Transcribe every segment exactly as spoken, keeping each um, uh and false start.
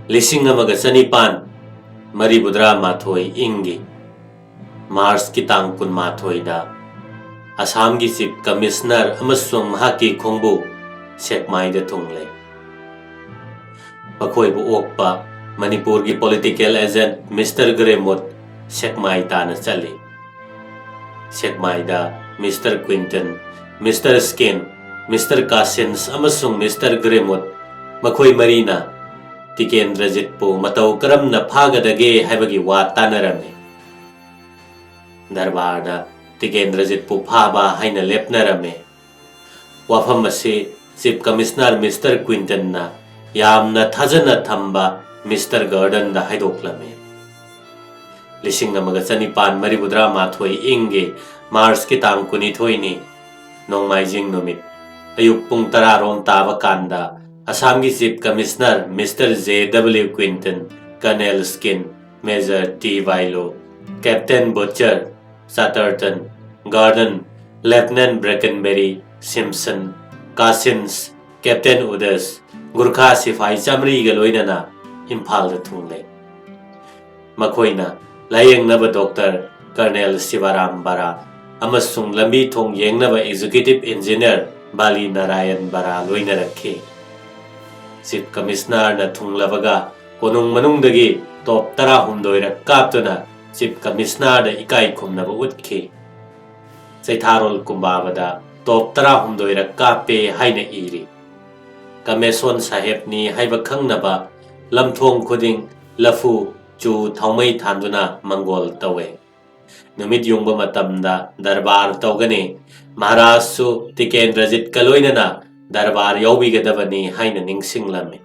ꯂꯤꯁꯤꯡ ꯑꯃꯒ ꯆꯅꯤꯄꯥꯟ ꯃꯔꯤꯐꯨꯇꯔꯥ ꯃꯥꯊꯣꯏ ꯏꯪꯒꯤ ꯃꯥꯔꯆꯀꯤ ꯇꯥꯡ ꯀꯨꯟꯃꯥꯊꯣꯏꯗ ꯑꯁꯥꯝꯒꯤ ꯆꯤꯐ ꯀꯃꯤꯁꯅꯔ ꯑꯃꯁꯨꯡ ꯃꯍꯥꯛꯀꯤ ꯈꯣꯡꯕꯨ ꯁꯦꯛꯃꯥꯏꯗ ꯊꯨꯡꯂꯦ꯫ ꯃꯈꯣꯏꯕꯨ ꯑꯣꯛꯄ ꯃꯅꯤꯄꯨꯔꯒꯤ ꯄꯣꯂꯤꯇꯤꯀꯦꯜ ꯑꯦꯖꯦꯟꯠ ꯃꯤꯁꯇꯔ ꯒ꯭ꯔꯦꯃꯨꯠ ꯁꯦꯛꯃꯥꯏ ꯇꯥꯟꯅ ꯆꯠꯂꯤ꯫ ꯁꯦꯛꯃꯥꯏꯗ ꯃꯤꯁꯇꯔ ꯀ꯭ꯋꯤꯟꯇꯟ, ꯃꯤꯁꯇꯔ ꯁ꯭ꯀꯤꯟ, ꯃꯤꯁꯇꯔ ꯀꯥꯁꯤꯟꯁ ꯑꯃꯁꯨꯡ ꯃꯤꯁꯇꯔ ꯒ꯭ꯔꯦꯃꯨꯠ, ꯃꯈꯣꯏ ꯃꯔꯤꯅ ꯇꯤꯀꯦꯟꯗ꯭ꯔꯖꯤꯠꯄꯨ ꯃꯇꯧ ꯀꯔꯝꯅ ꯐꯥꯒꯗꯒꯦ ꯍꯥꯏꯕꯒꯤ ꯋꯥ ꯇꯥꯅꯔꯝꯃꯤ꯫ ꯗꯔꯕꯥꯔꯗ ꯇꯤꯀꯦꯟꯗ꯭ꯔꯖꯤꯠꯄꯨ ꯐꯥꯕ ꯍꯥꯏꯅ ꯂꯦꯞꯅꯔꯝꯃꯤ꯫ ꯋꯥꯐꯝ ꯑꯁꯤ ꯆꯤꯐ ꯀꯃꯤꯁꯅꯔ ꯃꯤꯁꯇꯔ ꯀ꯭ꯋꯤꯟꯇꯟꯅ ꯌꯥꯝꯅ ꯊꯥꯖꯅ ꯊꯝꯕ ꯃꯤꯁꯇꯔ ꯒꯥꯔꯗꯟꯗ ꯍꯥꯏꯗꯣꯛꯂꯝꯃꯤ꯫ ꯂꯤꯁꯤꯡ ꯑꯃꯒ ꯆꯅꯤꯄꯥꯟ ꯃꯔꯤꯐꯨꯇꯔꯥ ꯃꯥꯊꯣꯏ ꯏꯪꯒꯤ ꯃꯥꯔꯆꯀꯤ ꯇꯥꯡ ꯀꯨꯟꯅꯤꯊꯣꯏꯅꯤ, ꯅꯣꯡꯃꯥꯏꯖꯤꯡ ꯅꯨꯃꯤꯠ꯫ ꯑꯌꯨꯛ ꯄꯨꯡ ꯇꯔꯥ ꯔꯣꯝ ꯇꯥꯕ ꯀꯥꯟꯗ ꯑꯁꯥꯝꯒꯤ chief commissioner mister J W Quinton, colonel Skene, major T ꯕꯥꯏꯂꯣ, captain Butcher, Chatterton, Gordon, lieutenant Brackenbury, Simpson, Cossins, captain Woods, Gurkha sepoy ꯆꯥꯃꯔꯤꯒ ꯂꯣꯏꯅꯅ ꯏꯝꯐꯥꯜꯗ ꯊꯨꯡꯂꯦ꯫ ꯃꯈꯣꯏꯅ ꯂꯥꯌꯦꯡꯅꯕ ꯗꯣꯛꯇꯔ ꯀꯔꯅꯦꯜ ꯁꯤꯕꯥꯔꯥꯝ ꯕꯔꯥ ꯑꯃꯁꯨꯡ ꯂꯝꯕꯤ ꯊꯣꯡ ꯌꯦꯡꯅꯕ ꯑꯦꯛꯖꯤꯀ꯭ꯌꯨꯇꯤꯚ ꯏꯟꯖꯤꯅꯤꯌꯔ ꯕꯥꯂꯤ ꯅꯥꯔꯥꯌꯟ ꯕꯔꯥ ꯂꯣꯏꯅꯔꯛꯈꯤ꯫ ꯆꯤꯐ ꯀꯃꯤꯁꯅꯔꯅ ꯊꯨꯡꯂꯕꯒ ꯀꯣꯅꯨꯡ ꯃꯅꯨꯡꯗꯒꯤ ꯇꯣꯞ ꯇꯔꯥꯍꯨꯝꯗꯣꯏꯔꯛ ꯀꯥꯞꯇꯨꯅ ꯆꯤꯐ ꯀꯃꯤꯁꯅꯔꯗ ꯏꯀꯥꯏ ꯈꯨꯝꯅꯕ ꯎꯠꯈꯤ꯫ ꯆꯩꯊꯥꯔꯣꯜ ꯀꯨꯝꯕꯥꯕꯗ ꯇꯣꯞ ꯇꯔꯥꯍꯨꯝꯗꯣꯏꯔꯛ ꯀꯥꯞꯄꯦ ꯍꯥꯏꯅ ꯏꯔꯤ꯫ ꯀꯃꯦꯁꯣꯟ ꯁꯥꯍꯦꯕꯅꯤ ꯍꯥꯏꯕ ꯈꯪꯅꯕ ꯂꯝꯊꯣꯡ ꯈꯨꯗꯤꯡ ꯂꯐꯨ, ꯆꯨ, ꯊꯥꯎꯃꯩ ꯊꯥꯟꯗꯨꯅ ꯃꯪꯒꯣꯜ ꯇꯧꯋꯦ꯫ ꯅꯨꯃꯤꯠ ꯌꯨꯡꯕ ꯃꯇꯝꯗ ꯗꯔꯕꯥꯔ ꯇꯧꯒꯅꯤ꯫ ꯃꯍꯥꯔꯥꯖꯁꯨ ꯇꯤꯀꯦꯟꯗ꯭ꯔꯖꯤꯠꯀ ꯂꯣꯏꯅꯅ ꯗꯔꯕꯥꯔ ꯌꯥꯎꯕꯤꯒꯗꯕꯅꯤ ꯍꯥꯏꯅ ꯅꯤꯡꯁꯤꯡꯂꯝꯃꯤ꯫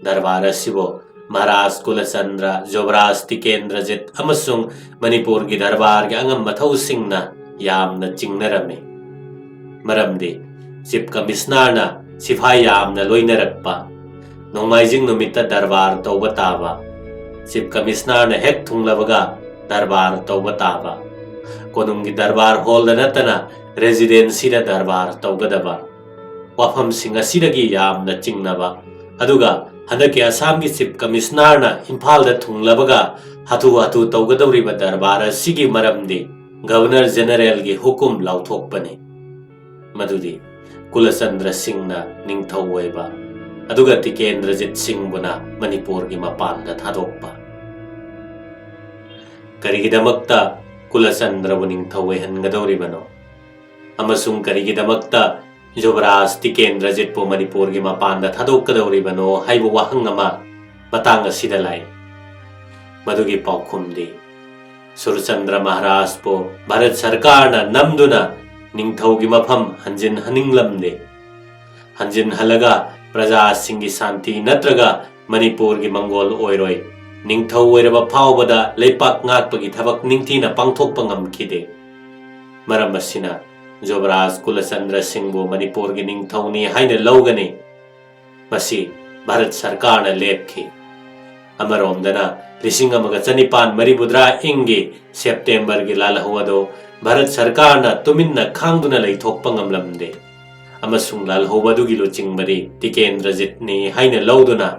ꯗꯔꯕꯥꯔ ꯑꯁꯤꯕꯨ ꯃꯍꯥꯔꯥꯖ ꯀꯨꯂꯆꯟꯗ꯭ꯔ, ꯖꯨꯕꯔꯥꯖ ꯇꯤꯀꯦꯟꯗ꯭ꯔꯖꯤꯠ ꯑꯃꯁꯨꯡ ꯃꯅꯤꯄꯨꯔꯒꯤ ꯗꯔꯕꯥꯔꯒꯤ ꯑꯉꯝ ꯃꯊꯧꯁꯤꯡꯅ ꯌꯥꯝꯅ ꯆꯤꯡꯅꯔꯝꯃꯤ꯫ ꯃꯔꯝꯗꯤ ꯆꯤꯐ ꯀꯃꯤꯁꯅꯔꯅ ꯁꯤꯐꯥꯏ ꯌꯥꯝꯅ ꯂꯣꯏꯅꯔꯛꯄ, ꯅꯣꯡꯃꯥꯏꯖꯤꯡ ꯅꯨꯃꯤꯠꯇ ꯗꯔꯕꯥꯔ ꯇꯧꯕ ꯇꯥꯕ, ꯆꯤꯐ ꯀꯃꯤꯁꯅꯔꯅ ꯍꯦꯛ ꯊꯨꯡꯂꯕꯒ ꯗꯔꯕꯥꯔ ꯇꯧꯕ ꯇꯥꯕ, ꯀꯣꯅꯨꯡꯒꯤ ꯗꯔꯕꯥꯔ ꯍꯣꯜꯗ ꯅꯠꯇꯅ ꯔꯦꯖꯤꯗꯦꯟꯁꯤꯗ ꯗꯔꯕꯥꯔ ꯇꯧꯒꯗꯕ, ꯋꯥꯐꯝꯁꯤꯡ ꯑꯁꯤꯗꯒꯤ ꯌꯥꯝꯅ ꯆꯤꯡꯅꯕ, ꯑꯗꯨꯒ ꯍꯟꯗꯛꯀꯤ ꯑꯁꯥꯝꯒꯤ ꯆꯤꯐ ꯀꯃꯤꯁꯅꯔꯅ ꯏꯝꯐꯥꯜꯗ ꯊꯨꯡꯂꯕꯒ ꯍꯥꯊꯨ ꯍꯥꯊꯨ ꯇꯧꯒꯗꯧꯔꯤꯕ ꯗꯔꯕꯥꯔ ꯑꯁꯤꯒꯤ ꯃꯔꯝꯗꯤ ꯒꯕꯔꯅꯔ ꯖꯦꯅꯔꯦꯜꯒꯤ ꯍꯨꯀꯨꯝ ꯂꯥꯎꯊꯣꯛꯄꯅꯤ꯫ ꯃꯗꯨꯗꯤ ꯀꯨꯂꯆꯟꯗ꯭ꯔ ꯁꯤꯡꯅ ꯅꯤꯡꯊꯧ ꯑꯣꯏꯕ, ꯑꯗꯨꯒ ꯇꯤꯀꯦꯟꯗ꯭ꯔꯖꯤꯠ ꯁꯤꯡꯕꯨꯅ ꯃꯅꯤꯄꯨꯔꯒꯤ ꯃꯄꯥꯟꯗ ꯊꯥꯗꯣꯛꯄ꯫ ꯀꯔꯤꯒꯤꯗꯃꯛꯇ ꯀꯨꯂꯆꯟꯗ꯭ꯔꯕꯨ ꯅꯤꯡꯊꯧ ꯑꯣꯏꯍꯟꯒꯗꯧꯔꯤꯕꯅꯣ? ꯑꯃꯁꯨꯡ ꯀꯔꯤꯒꯤꯗꯃꯛꯇ ꯌꯨꯕꯔꯥꯖ ꯇꯤꯀꯦꯟꯗ꯭ꯔꯖꯤꯠꯄꯨ ꯃꯅꯤꯄꯨꯔꯒꯤ ꯃꯄꯥꯟꯗ ꯊꯥꯗꯣꯛꯀꯗꯧꯔꯤꯕꯅꯣ ꯍꯥꯏꯕ ꯋꯥꯍꯪ ꯑꯃ ꯃꯇꯥꯡ ꯑꯁꯤꯗ ꯂꯥꯛꯏ꯫ ꯃꯗꯨꯒꯤ ꯄꯥꯎꯈꯨꯝꯗꯤ, ꯁꯨꯔꯆꯟꯗ꯭ꯔ ꯃꯍꯥꯔꯥꯖꯄꯨ ꯚꯥꯔꯠ ꯁꯔꯀꯥꯔꯅ ꯅꯝꯗꯨꯅ ꯅꯤꯡꯊꯧꯒꯤ ꯃꯐꯝ ꯍꯟꯖꯤꯟꯍꯟꯅꯤꯡꯂꯝꯗꯦ꯫ ꯍꯟꯖꯤꯟꯍꯜꯂꯒ ꯄ꯭ꯔꯖꯥꯁꯤꯡꯒꯤ ꯁꯥꯟꯇꯤ ꯅꯠꯇ꯭ꯔꯒ ꯃꯅꯤꯄꯨꯔꯒꯤ ꯃꯪꯒꯣꯜ ꯑꯣꯏꯔꯣꯏ꯫ ꯅꯤꯡꯊꯧ ꯑꯣꯏꯔꯕ ꯐꯥꯎꯕꯗ ꯂꯩꯄꯥꯛ ꯉꯥꯛꯄꯒꯤ ꯊꯕꯛ ꯅꯤꯡꯊꯤꯅ ꯄꯥꯡꯊꯣꯛꯄ ꯉꯝꯈꯤꯗꯦ꯫ ꯃꯔꯝ ꯑꯁꯤꯅ ꯌꯨꯕꯔꯥꯖ ꯀꯨꯂꯆꯟꯗ꯭ꯔ ꯁꯤꯡꯕꯨ ꯃꯅꯤꯄꯨꯔꯒꯤ ꯅꯤꯡꯊꯧꯅꯤ ꯍꯥꯏꯅ ꯂꯧꯒꯅꯤ꯫ ꯃꯁꯤ ꯚꯥꯔꯠ ꯁꯔꯀꯥꯔꯅ ꯂꯦꯞꯈꯤ꯫ ꯑꯃꯔꯣꯝꯗꯅ ꯂꯤꯁꯤꯡ ꯑꯃꯒ ꯆꯅꯤꯄꯥꯟ ꯃꯔꯤꯐꯨꯇꯔꯥ ꯏꯪꯒꯤ ꯁꯦꯞꯇꯦꯝꯕꯔꯒꯤ ꯂꯥꯜꯍꯧ ꯑꯗꯨ ꯚꯥꯔꯠ ꯁꯔꯀꯥꯔꯅ ꯇꯨꯃꯤꯟꯅ ꯈꯥꯡꯗꯨꯅ ꯂꯩꯊꯣꯛꯄ ꯉꯝꯂꯝꯗꯦ꯫ ꯑꯃꯁꯨꯡ ꯂꯥꯜꯍꯧꯕ ꯑꯗꯨꯒꯤ ꯂꯨꯆꯤꯡꯕꯗꯤ ꯇꯤꯀꯦꯟꯗ꯭ꯔꯖꯤꯠꯅꯤ ꯍꯥꯏꯅ ꯂꯧꯗꯨꯅ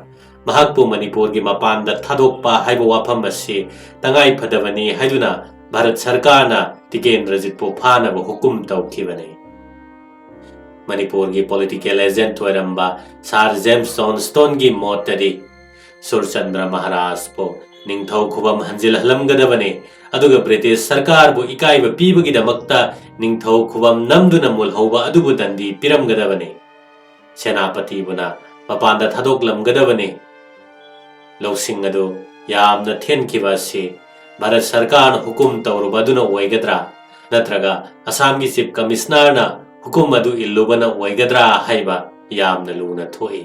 ꯃꯍꯥꯛꯄꯨ ꯃꯅꯤꯄꯨꯔꯒꯤ ꯃꯄꯥꯟꯗ ꯊꯥꯗꯣꯛꯄ ꯍꯥꯏꯕ ꯋꯥꯐꯝ ꯑꯁꯤ ꯇꯉꯥꯏ ꯐꯗꯕꯅꯤ ꯍꯥꯏꯗꯨꯅ ꯚꯥꯔꯠ ꯁꯔꯀꯥꯔꯅ ꯇꯤꯀꯦꯟꯗ꯭ꯔꯖꯤꯠꯄꯨ ꯐꯥꯅꯕ ꯍꯨꯀꯨꯝ ꯇꯧꯈꯤꯕꯅꯤ꯫ ꯃꯅꯤꯄꯨꯔꯒꯤ ꯄꯣꯂꯤꯇꯤꯀꯦꯜ ꯑꯦꯖꯦꯟꯠ ꯑꯣꯏꯔꯝꯕ ꯁꯥꯔ ꯖꯦꯝꯁ ꯖꯣꯟꯁꯇꯣꯟꯒꯤ ꯃꯣꯠꯇꯗꯤ ꯁꯨꯔꯆꯟꯗ꯭ꯔ ꯃꯍꯥꯔꯥꯖꯄꯨ ꯅꯤꯡꯊꯧ ꯈꯨꯕꯝ ꯍꯟꯖꯤꯜꯍꯜꯂꯝꯒꯗꯕꯅꯤ, ꯑꯗꯨꯒ ꯕ꯭ꯔꯤꯇꯤꯁ ꯁꯔꯀꯥꯔꯕꯨ ꯏꯀꯥꯏꯕ ꯄꯤꯕꯒꯤꯗꯃꯛꯇ ꯅꯤꯡꯊꯧ ꯈꯨꯕꯝ ꯅꯝꯗꯨꯅ ꯃꯨꯜꯍꯧꯕ ꯑꯗꯨꯕꯨ ꯗꯟꯗꯤ ꯄꯤꯔꯝꯒꯗꯕꯅꯤ꯫ ꯁꯦꯅꯥꯄꯇꯤꯕꯨꯅ ꯃꯄꯥꯟꯗ ꯊꯥꯗꯣꯛꯂꯝꯒꯗꯕꯅꯤ꯫ ꯂꯧꯁꯤꯡ ꯑꯗꯨ ꯌꯥꯝꯅ ꯊꯦꯟꯈꯤꯕ ꯑꯁꯤ ꯚꯥꯔꯠ ꯁꯔꯀꯥꯔꯅ ꯍꯨꯀꯨꯝ ꯇꯧꯔꯨꯕ ꯑꯗꯨꯅ ꯑꯣꯏꯒꯗ꯭ꯔꯥ, ꯅꯠꯇ꯭ꯔꯒ ꯑꯁꯥꯝꯒꯤ ꯆꯤꯐ ꯀꯃꯤꯁꯅꯔꯅ ꯍꯨꯀꯨꯝ ꯑꯗꯨ ꯏꯜꯂꯨꯕꯅ ꯑꯣꯏꯒꯗ꯭ꯔꯥ ꯍꯥꯏꯕ ꯌꯥꯝꯅ ꯂꯨꯅ ꯊꯣꯛꯏ꯫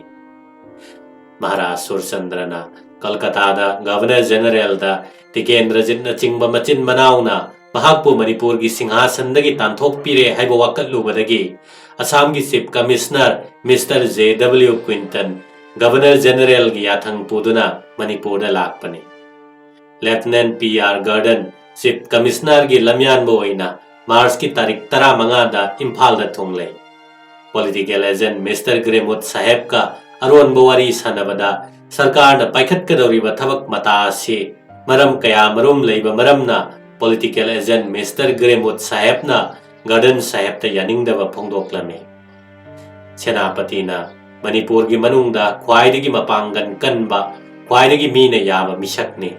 ꯃꯍꯥꯔꯥꯖ ꯁꯨꯔꯆꯟꯗ꯭ꯔꯅ ꯀꯜꯀꯇꯥꯗ ꯒꯚꯔꯅꯔ ꯖꯦꯅꯔꯦꯜꯗ ꯇꯤꯀꯦꯟꯗ꯭ꯔꯖꯤꯠꯅꯆꯤꯡꯕ ꯃꯆꯤꯟ ꯃꯅꯥꯎꯅ ꯃꯍꯥꯛꯄꯨ ꯃꯅꯤꯄꯨꯔꯒꯤ ꯁꯤꯡꯍꯥꯁꯟꯗꯒꯤ ꯇꯥꯟꯊꯣꯛꯄꯤꯔꯦ ꯍꯥꯏꯕ ꯋꯥꯀꯠꯂꯨꯕꯗꯒꯤ ꯑꯁꯥꯝꯒꯤ chief commissioner mister J W Quinton governor ꯖꯦꯅꯔꯦꯜꯒꯤ ꯌꯥꯊꯪ ꯄꯨꯗꯨꯅ ꯃꯅꯤꯄꯨꯔꯗ ꯂꯥꯛꯄꯅꯤ꯫ Lieutenant P R Gordon chief ꯀꯃꯤꯁꯅꯔꯒꯤ ꯂꯝꯌꯥꯟꯕ ꯑꯣꯏꯅ ꯃꯥꯔꯆꯀꯤ ꯇꯥꯔꯤꯛ ꯇꯔꯥꯃꯉꯥꯗ ꯏꯝꯐꯥꯜꯗ ꯊꯨꯡꯂꯦ꯫ ꯄꯣꯂꯤꯇꯤꯀꯦꯜ ꯑꯦꯖꯦꯟꯠ ꯃꯤꯁꯇꯔ ꯒ꯭ꯔꯦꯃꯨꯠ ꯁꯥꯍꯦꯕꯀ ꯑꯔꯣꯟꯕ ꯋꯥꯔꯤ ꯁꯥꯟꯅꯕꯗ ꯁꯔꯀꯥꯔꯅ ꯄꯥꯏꯈꯠꯀꯗꯧꯔꯤꯕ ꯊꯕꯛ ꯃꯇꯥ ꯑꯁꯤ ꯃꯔꯝ ꯀꯌꯥ ꯃꯔꯨꯝ ꯂꯩꯕ ꯃꯔꯝꯅ political agent Mister Grimwood ꯁꯥꯍꯦꯕꯅ garden ꯁꯥꯍꯦꯕꯇ ꯌꯥꯅꯤꯡꯗꯕ ꯐꯣꯡꯗꯣꯛꯂꯝꯃꯤ꯫ ꯁꯦꯅꯥꯄꯇꯤꯅ ꯃꯅꯤꯄꯨꯔꯒꯤ ꯃꯅꯨꯡꯗ ꯈ꯭ꯋꯥꯏꯗꯒꯤ ꯃꯄꯥꯡꯒꯜ ꯀꯟꯕ, ꯈ꯭ꯋꯥꯏꯗꯒꯤ ꯃꯤꯅ ꯌꯥꯕ ꯃꯤꯁꯛꯅꯤ꯫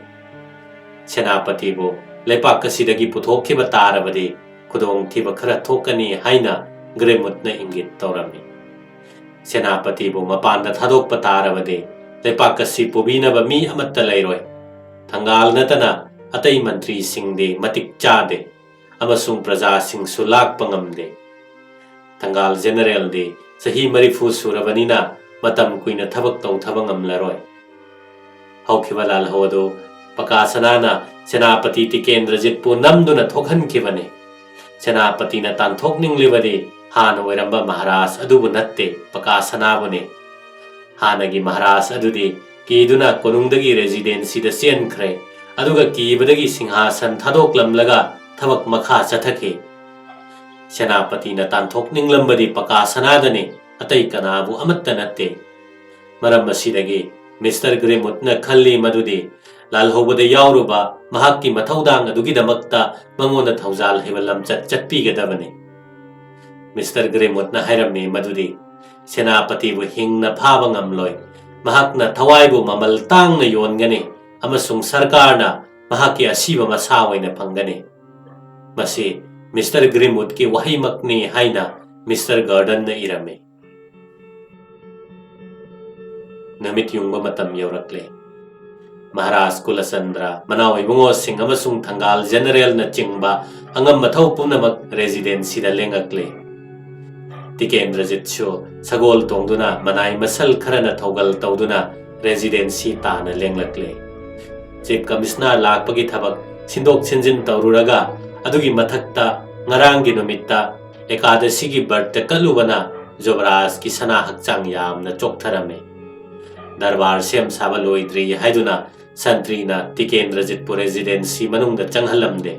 ꯁꯦꯅꯥꯄꯇꯤꯕꯨ ꯂꯩꯄꯥꯛ ꯑꯁꯤꯗꯒꯤ ꯄꯨꯊꯣꯛꯈꯤꯕ ꯇꯥꯔꯕꯗꯤ ꯈꯨꯗꯣꯡꯊꯤꯕ ꯈꯔ ꯊꯣꯛꯀꯅꯤ ꯍꯥꯏꯅ ꯒ꯭ꯔꯦꯃꯨꯠꯅ ꯏꯪꯒꯤꯠ ꯇꯧꯔꯝꯃꯤ꯫ ꯁꯦꯅꯥꯄꯇꯤꯕꯨ ꯃꯄꯥꯟꯗ ꯊꯥꯗꯣꯛꯄ ꯇꯥꯔꯕꯗꯤ ꯂꯩꯄꯥꯛ ꯑꯁꯤ ꯄꯨꯕꯤꯅꯕ ꯃꯤ ꯑꯃꯠꯇ ꯂꯩꯔꯣꯏ꯫ ꯊꯪꯒꯥꯜ ꯅꯠꯇꯅ ꯑꯇꯩ ꯃꯟꯇ꯭ꯔꯤꯁꯤꯡꯗꯤ ꯃꯇꯤꯛ ꯆꯥꯗꯦ ꯑꯃꯁꯨꯡ ꯄ꯭ꯔꯖꯥꯁꯤꯡꯁꯨ ꯂꯥꯛꯄ ꯉꯝꯗꯦ꯫ ꯊꯪꯒꯥꯜ ꯖꯦꯅꯔꯦꯜꯗꯤ ꯆꯍꯤ ꯃꯔꯤꯐꯨ ꯁꯨꯔꯕꯅꯤꯅ ꯃꯇꯝ ꯀꯨꯏꯅ ꯊꯕꯛ ꯇꯧꯊꯕ ꯉꯝꯂꯔꯣꯏ꯫ ꯍꯧꯈꯤꯕ ꯂꯥꯜꯍꯧ ꯑꯗꯨ ꯄꯀꯥ ꯁꯅꯥꯅ ꯁꯦꯅꯥꯄꯇꯤ ꯇꯤꯀꯦꯟꯗ꯭ꯔꯖꯤꯠꯄꯨ ꯅꯝꯗꯨꯅ ꯊꯣꯛꯍꯟꯈꯤꯕꯅꯤ꯫ ꯁꯦꯅꯥꯄꯇꯤꯅ ꯇꯥꯟꯊꯣꯛꯅꯤꯡꯂꯤꯕꯗꯤ ꯍꯥꯟꯅ ꯑꯣꯏꯔꯝꯕ ꯃꯍꯥꯔꯥꯖ ꯑꯗꯨꯕꯨ ꯅꯠꯇꯦ, ꯄꯀꯥ ꯁꯅꯥꯕꯨꯅꯤ꯫ ꯍꯥꯟꯅꯒꯤ ꯃꯍꯥꯔꯥꯖ ꯑꯗꯨꯗꯤ ꯀꯤꯗꯨꯅ ꯀꯣꯅꯨꯡꯗꯒꯤ ꯔꯦꯖꯤꯗꯦꯟꯁꯤꯗ ꯆꯦꯟꯈ꯭ꯔꯦ, ꯑꯗꯨꯒ ꯀꯤꯕꯗꯒꯤ ꯁꯤꯡꯍꯥꯁꯟ ꯊꯥꯗꯣꯛꯂꯝꯂꯒ ꯊꯕꯛ ꯃꯈꯥ ꯆꯠꯊꯈꯤ꯫ ꯁꯦꯅꯥꯄꯇꯤꯅ ꯇꯥꯟꯊꯣꯛꯅꯤꯡꯂꯝꯕꯗꯤ ꯄꯀꯥ ꯁꯅꯥꯗꯅꯤ, ꯑꯇꯩ ꯀꯅꯥꯕꯨ ꯑꯃꯠꯇ ꯅꯠꯇꯦ꯫ ꯃꯔꯝ ꯑꯁꯤꯗꯒꯤ ꯃꯤꯁꯇꯔ ꯒ꯭ꯔꯤꯃꯨꯠꯅ ꯈꯜꯂꯤ ꯃꯗꯨꯗꯤ ꯂꯥꯜꯍꯧꯕꯗ ꯌꯥꯎꯔꯨꯕ ꯃꯍꯥꯛꯀꯤ ꯃꯊꯧꯗꯥꯡ ꯑꯗꯨꯒꯤꯗꯃꯛꯇ ꯃꯉꯣꯟꯗ ꯊꯧꯖꯥꯜ ꯍꯩꯕ ꯂꯝꯆꯠ ꯆꯠꯄꯤꯒꯗꯕꯅꯤ꯫ ꯃꯤꯁꯇꯔ ꯒ꯭ꯔꯤꯃꯨꯠꯅ ꯍꯥꯏꯔꯝꯃꯤ ꯃꯗꯨꯗꯤ ꯁꯦꯅꯥꯄꯇꯤꯕꯨ ꯍꯤꯡꯅ ꯐꯥꯕ ꯉꯝꯂꯣꯏ꯫ ꯃꯍꯥꯛꯅ ꯊꯋꯥꯏꯕꯨ ꯃꯃꯜ ꯇꯥꯡꯅ ꯌꯣꯟꯒꯅꯤ ꯑꯃꯁꯨꯡ ꯁꯔꯀꯥꯔꯅ ꯃꯍꯥꯛꯀꯤ ꯑꯁꯤꯕ ꯃꯁꯥ ꯑꯣꯏꯅ ꯐꯪꯒꯅꯤ꯫ ꯃꯁꯤ ꯃꯤꯁꯇꯔ ꯒ꯭ꯔꯤꯃꯨꯠꯀꯤ ꯋꯥꯍꯩꯃꯛꯅꯤ ꯍꯥꯏꯅ ꯃꯤꯁꯇꯔ ꯒꯥꯔꯗꯟꯅ ꯏꯔꯝꯃꯤ꯫ ꯅꯨꯃꯤꯠ ꯌꯨꯡꯕ ꯃꯇꯝ ꯌꯧꯔꯛꯂꯦ꯫ ꯃꯍꯥꯔꯥꯖ ꯀꯨꯂꯆꯟꯗ꯭ꯔ, ꯃꯅꯥꯎ ꯏꯕꯨꯡꯉꯣꯁꯤꯡ ꯑꯃꯁꯨꯡ ꯊꯪꯒꯥꯜ ꯖꯦꯅꯔꯦꯜꯅꯆꯤꯡꯕ ꯑꯉꯝ ꯑꯊꯧ ꯄꯨꯝꯅꯃꯛ ꯔꯦꯖꯤꯗꯦꯟꯁꯤꯗ ꯂꯦꯡꯉꯛꯂꯦ꯫ ꯇꯤꯀꯦꯟꯗ꯭ꯔꯖꯤꯠꯁꯨ ꯁꯒꯣꯜ ꯇꯣꯡꯗꯨꯅ ꯃꯅꯥꯏ ꯃꯁꯜ ꯈꯔꯅ ꯊꯧꯒꯜ ꯇꯧꯗꯨꯅ ꯔꯦꯖꯤꯗꯦꯟꯁꯤ ꯇꯥꯅ ꯂꯦꯡꯂꯛꯂꯦ꯫ ꯆꯤꯐ ꯀꯃꯤꯁꯅꯔ ꯂꯥꯛꯄꯒꯤ ꯊꯕꯛ ꯁꯤꯟꯗꯣꯛ ꯁꯤꯟꯖꯤꯟ ꯇꯧꯔꯨꯔꯒ ꯑꯗꯨꯒꯤ ꯃꯊꯛꯇ ꯉꯔꯥꯡꯒꯤ ꯅꯨꯃꯤꯠꯇ ꯑꯦꯀꯥꯗꯁꯤꯒꯤ ꯕ꯭ꯔꯠꯇ ꯀꯠꯂꯨꯕꯅ ꯖꯨꯕꯔꯥꯖꯀꯤ ꯁꯅꯥ ꯍꯛꯆꯥꯡ ꯌꯥꯝꯅ ꯆꯣꯛꯊꯔꯝꯃꯤ꯫ ꯗꯔꯕꯥꯔ ꯁꯦꯝ ꯁꯥꯕ ꯂꯣꯏꯗ꯭ꯔꯤ ꯍꯥꯏꯗꯨꯅ ꯁꯟꯇ꯭ꯔꯤꯅ ꯇꯤꯀꯦꯟꯗ꯭ꯔꯖꯤꯠꯄꯨ ꯔꯦꯖꯤꯗꯦꯟꯁꯤ ꯃꯅꯨꯡꯗ ꯆꯪꯍꯜꯂꯝꯗꯦ꯫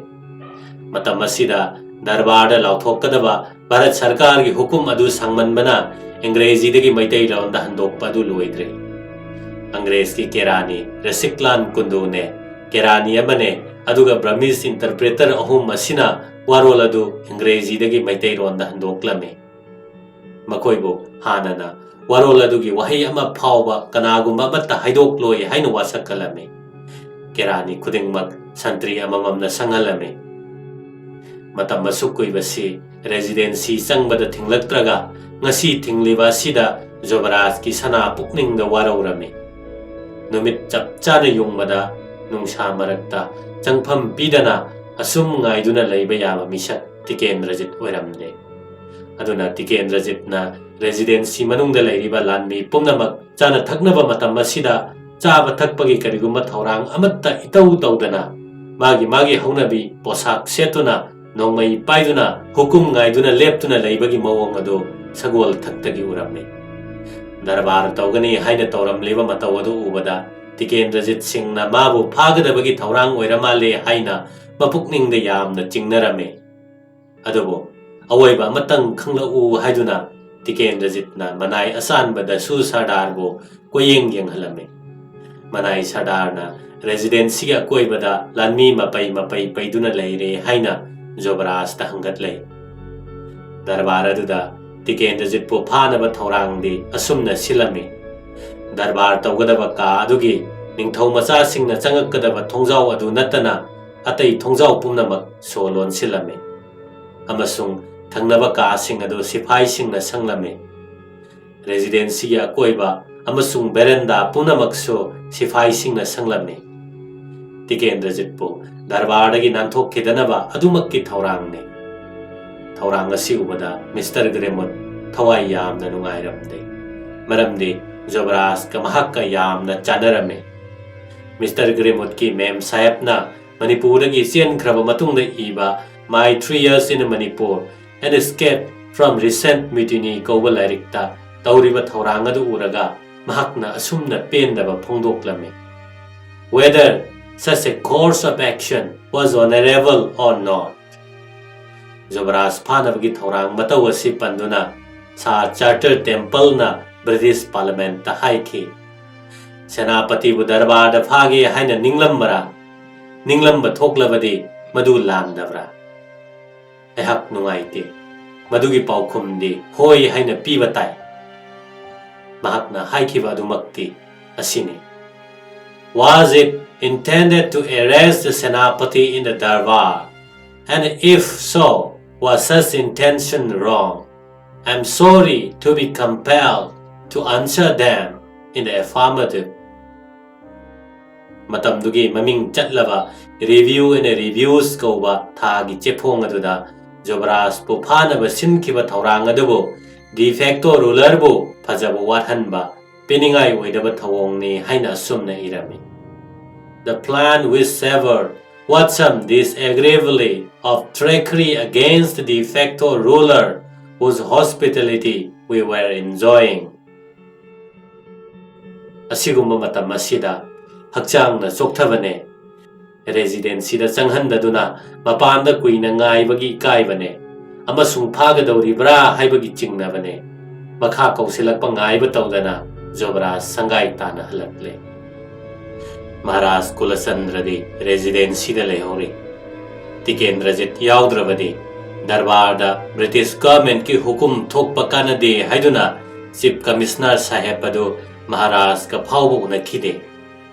ꯃꯇꯝ ꯑꯁꯤꯗ ꯗꯔꯕꯥꯔꯗ ꯂꯥꯎꯊꯣꯛꯀꯗꯕ ꯚꯥꯔꯠ ꯁꯔꯀꯥꯔꯒꯤ ꯍꯨꯀꯨꯝ ꯑꯗꯨ ꯁꯥꯡꯃꯟꯕꯅ ꯏꯪꯒ꯭ꯔꯦꯖꯤꯗꯒꯤ ꯃꯩꯇꯩꯂꯣꯟꯗ ꯍꯟꯗꯣꯛꯄ ꯑꯗꯨ ꯂꯣꯏꯗ꯭ꯔꯦ꯫ ꯑꯪꯒ꯭ꯔꯦꯖꯀꯤ ꯀꯦꯔꯥꯅꯤ ꯔꯁꯤꯛꯂꯥꯟ ꯀꯨꯟꯗꯨꯅꯦ, ꯀꯦꯔꯥꯅꯤ ꯑꯃꯅꯦ, ꯑꯗꯨꯒ ꯕ꯭ꯔꯃꯤꯁ ꯏꯟꯇꯔꯄ꯭ꯔꯦꯇꯔ ꯑꯍꯨꯝ ꯑꯁꯤꯅ ꯋꯥꯔꯣꯜ ꯑꯗꯨ ꯏꯪꯒ꯭ꯔꯦꯖꯤꯗꯒꯤ ꯃꯩꯇꯩꯂꯣꯟꯗ ꯍꯟꯗꯣꯛꯂꯝꯃꯤ꯫ ꯃꯈꯣꯏꯕꯨ ꯍꯥꯟꯅꯅ ꯋꯥꯔꯣꯜ ꯑꯗꯨꯒꯤ ꯋꯥꯍꯩ ꯑꯃ ꯐꯥꯎꯕ ꯀꯅꯥꯒꯨꯝꯕ ꯑꯃꯠꯇ ꯍꯥꯏꯗꯣꯛꯂꯣꯏ ꯍꯥꯏꯅ ꯋꯥꯁꯛꯀꯜꯂꯝꯃꯤ꯫ ꯀꯦꯔꯥꯅꯤ ꯈꯨꯗꯤꯡꯃꯛ ꯁꯟꯇ꯭ꯔꯤ ꯑꯃꯃꯝꯅ ꯁꯪꯍꯜꯂꯝꯃꯤ꯫ ꯃꯇꯝ ꯑꯁꯨꯛ ꯀꯨꯏꯕꯁꯤ ꯔꯦꯖꯤꯗꯦꯟꯁꯤ ꯆꯪꯕꯗ ꯊꯤꯡꯂꯛꯇ꯭ꯔꯒ, ꯉꯁꯤ ꯊꯤꯡꯂꯤꯕ ꯑꯁꯤꯗ ꯖꯣꯕꯔꯥꯖꯀꯤ ꯁꯅꯥ ꯄꯨꯛꯅꯤꯡꯗ ꯋꯥꯔꯧꯔꯝꯃꯤ꯫ ꯅꯨꯃꯤꯠ ꯆꯞ ꯆꯥꯅ ꯌꯨꯡꯕꯗ, ꯅꯨꯡꯁꯥ ꯃꯔꯛꯇ ꯆꯪꯐꯝ ꯄꯤꯗꯅ ꯑꯁꯨꯝ ꯉꯥꯏꯗꯨꯅ ꯂꯩꯕ ꯌꯥꯕ ꯃꯤꯁꯛ ꯇꯤꯀꯦꯟꯗ꯭ꯔꯖꯤꯠ ꯑꯣꯏꯔꯝꯗꯦ꯫ ꯑꯗꯨꯅ ꯇꯤꯀꯦꯟꯗ꯭ꯔꯖꯤꯠꯅ ꯔꯦꯖꯤꯗꯦꯟꯁꯤ ꯃꯅꯨꯡꯗ ꯂꯩꯔꯤꯕ ꯂꯥꯟꯃꯤ ꯄꯨꯝꯅꯃꯛ ꯆꯥꯅ ꯊꯛꯅꯕ ꯃꯇꯝ ꯑꯁꯤꯗ ꯆꯥꯕ ꯊꯛꯄꯒꯤ ꯀꯔꯤꯒꯨꯝꯕ ꯊꯧꯔꯥꯡ ꯑꯃꯠꯇ ꯏꯇꯧ ꯇꯧꯗꯅ, ꯃꯥꯒꯤ ꯃꯥꯒꯤ ꯍꯧꯅꯕꯤ ꯄꯣꯁꯥꯛ ꯁꯦꯠꯇꯨꯅ, ꯅꯣꯡꯃꯩ ꯄꯥꯏꯗꯨꯅ, ꯍꯨꯀꯨꯝ ꯉꯥꯏꯗꯨꯅ ꯂꯦꯞꯇꯨꯅ ꯂꯩꯕꯒꯤ ꯃꯑꯣꯡ ꯑꯗꯨ ꯁꯒꯣꯜ ꯊꯛꯇꯒꯤ ꯎꯔꯝꯃꯤ꯫ ꯗꯔꯕꯥꯔ ꯇꯧꯒꯅꯤ ꯍꯥꯏꯅ ꯇꯧꯔꯝꯂꯤꯕ ꯃꯇꯧ ꯑꯗꯨ ꯎꯕꯗ, ꯇꯤꯀꯦꯟꯗ꯭ꯔꯖꯤꯠ ꯁꯤꯡꯅ ꯃꯥꯕꯨ ꯐꯥꯒꯗꯕꯒꯤ ꯊꯧꯔꯥꯡ ꯑꯣꯏꯔ ꯃꯥꯜꯂꯦ ꯍꯥꯏꯅ ꯃꯄꯨꯛꯅꯤꯡꯗ ꯌꯥꯝꯅ ꯆꯤꯡꯅꯔꯝꯃꯤ꯫ ꯑꯗꯨꯕꯨ ꯑꯋꯣꯏꯕ ꯑꯃꯇꯪ ꯈꯪꯂꯛꯎ ꯍꯥꯏꯗꯨꯅ ꯇꯤꯀꯦꯟꯗ꯭ꯔꯖꯤꯠꯅ ꯃꯅꯥꯏ ꯑꯆꯥꯟꯕꯗꯁꯨ ꯁꯔꯗꯥꯔꯕꯨ ꯀꯣꯏꯌꯦꯡ ꯌꯦꯡꯍꯜꯂꯝꯃꯤ꯫ ꯃꯅꯥꯏ ꯁꯔꯗꯥꯔꯅ ꯔꯦꯖꯤꯗꯦꯟꯁꯤꯒꯤ ꯑꯀꯣꯏꯕꯗ ꯂꯥꯟꯃꯤ ꯃꯄꯩ ꯃꯄꯩ ꯄꯩꯗꯨꯅ ꯂꯩꯔꯦ ꯍꯥꯏꯅ ꯖꯣꯕꯔꯥꯖꯇ ꯍꯪꯒꯠꯂꯦ꯫ ꯗꯔꯕꯥꯔ ꯑꯗꯨꯗ ꯇꯤꯀꯦꯟꯗ꯭ꯔꯖꯤꯠꯄꯨ ꯐꯥꯅꯕ ꯊꯧꯔꯥꯡꯗꯤ ꯑꯁꯨꯝꯅ ꯁꯤꯜꯂꯝꯃꯤ꯫ ꯗꯔꯕꯥꯔ ꯇꯧꯒꯗꯕ ꯀꯥ ꯑꯗꯨꯒꯤ ꯅꯤꯡꯊꯧ ꯃꯆꯥꯁꯤꯡꯅ ꯆꯪꯉꯛꯀꯗꯕ ꯊꯣꯡꯖꯥꯎ ꯑꯗꯨ ꯅꯠꯇꯅ ꯑꯇꯩ ꯊꯣꯡꯖꯥꯎ ꯄꯨꯝꯅꯃꯛ ꯁꯣ ꯂꯣꯟꯁꯤꯜꯂꯝꯃꯤ ꯑꯃꯁꯨꯡ ꯊꯪꯅꯕ ꯀꯥꯁꯤꯡ ꯑꯗꯨ ꯁꯤꯐꯥꯏꯁꯤꯡꯅ ꯁꯪꯂꯝꯃꯤ꯫ ꯔꯦꯖꯤꯗꯦꯟꯁꯤꯒꯤ ꯑꯀꯣꯏꯕ ꯑꯃꯁꯨꯡ ꯕꯦꯔꯦꯟꯗꯥ ꯄꯨꯝꯅꯃꯛꯁꯨ ꯁꯤꯐꯥꯏꯁꯤꯡꯅ ꯁꯪꯂꯝꯃꯤ꯫ ꯇꯤꯀꯦꯟꯗ꯭ꯔꯖꯤꯠꯄꯨ ꯗꯔꯕꯥꯔꯗꯒꯤ ꯅꯥꯟꯊꯣꯛꯈꯤꯗꯅꯕ ꯑꯗꯨꯃꯛꯀꯤ ꯊꯧꯔꯥꯡꯅꯤ꯫ ꯊꯧꯔꯥꯡ ꯑꯁꯤ ꯎꯕꯗ ꯃꯤꯁꯇꯔ ꯒ꯭ꯔꯦꯃꯨꯠ ꯊꯋꯥꯏ ꯌꯥꯝꯅ ꯅꯨꯡꯉꯥꯏꯔꯝꯗꯦ, ꯃꯔꯝꯗꯤ ꯖꯣꯕꯔꯥꯖꯀ ꯃꯍꯥꯛꯀ ꯌꯥꯝꯅ ꯆꯥꯟꯅꯔꯝꯃꯤ꯫ ꯃꯤꯁꯇꯔ ꯒ꯭ꯔꯦꯃꯨꯠꯀꯤ ꯃꯦꯝ ꯁꯥꯍꯦꯕꯅ ꯃꯅꯤꯄꯨꯔꯗꯒꯤ ꯆꯦꯟꯈ꯭ꯔꯕ ꯃꯇꯨꯡꯗ ꯏꯕ My Three Years in Manipur, An Escape from Recent Mutiny ꯀꯧꯕ ꯂꯥꯏꯔꯤꯛꯇ ꯇꯧꯔꯤꯕ ꯊꯧꯔꯥꯡ ꯑꯗꯨ ꯎꯔꯒ ꯃꯍꯥꯛꯅ ꯑꯁꯨꯝꯅ ꯄꯦꯟꯗꯕ ꯐꯣꯡꯗꯣꯛꯂꯝꯃꯤ, "Whether such a course of action was honorable or not, ꯖꯨꯕꯔꯥꯖ ꯐꯥꯅꯕꯒꯤ ꯊꯧꯔꯥꯡ ꯃꯇꯧ ꯑꯁꯤ ꯄꯟꯗꯨꯅ ꯁꯥ ꯆꯥꯔꯇꯔ ꯇꯦꯝꯄꯜꯅ ꯕ꯭ꯔꯤꯇꯤꯁ ꯄꯥꯔꯂꯤꯌꯥꯃꯦꯟꯠꯇ ꯍꯥꯏꯈꯤ, "ꯁꯦꯅꯥꯄꯇꯤꯕꯨ ꯗꯔꯕꯥꯔꯗ ꯐꯥꯒꯦ ꯍꯥꯏꯅ ꯅꯤꯡꯂꯝꯕꯔꯥ? ꯅꯤꯡꯂꯝꯕ ꯊꯣꯛꯂꯕꯗꯤ ꯃꯗꯨ ꯂꯥꯟꯗꯕ꯭ꯔꯥ?" ꯑꯩꯍꯥꯛ ꯅꯨꯡꯉꯥꯏꯇꯦ꯫ ꯃꯗꯨꯒꯤ ꯄꯥꯎꯈꯨꯝꯗꯤ ꯍꯣꯏ ꯍꯥꯏꯅ ꯄꯤꯕ ꯇꯥꯏ꯫ ꯃꯍꯥꯛꯅ ꯍꯥꯏꯈꯤꯕ ꯑꯗꯨꯃꯛꯇꯤ ꯑꯁꯤꯅꯤ: "Was it intended to arrest the Senapati in the Darbar? And if so, was such intention wrong? I am sorry to be compelled to answer them in the affirmative." ꯃꯇꯝꯗꯨꯒꯤ ꯃꯃꯤꯡ ꯆꯠꯂꯕ Review and Reviews ꯀꯧꯕ ꯊꯥꯒꯤ ꯆꯦꯐꯣꯡ ꯑꯗꯨꯗ ꯖꯨꯕꯔꯥꯖꯄꯨ ꯐꯥꯅꯕ ꯁꯤꯟꯈꯤꯕ ꯊꯧꯔꯥꯡ ꯑꯗꯨꯕꯨ de facto rulerꯕꯨ ꯐꯖꯕ ꯋꯥꯠꯍꯟꯕ, ꯄꯦꯟꯅꯤꯡꯉꯥꯏ ꯑꯣꯏꯗꯕ ꯊꯧꯑꯣꯡꯅꯤ ꯍꯥꯏꯅ ꯑꯁꯨꯝꯅ ꯏꯔꯝꯃꯤ: "The plan which severed what some disagreeably of trickery against the de facto ruler whose hospitality we were enjoying." ꯑꯁꯤꯒꯨꯝꯕ ꯃꯇꯝ ꯑꯁꯤꯗ ꯍꯛꯆꯥꯡꯅ ꯆꯣꯛꯊꯕꯅꯦ, ꯔꯦꯖꯤꯗꯦꯟꯁꯤꯗ ꯆꯪꯍꯟꯗꯗꯨꯅ ꯃꯄꯥꯟꯗ ꯀꯨꯏꯅ ꯉꯥꯏꯕꯒꯤ ꯏꯀꯥꯏꯕꯅꯦ, ꯑꯃꯁꯨꯡ ꯐꯥꯒꯗꯧꯔꯤꯕ꯭ꯔꯥ ꯍꯥꯏꯕꯒꯤ ꯆꯤꯡꯅꯕꯅꯦ꯫ ꯃꯈꯥ ꯀꯧꯁꯤꯜꯂꯛꯄ ꯉꯥꯏꯕ ꯇꯧꯗꯅ ꯖꯣꯕꯔꯥꯖ ꯁꯪꯒꯥꯏ ꯇꯥꯅ ꯍꯜꯂꯛꯂꯦ꯫ ꯃꯍꯥꯔꯥꯖ ꯀꯨꯂꯆꯟꯗ꯭ꯔꯗꯤ ꯔꯦꯖꯤꯗꯦꯟꯁꯤꯗ ꯂꯩꯍꯧꯔꯤ꯫ ꯇꯤꯀꯦꯟꯗ꯭ꯔꯖꯤꯠ ꯌꯥꯎꯗ꯭ꯔꯕꯗꯤ ꯗꯔꯕꯥꯔꯗ ꯕ꯭ꯔꯤꯇꯤꯁ ꯒꯚꯔꯟꯃꯦꯟꯠꯀꯤ ꯍꯨꯀꯨꯝ ꯊꯣꯛꯄ ꯀꯥꯟꯅꯗꯦ ꯍꯥꯏꯗꯨꯅ ꯆꯤꯐ ꯀꯃꯤꯁꯅꯔ ꯁꯥꯍꯦꯕ ꯑꯗꯨ ꯃꯍꯥꯔꯥꯖꯒ ꯐꯥꯎꯕ ꯎꯅꯈꯤꯗꯦ꯫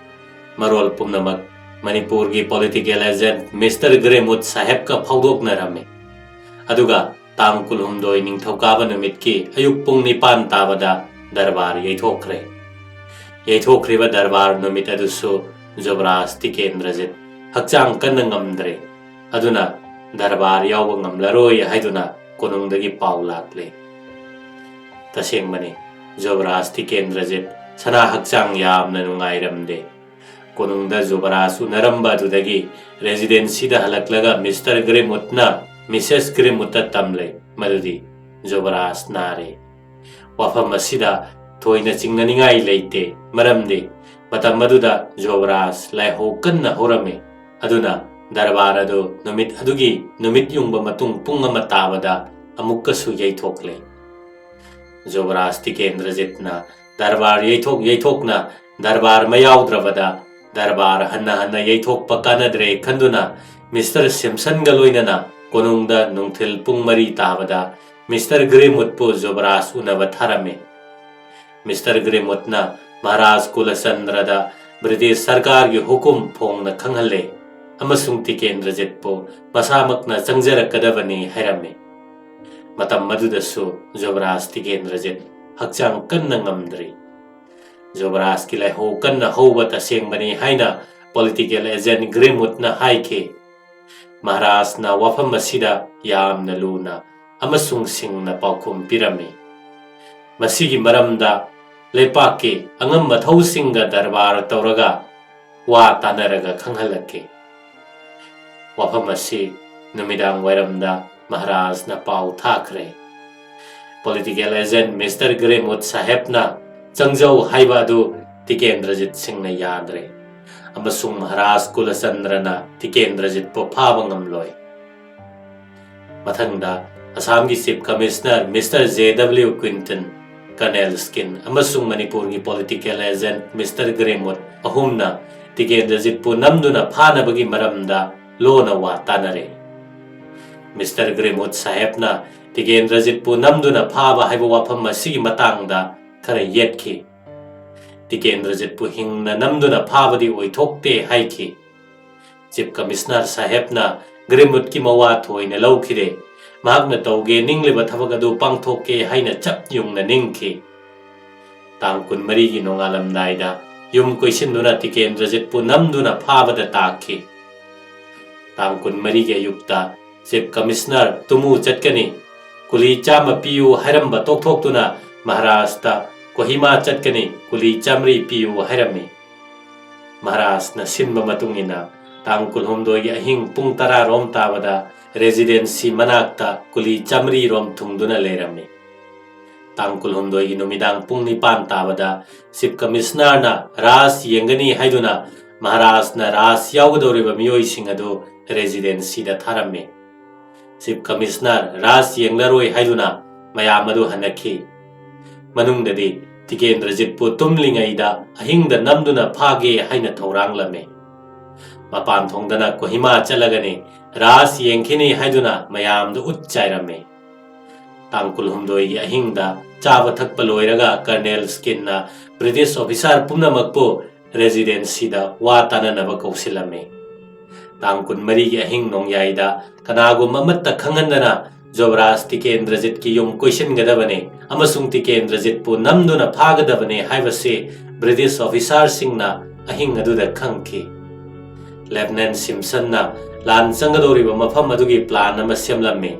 ꯃꯔꯣꯜ ꯄꯨꯝꯅꯃꯛ ꯃꯅꯤꯄꯨꯔꯒꯤ ꯄꯣꯂꯤꯇꯤꯀꯦꯜ ꯑꯦꯖꯦꯟꯠ ꯃꯤꯁꯇꯔ ꯒ꯭ꯔꯦꯃꯨꯠ ꯁꯥꯍꯦꯕꯀ ꯐꯥꯎꯗꯣꯛꯅꯔꯝꯃꯤ꯫ ꯑꯗꯨꯒ ꯇꯥꯡ ꯀꯨꯟꯍꯨꯝꯗꯣꯏ ꯅꯤꯡꯊꯧꯀꯥꯕ ꯅꯨꯃꯤꯠꯀꯤ ꯑꯌꯨꯛ ꯄꯨꯡ ꯅꯤꯄꯥꯟ ꯇꯥꯕꯗ ꯗꯔꯕꯥꯔ ꯌꯩꯊꯣꯛꯈ꯭ꯔꯦ꯫ ꯌꯩꯊꯣꯛꯈ꯭ꯔꯤꯕ ꯗꯔꯕꯥꯔ ꯅꯨꯃꯤꯠ ꯑꯗꯨꯁꯨ ꯖꯨꯕꯔꯥꯖ ꯇꯤꯀꯦꯟꯗ꯭ꯔꯖꯤꯠ ꯍꯛꯆꯥꯡ ꯀꯟꯅ ꯉꯝꯗ꯭ꯔꯦ꯫ ꯑꯗꯨꯅ ꯗꯔꯕꯥꯔ ꯌꯥꯎꯕ ꯉꯝꯂꯔꯣꯏ ꯍꯥꯏꯗꯨꯅ ꯀꯣꯅꯨꯡꯗꯒꯤ ꯄꯥꯎ ꯂꯥꯛꯂꯦ꯫ ꯇꯁꯦꯡꯕꯅꯤ, ꯖꯨꯕꯔꯥꯖ ꯇꯤꯀꯦꯟꯗ꯭ꯔꯖꯤꯠ ꯁꯅꯥ ꯍꯛꯆꯥꯡ ꯌꯥꯝꯅ ꯅꯨꯡꯉꯥꯏꯔꯝꯗꯦ꯫ ꯀꯣꯅꯨꯡꯗ ꯖꯨꯕꯔꯥꯖ ꯎꯅꯔꯝꯕ ꯑꯗꯨꯗꯒꯤ ꯔꯦꯖꯤꯗꯦꯟꯁꯤꯗ ꯍꯜꯂꯛꯂꯒ ꯃꯤꯁꯇꯔ ꯒ꯭ꯔꯦꯃꯨꯠꯅ ꯃꯤꯁꯦꯁ ꯒ꯭ꯔꯦꯃꯨꯠꯇ ꯇꯝꯂꯦ ꯃꯗꯨꯗꯤ ꯖꯨꯕꯔꯥꯖ ꯅꯥꯔꯦ꯫ ꯋꯥꯐꯝ ꯑꯁꯤꯗ ꯊꯣꯏꯅ ꯆꯤꯡꯅꯅꯤꯡꯉꯥꯏ ꯂꯩꯇꯦ, ꯃꯔꯝꯗꯤ ꯃꯇꯝ ꯑꯗꯨꯗ ꯖꯨꯕꯔꯥꯖ ꯂꯥꯏꯍꯧ ꯀꯟꯅ ꯍꯧꯔꯝꯃꯤ꯫ ꯑꯗꯨꯅ ꯗꯔꯕꯥꯔ ꯑꯗꯨ ꯅꯨꯃꯤꯠ ꯑꯗꯨꯒꯤ ꯅꯨꯃꯤꯠ ꯌꯨꯡꯕ ꯃꯇꯨꯡ ꯄꯨꯡ ꯑꯃ ꯇꯥꯕꯗ ꯑꯃꯨꯛꯀꯁꯨ ꯌꯩꯊꯣꯛꯂꯦ꯫ ꯖꯨꯕꯔꯥꯖ ꯇꯤꯀꯦꯟꯗ꯭ꯔꯖꯤꯠꯅ ꯗꯔꯕꯥꯔ ꯌꯩꯊꯣꯛ ꯌꯩꯊꯣꯛꯅ ꯗꯔꯕꯥꯔ ꯃꯌꯥꯎꯗ꯭ꯔꯕꯗ ꯗꯔꯕꯥꯔ ꯍꯟꯅ ꯍꯟꯅ ꯌꯩꯊꯣꯛꯄ ꯀꯥꯟꯅꯗ꯭ꯔꯦ ꯈꯟꯗꯨꯅ ꯃꯤꯁꯇꯔ ꯁꯤꯝꯁꯟꯒ ꯂꯣꯏꯅꯅ ꯀꯣꯅꯨꯡꯗ ꯅꯨꯡꯊꯤꯜ ꯄꯨꯡ ꯃꯔꯤ ꯇꯥꯕꯗ ꯃꯤꯁꯇꯔ ꯒ꯭ꯔꯦꯃꯨꯠꯄꯨ ꯖꯨꯕꯔꯥꯖ ꯎꯅꯕ ꯊꯥꯔꯝꯃꯤ꯫ ꯃꯤꯁꯇꯔ ꯒ꯭ꯔꯦꯃꯨꯠꯅ ꯃꯍꯥꯔꯥꯖ ꯀꯨꯂꯆꯟꯗ꯭ꯔꯗ ꯕ꯭ꯔꯤꯇꯤꯁ ꯁꯔꯀꯥꯔꯒꯤ ꯍꯨꯀꯨꯝ ꯐꯣꯡꯅ ꯈꯪꯍꯜꯂꯦ ꯑꯃꯁꯨꯡ ꯇꯤꯀꯦꯟꯗ꯭ꯔꯖꯤꯠꯄꯨ ꯃꯁꯥꯃꯛꯅ ꯆꯪꯖꯔꯛꯀꯗꯕꯅꯤ ꯍꯥꯏꯔꯝꯃꯤ꯫ ꯃꯇꯝ ꯑꯗꯨꯗꯁꯨ ꯖꯨꯕꯔꯥꯖ ꯇꯤꯀꯦꯟꯗ꯭ꯔꯖꯤꯠ ꯍꯛꯆꯥꯡ ꯀꯟꯅ ꯉꯝꯗ꯭ꯔꯤ꯫ ꯖꯨꯕꯔꯥꯖꯀꯤ ꯂꯥꯏꯍꯧ ꯀꯟꯅ ꯍꯧꯕ ꯇꯁꯦꯡꯕꯅꯤ ꯍꯥꯏꯅ ꯄꯣꯂꯤꯇꯤꯀꯦꯜ ꯑꯦꯖꯦꯟ ꯒ꯭ꯔꯦꯃꯨꯠꯅ ꯍꯥꯏꯈꯤ꯫ ꯃꯍꯥꯔꯥꯖꯅ ꯋꯥꯐꯝ ꯑꯁꯤꯗ ꯌꯥꯝꯅ ꯂꯨꯅ ꯑꯃꯁꯨꯡ ꯁꯤꯡꯅ ꯄꯥꯎꯈꯨꯝ ꯄꯤꯔꯝꯃꯤ꯫ ꯃꯁꯤꯒꯤ ꯃꯔꯝꯗ ꯂꯩꯄꯥꯛꯀꯤ ꯑꯉꯝꯕ ꯊꯧꯁꯤꯡꯒ ꯗꯔꯕꯥꯔ ꯇꯧꯔꯒ ꯋꯥ ꯇꯥꯅꯔꯒ ꯈꯪꯍꯜꯂꯛꯈꯤ꯫ ꯋꯥꯐꯝ ꯑꯁꯤ ꯅꯨꯃꯤꯗꯥꯡ ꯋꯥꯏꯔꯝꯗ ꯃꯍꯥꯔꯥꯖꯅ ꯄꯥꯎ ꯊꯥꯈ꯭ꯔꯦ꯫ ꯄꯣꯂꯤꯇꯤꯀꯦꯜ ꯑꯦꯖꯦꯟ ꯃꯤꯁꯇꯔ ꯒ꯭ꯔꯦꯃꯨꯠ ꯁꯥꯍꯦꯕꯅ ꯆꯪꯖꯧ ꯍꯥꯏꯕ ꯑꯗꯨ ꯇꯤꯀꯦꯟꯗ꯭ꯔꯖꯤꯠ ꯁꯤꯡꯅ ꯌꯥꯗ꯭ꯔꯦ ꯑꯃꯁꯨꯡ ꯃꯍꯥꯔꯥꯖ ꯀꯨꯂꯆꯟꯗ꯭ꯔꯅ ꯇꯤꯀꯦꯟꯗ꯭ꯔꯖꯤꯠꯄꯨ ꯐꯥꯕ ꯉꯝꯂꯣꯏ꯫ ꯃꯊꯪꯗ ꯑꯁꯥꯝꯒꯤ chief commissioner mister J W Quinton, colonel Skene ꯑꯃꯁꯨꯡ ꯃꯅꯤꯄꯨꯔꯒꯤ ꯄꯣꯂꯤꯇꯤꯀꯦꯜ ꯑꯦꯖꯦꯟ ꯃꯤꯁꯇꯔ ꯒ꯭ꯔꯦꯃꯨꯠ ꯑꯍꯨꯝꯅ ꯇꯤꯀꯦꯟꯗ꯭ꯔꯖꯤꯠꯄꯨ ꯅꯝꯗꯨꯅ ꯐꯥꯅꯕꯒꯤ ꯃꯔꯝꯗ ꯂꯣꯟꯅ ꯋꯥ ꯇꯥꯅꯔꯦ꯫ ꯃꯤꯁꯇꯔ ꯒ꯭ꯔꯦꯃꯨꯠ ꯁꯥꯍꯦꯕꯅ ꯇꯤꯀꯦꯟꯗ꯭ꯔꯖꯤꯠꯄꯨ ꯅꯝꯗꯨꯅ ꯐꯥꯕ ꯍꯥꯏꯕ ꯋꯥꯐꯝ ꯑꯁꯤꯒꯤ ꯃꯇꯥꯡꯗ ꯈꯔ ꯌꯦꯠꯈꯤ꯫ ꯇꯤꯀꯦꯟꯗ꯭ꯔꯖꯤꯠꯄꯨ ꯍꯤꯡꯅ ꯅꯝꯗꯨꯅ ꯐꯥꯕꯗꯤ ꯑꯣꯏꯊꯣꯛꯇꯦ ꯍꯥꯏꯈꯤ꯫ ꯆꯤꯐ ꯀꯃꯤꯁꯅꯔ ꯁꯥꯍꯦꯕꯅ ꯒ꯭ꯔꯦꯃꯨꯠꯀꯤ ꯃꯋꯥ ꯊꯣꯏꯅ ꯂꯧꯈꯤꯗꯦ꯫ ꯃꯍꯥꯛꯅ ꯇꯧꯒꯦ ꯅꯤꯡꯂꯤꯕ ꯊꯕꯛ ꯑꯗꯨ ꯄꯥꯡꯊꯣꯛꯀꯦ ꯍꯥꯏꯅ ꯆꯞ ꯌꯨꯡꯅ ꯅꯤꯡꯈꯤ꯫ ꯇꯥꯡ ꯀꯨꯟꯃꯔꯤꯒꯤ ꯅꯣꯡꯉꯥꯜꯂꯝꯗꯥꯏꯗ ꯌꯨꯝ ꯀꯣꯏꯁꯤꯟꯗꯨꯅ ꯇꯤꯀꯦꯟꯗ꯭ꯔꯖꯤꯠꯄꯨ ꯅꯝꯗꯨꯅ ꯐꯥꯕꯗ ꯇꯥꯈꯤ꯫ ꯇꯥꯡ ꯀꯨꯟꯃꯔꯤꯒꯤ ꯑꯌꯨꯛꯇ ꯆꯤꯐ ꯀꯃꯤꯁꯅꯔ ꯇꯨꯃꯨ ꯆꯠꯀꯅꯤ, ꯀꯨꯂꯤ ꯆꯥꯝꯃ ꯄꯤꯌꯨ ꯍꯥꯏꯔꯝꯕ ꯇꯣꯛꯊꯣꯛꯇꯨꯅ ꯃꯍꯥꯔꯥꯖꯇ ꯀꯣꯍꯤꯃꯥ ꯆꯠꯀꯅꯤ, ꯀꯨꯂꯤ ꯆꯥꯝꯃꯔꯤ ꯄꯤꯌꯨ ꯍꯥꯏꯔꯝꯃꯤ꯫ ꯃꯍꯥꯔꯥꯖꯅ ꯁꯤꯟꯕ ꯃꯇꯨꯡ ꯏꯟꯅ ꯇꯥꯡ ꯀꯨꯟꯍꯨꯝꯗꯣꯏꯒꯤ ꯑꯍꯤꯡ ꯄꯨꯡ ꯇꯔꯥ ꯔꯣꯝ ꯇꯥꯕꯗ ꯔꯦꯖꯤꯗꯦꯟꯁꯤ ꯃꯅꯥꯛꯇ ꯀꯨꯂꯤ ꯆꯥꯝꯃꯔꯤ ꯔꯣꯝ ꯊꯨꯡꯗꯨꯅ ꯂꯩꯔꯝꯃꯤ꯫ ꯇꯥꯡ ꯀꯨꯟꯍꯨꯝꯗꯣꯏꯒꯤ ꯅꯨꯃꯤꯗꯥꯡ ꯄꯨꯡ ꯅꯤꯄꯥꯟ ꯇꯥꯕꯗ ꯆꯤꯐ ꯀꯃꯤꯁꯅꯔꯅ ꯔꯥꯖ ꯌꯦꯡꯒꯅꯤ ꯍꯥꯏꯗꯨꯅ ꯃꯍꯥꯔꯥꯖꯅ ꯔꯥꯖ ꯌꯥꯎꯒꯗꯧꯔꯤꯕ ꯃꯤꯑꯣꯏꯁꯤꯡ ꯑꯗꯨ ꯔꯦꯖꯤꯗꯦꯟꯁꯤꯗ ꯊꯥꯔꯝꯃꯤ꯫ ꯆꯤꯐ ꯀꯃꯤꯁꯅꯔ ꯔꯥꯖ ꯌꯦꯡꯂꯔꯣꯏ ꯍꯥꯏꯗꯨꯅ ꯃꯌꯥꯝ ꯑꯗꯨ ꯍꯟꯅꯈꯤ꯫ ꯃꯅꯨꯡꯗꯗꯤ ꯇꯤꯀꯦꯟꯗ꯭ꯔꯖꯤꯠꯄꯨ ꯇꯨꯝꯂꯤꯉꯩꯗ ꯑꯍꯤꯡꯗ ꯅꯝꯗꯨꯅ ꯐꯥꯒꯦ ꯍꯥꯏꯅ ꯊꯧꯔꯥꯡꯂꯝꯃꯤ꯫ ꯃꯄꯥꯟ ꯊꯣꯡꯗꯅ ꯀꯣꯍꯤꯃꯥ ꯆꯠꯂꯒꯅꯤ, ꯔꯥꯖ ꯌꯦꯡꯈꯤꯅꯤ ꯍꯥꯏꯗꯨꯅ ꯃꯌꯥꯝꯗ ꯎꯠ ꯆꯥꯏꯔꯝꯃꯤ꯫ ꯇꯥꯡ ꯀꯨꯟꯍꯨꯝꯗꯣꯏꯒꯤ ꯑꯍꯤꯡꯗ ꯆꯥꯕ ꯊꯛꯄ ꯂꯣꯏꯔꯒ ꯀꯔꯅꯦꯜ ꯁ꯭ꯀꯤꯟꯅ ꯕ꯭ꯔꯤꯇꯤꯁ ꯑꯣꯐꯤꯁꯥꯔ ꯄꯨꯝꯅꯃꯛꯄꯨ ꯔꯦꯖꯤꯗꯦꯟꯁꯤꯗ ꯋꯥ ꯇꯥꯅꯅꯕ ꯀꯧꯁꯤꯜꯂꯝꯃꯤ꯫ ꯇꯥꯡ ꯀꯨꯟꯃꯔꯤꯒꯤ ꯑꯍꯤꯡ ꯅꯣꯡꯌꯥꯏꯗ ꯀꯅꯥꯒꯨꯝꯕ ꯑꯃꯠꯇ ꯈꯪꯍꯟꯗꯅ ꯖꯣꯕꯔꯥꯖ ꯇꯤꯀꯦꯟꯗ꯭ꯔꯖꯤꯠꯀꯤ ꯌꯨꯝ ꯀꯣꯏꯁꯤꯟꯒꯗꯕꯅꯤ ꯑꯃꯁꯨꯡ ꯇꯤꯀꯦꯟꯗ꯭ꯔꯖꯤꯠꯄꯨ ꯅꯝꯗꯨꯅ ꯐꯥꯒꯗꯕꯅꯤ ꯍꯥꯏꯕꯁꯤ ꯕ꯭ꯔꯤꯇꯤꯁ ꯑꯣꯐꯤꯁꯥꯔꯁꯤꯡꯅ ꯑꯍꯤꯡ ꯑꯗꯨꯗ ꯈꯪꯈꯤ꯫ ꯂꯦꯐꯅꯦꯟ ꯁꯤꯝꯁꯟꯅ ꯂꯥꯟ ꯆꯪꯒꯗꯧꯔꯤꯕ ꯃꯐꯝ ꯑꯗꯨꯒꯤ ꯄ꯭ꯂꯥꯟ ꯑꯃ ꯁꯦꯝꯂꯝꯃꯤ꯫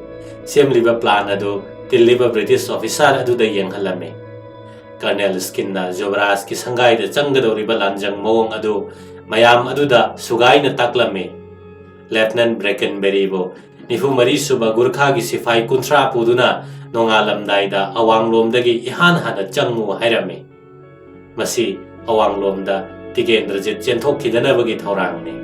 ꯁꯦꯝꯂꯤꯕ ꯄ꯭ꯂꯥꯟ ꯑꯗꯨ ꯇꯤꯜꯂꯤꯕ ꯕ꯭ꯔꯤꯇꯤꯁ ꯑꯣꯐꯤꯁꯥꯔ ꯑꯗꯨꯗ ꯌꯦꯡꯍꯜꯂꯝꯃꯤ꯫ ꯀꯔꯅꯦꯜ ꯁ꯭ꯀꯤꯟꯅ ꯖꯨꯕꯔꯥꯖꯀꯤ ꯁꯪꯒꯥꯏꯗ ꯆꯪꯒꯗꯧꯔꯤꯕ ꯂꯥꯟꯖꯪ ꯃꯑꯣꯡ ꯑꯗꯨ ꯃꯌꯥꯝ ꯑꯗꯨꯗ ꯁꯨꯒꯥꯏꯅ ꯇꯥꯛꯂꯝꯃꯤ꯫ ꯂꯦꯐꯅꯦꯟ ꯕ꯭ꯔꯦꯀꯟꯕꯦꯔꯤꯕꯨ ꯅꯤꯐꯨ ꯃꯔꯤ ꯁꯨꯕ ꯒꯨꯔꯈꯥꯒꯤ ꯁꯤꯐꯥꯏ ꯀꯨꯟꯊ꯭ꯔꯥ ꯄꯨꯗꯨꯅ ꯅꯣꯡꯉꯥꯜꯂꯝꯗꯥꯏꯗ ꯑꯋꯥꯡꯂꯣꯝꯗꯒꯤ ꯏꯍꯥꯟ ꯍꯥꯟꯅ ꯆꯪꯉꯨ ꯍꯥꯏꯔꯝꯃꯤ꯫ ꯃꯁꯤ ꯑꯋꯥꯡꯂꯣꯝꯗ ꯇꯤꯀꯦꯟꯗ꯭ꯔꯖꯤꯠ ꯆꯦꯟꯊꯣꯛꯈꯤꯗꯅꯕꯒꯤ ꯊꯧꯔꯥꯡꯅꯤ꯫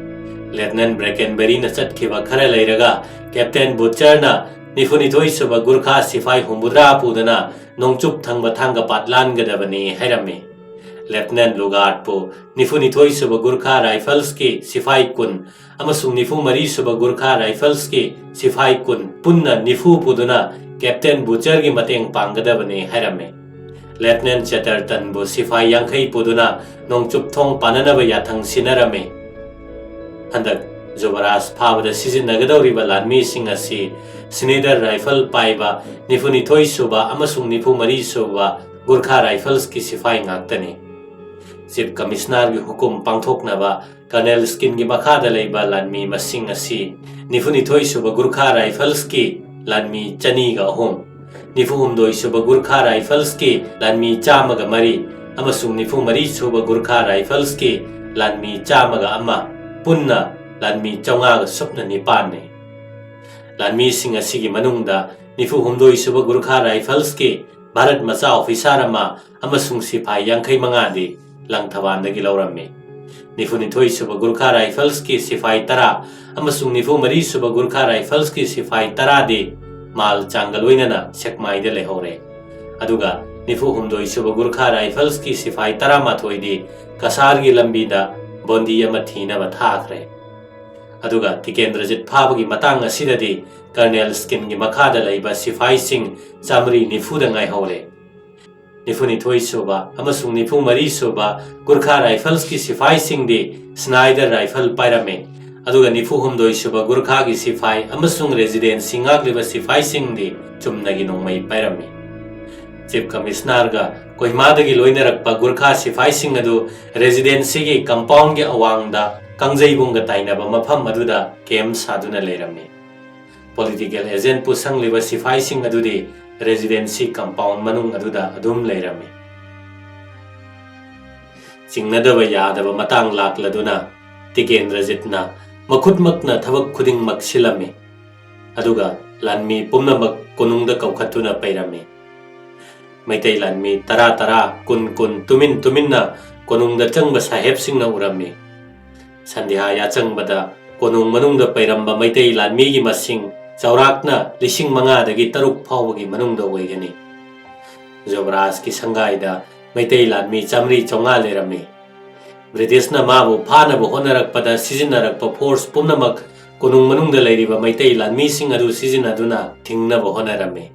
ꯂꯦꯐꯅꯦꯟ ꯕ꯭ꯔꯦꯀꯟꯕꯦꯔꯤꯅ ꯆꯠꯈꯤꯕ ꯈꯔ ꯂꯩꯔꯒ ꯀꯦꯞꯇꯦꯟ ꯕꯨꯆꯔꯅ ꯅꯤꯐꯨꯅꯤꯊꯣꯏ ꯁꯨꯕ ꯒꯨꯔꯈꯥ ꯁꯤꯐꯥꯏ ꯍꯨꯝꯐꯨꯇꯔꯥ ꯄꯨꯗꯨꯅ ꯅꯣꯡꯆꯨꯞ ꯊꯪꯕ ꯊꯥꯡꯒ ꯄꯥꯠ ꯂꯥꯟꯒꯗꯕꯅꯤ ꯍꯥꯏꯔꯝꯃꯤ꯫ ꯂꯦꯐꯅꯦꯟ ꯂꯨꯒꯥꯔꯗꯄꯨ ꯅꯤꯐꯨꯅꯤꯊꯣꯏ ꯁꯨꯕ ꯒꯨꯔꯈꯥ ꯔꯥꯏꯐꯜꯁꯀꯤ ꯁꯤꯐꯥꯏ ꯀꯨꯟ ꯑꯃꯁꯨꯡ ꯅꯤꯐꯨ ꯃꯔꯤ ꯁꯨꯕ ꯒꯨꯔꯈꯥ ꯔꯥꯏꯐꯜꯁꯀꯤ ꯁꯤꯐꯥꯏ ꯀꯨꯟ ꯄꯨꯟꯅ ꯅꯤꯐꯨ ꯄꯨꯗꯨꯅ ꯀꯦꯞꯇꯦꯟ ꯕꯨꯆꯔꯒꯤ ꯃꯇꯦꯡ ꯄꯥꯡꯒꯗꯕꯅꯤ ꯍꯥꯏꯔꯝꯃꯤ꯫ ꯂꯦꯐꯅꯦꯟ ꯆꯦꯇꯔꯇꯟꯕꯨ ꯁꯤꯐꯥꯏ ꯌꯥꯡꯈꯩ ꯄꯨꯗꯨꯅ ꯅꯣꯡꯆꯨꯞ ꯊꯣꯡ ꯄꯥꯟꯅꯅꯕ ꯌꯥꯊꯪ ꯁꯤꯟꯅꯔꯝꯃꯤ꯫ ꯍꯟꯗꯛ ꯖꯨꯕꯔꯥꯖ ꯐꯥꯕꯗ ꯁꯤꯖꯤꯟꯅꯒꯗꯧꯔꯤꯕ ꯂꯥꯟꯃꯤꯁꯤꯡ ꯑꯁꯤ ꯁꯤꯅꯤꯗꯔ ꯔꯥꯏꯐꯜ ꯄꯥꯏꯕ ꯅꯤꯐꯨꯅꯤꯊꯣꯏ ꯁꯨꯕ ꯑꯃꯁꯨꯡ ꯅꯤꯐꯨ ꯃꯔꯤ ꯁꯨꯕ ꯒꯨꯔꯈꯥ ꯔꯥꯏꯐꯜꯁꯀꯤ ꯁꯤꯐꯥꯏ ꯉꯥꯛꯇꯅꯤ꯫ ꯆꯤꯐ ꯀꯃꯤꯁꯅꯔꯒꯤ ꯍꯨꯀꯨꯝ ꯄꯥꯡꯊꯣꯛꯅꯕ ꯀꯔꯅꯦꯜ ꯁ꯭ꯀꯤꯟꯒꯤ ꯃꯈꯥꯗ ꯂꯩꯕ ꯂꯥꯟꯃꯤ ꯃꯁꯤꯡ ꯑꯁꯤ ꯅꯤꯐꯨꯅꯤꯊꯣꯏ ꯁꯨꯕ ꯒꯨꯔꯈꯥ ꯔꯥꯏꯐꯜꯁꯀꯤ ꯂꯥꯟꯃꯤ ꯆꯅꯤꯒ ꯑꯍꯨꯝ, ꯅꯤꯐꯨ ꯍꯨꯝꯗꯣꯏ ꯁꯨꯕ ꯒꯨꯔꯈꯥ ꯔꯥꯏꯐꯜꯁꯀꯤ ꯂꯥꯟꯃꯤ ꯆꯥꯝꯃꯒ ꯃꯔꯤ ꯑꯃꯁꯨꯡ ꯅꯤꯐꯨ ꯃꯔꯤ ꯁꯨꯕ ꯒꯨꯔꯈꯥ ꯔꯥꯏꯐꯜꯁꯀꯤ ꯂꯥꯟꯃꯤ ꯆꯥꯝꯃꯒ ꯑꯃ, ꯄꯨꯟꯅ ꯂꯥꯟꯃꯤ ꯆꯥꯝꯃꯉꯥꯒ ꯁꯨꯞꯅ ꯅꯤꯄꯥꯟꯅꯤ꯫ ꯂꯥꯟꯃꯤꯁꯤꯡ ꯑꯁꯤꯒꯤ ꯃꯅꯨꯡꯗ ꯅꯤꯐꯨ ꯍꯨꯝꯗꯣꯏ ꯁꯨꯕ ꯒꯨꯔꯈꯥ ꯔꯥꯏꯐꯜꯁꯀꯤ ꯚꯥꯔꯠ ꯃꯆꯥ ꯑꯣꯐꯤꯁꯥꯔ ꯑꯃ ꯑꯃꯁꯨꯡ ꯁꯤꯐꯥꯏ ꯌꯥꯡꯈꯩ ꯃꯉꯥꯗꯤ ꯂꯪꯊꯕꯥꯜꯗꯒꯤ ꯂꯧꯔꯝꯃꯤ꯫ ꯅꯤꯐꯨꯅꯤꯊꯣꯏ ꯁꯨꯕ ꯒꯨꯔꯈꯥ ꯔꯥꯏꯐꯜꯁꯀꯤ ꯁꯤꯐꯥꯏ ꯇꯔꯥ ꯑꯃꯁꯨꯡ ꯅꯤꯐꯨ ꯃꯔꯤ ꯁꯨꯕ ꯒꯨꯔꯈꯥ ꯔꯥꯏꯐꯜꯁꯀꯤ ꯁꯤꯐꯥꯏ ꯇꯔꯥꯗꯤ ꯃꯥꯜ ꯆꯥꯡꯒ ꯂꯣꯏꯅꯅ ꯁꯦꯛꯃꯥꯏꯗ ꯂꯩꯍꯧꯔꯦ꯫ ꯑꯗꯨꯒ ꯅꯤꯐꯨ ꯍꯨꯝꯗꯣꯏ ꯁꯨꯕ ꯒꯨꯔꯈꯥ ꯔꯥꯏꯐꯜꯁꯀꯤ ꯁꯤꯐꯥꯏ ꯇꯔꯥꯃꯥꯊꯣꯏꯗꯤ ꯀꯁꯥꯔꯒꯤ ꯂꯝꯕꯤꯗ ꯕꯣꯟꯗꯤ ꯑꯃ ꯊꯤꯅꯕ ꯊꯥꯈ꯭ꯔꯦ꯫ ꯑꯗꯨꯒ ꯇꯤꯀꯦꯟꯗ꯭ꯔꯖꯤꯠ ꯐꯥꯕꯒꯤ ꯃꯇꯥꯡ ꯑꯁꯤꯗꯗꯤ ꯀꯔꯅꯦꯜ ꯁ꯭ꯀꯤꯟꯒꯤ ꯃꯈꯥꯗ ꯂꯩꯕ ꯁꯤꯐꯥꯏꯁꯤꯡ ꯆꯥꯃꯔꯤ ꯅꯤꯐꯨꯗ ꯉꯥꯏꯍꯧꯔꯦ꯫ ꯅꯤꯐꯨꯅꯤꯊꯣꯏ ꯁꯨꯕ ꯑꯃꯁꯨꯡ ꯅꯤꯐꯨ ꯃꯔꯤ ꯁꯨꯕ ꯒꯨꯔꯈꯥ ꯔꯥꯏꯐꯜꯁꯀꯤ ꯁꯤꯐꯥꯏꯁꯤꯡꯗꯤ ꯁ꯭ꯅꯥꯏꯗꯔ ꯔꯥꯏꯐꯜ ꯄꯥꯏꯔꯝꯃꯤ, ꯑꯗꯨꯒ ꯅꯤꯐꯨ ꯍꯨꯝꯗꯣꯏ ꯁꯨꯕ ꯒꯨꯔꯈꯥꯒꯤ ꯁꯤꯐꯥꯏ ꯑꯃꯁꯨꯡ ꯔꯦꯖꯤꯗꯦꯟꯁꯤ ꯉꯥꯛꯂꯤꯕ ꯁꯤꯐꯥꯏꯁꯤꯡꯗꯤ ꯆꯨꯝꯅꯒꯤ ꯅꯣꯡꯃꯩ ꯄꯥꯏꯔꯝꯃꯤ꯫ ꯆꯤꯐ ꯀꯃꯤꯁꯅꯔꯒ ꯀꯣꯍꯤꯃꯥꯗꯒꯤ ꯂꯣꯏꯅꯔꯛꯄ ꯒꯨꯔꯈꯥ ꯁꯤꯐꯥꯏꯁꯤꯡ ꯑꯗꯨ ꯔꯦꯖꯤꯗꯦꯟꯁꯤꯒꯤ ꯀꯝꯄꯥꯎꯟꯒꯤ ꯑꯋꯥꯡꯗ ꯀꯥꯡꯖꯩꯕꯨꯡꯒ ꯇꯥꯏꯅꯕ ꯃꯐꯝ ꯑꯗꯨꯗ ꯀꯦꯝꯞ ꯁꯥꯗꯨꯅ ꯂꯩꯔꯝꯃꯤ꯫ ꯄꯣꯂꯤꯇꯤꯀꯦꯜ ꯑꯦꯖꯦꯟꯠꯄꯨ ꯁꯪꯂꯤꯕ ꯁꯤꯐꯥꯏꯁꯤꯡ ꯑꯗꯨꯗꯤ ꯔꯦꯖꯤꯗꯦꯟꯁꯤ ꯀꯝꯄꯥꯎꯟ ꯃꯅꯨꯡ ꯑꯗꯨꯗ ꯑꯗꯨꯝ ꯂꯩꯔꯝꯃꯤ꯫ ꯆꯤꯡꯅꯗꯕ ꯌꯥꯗꯕ ꯃꯇꯥꯡ ꯂꯥꯛꯂꯗꯨꯅ ꯇꯤꯀꯦꯟꯗ꯭ꯔꯖꯤꯠꯅ ꯃꯈꯨꯠꯃꯛꯅ ꯊꯕꯛ ꯈꯨꯗꯤꯡꯃꯛ ꯁꯤꯜꯂꯝꯃꯤ, ꯑꯗꯨꯒ ꯂꯥꯟꯃꯤ ꯄꯨꯝꯅꯃꯛ ꯀꯣꯅꯨꯡꯗ ꯀꯧꯈꯠꯇꯨꯅ ꯄꯩꯔꯝꯃꯤ꯫ ꯃꯩꯇꯩ ꯂꯥꯟꯃꯤ ꯇꯔꯥ ꯇꯔꯥ, ꯀꯨꯟ ꯀꯨꯟ ꯇꯨꯃꯤꯟ ꯇꯨꯃꯤꯟꯅ ꯀꯣꯅꯨꯡꯗ ꯆꯪꯕ ꯁꯥꯍꯦꯕꯁꯤꯡꯅ ꯎꯔꯝꯃꯤ꯫ ꯁꯟꯙ꯭ꯌꯥ ꯌꯥꯆꯪꯕꯗ ꯀꯣꯅꯨꯡ ꯃꯅꯨꯡꯗ ꯄꯩꯔꯝꯕ ꯃꯩꯇꯩ ꯂꯥꯟꯃꯤꯒꯤ ꯃꯁꯤꯡ ꯆꯥꯎꯔꯥꯛꯅ ꯂꯤꯁꯤꯡ ꯃꯉꯥꯗꯒꯤ ꯇꯔꯨꯛ ꯐꯥꯎꯕꯒꯤ ꯃꯅꯨꯡꯗ ꯑꯣꯏꯒꯅꯤ꯫ ꯖꯣꯕꯔꯥꯖꯀꯤ ꯁꯪꯒꯥꯏꯗ ꯃꯩꯇꯩ ꯂꯥꯟꯃꯤ ꯆꯥꯃꯔꯤ ꯆꯥꯝꯃꯉꯥ ꯂꯩꯔꯝꯃꯤ꯫ ꯕ꯭ꯔꯤꯇꯤꯁꯅ ꯃꯥꯕꯨ ꯐꯥꯅꯕ ꯍꯣꯠꯅꯔꯛꯄꯗ ꯁꯤꯖꯤꯟꯅꯔꯛꯄ ꯐꯣꯔꯁ ꯄꯨꯝꯅꯃꯛ ꯀꯣꯅꯨꯡ ꯃꯅꯨꯡꯗ ꯂꯩꯔꯤꯕ ꯃꯩꯇꯩ ꯂꯥꯟꯃꯤꯁꯤꯡ ꯑꯗꯨ ꯁꯤꯖꯤꯟꯅꯗꯨꯅ ꯊꯤꯡꯅꯕ ꯍꯣꯠꯅꯔꯝꯃꯤ꯫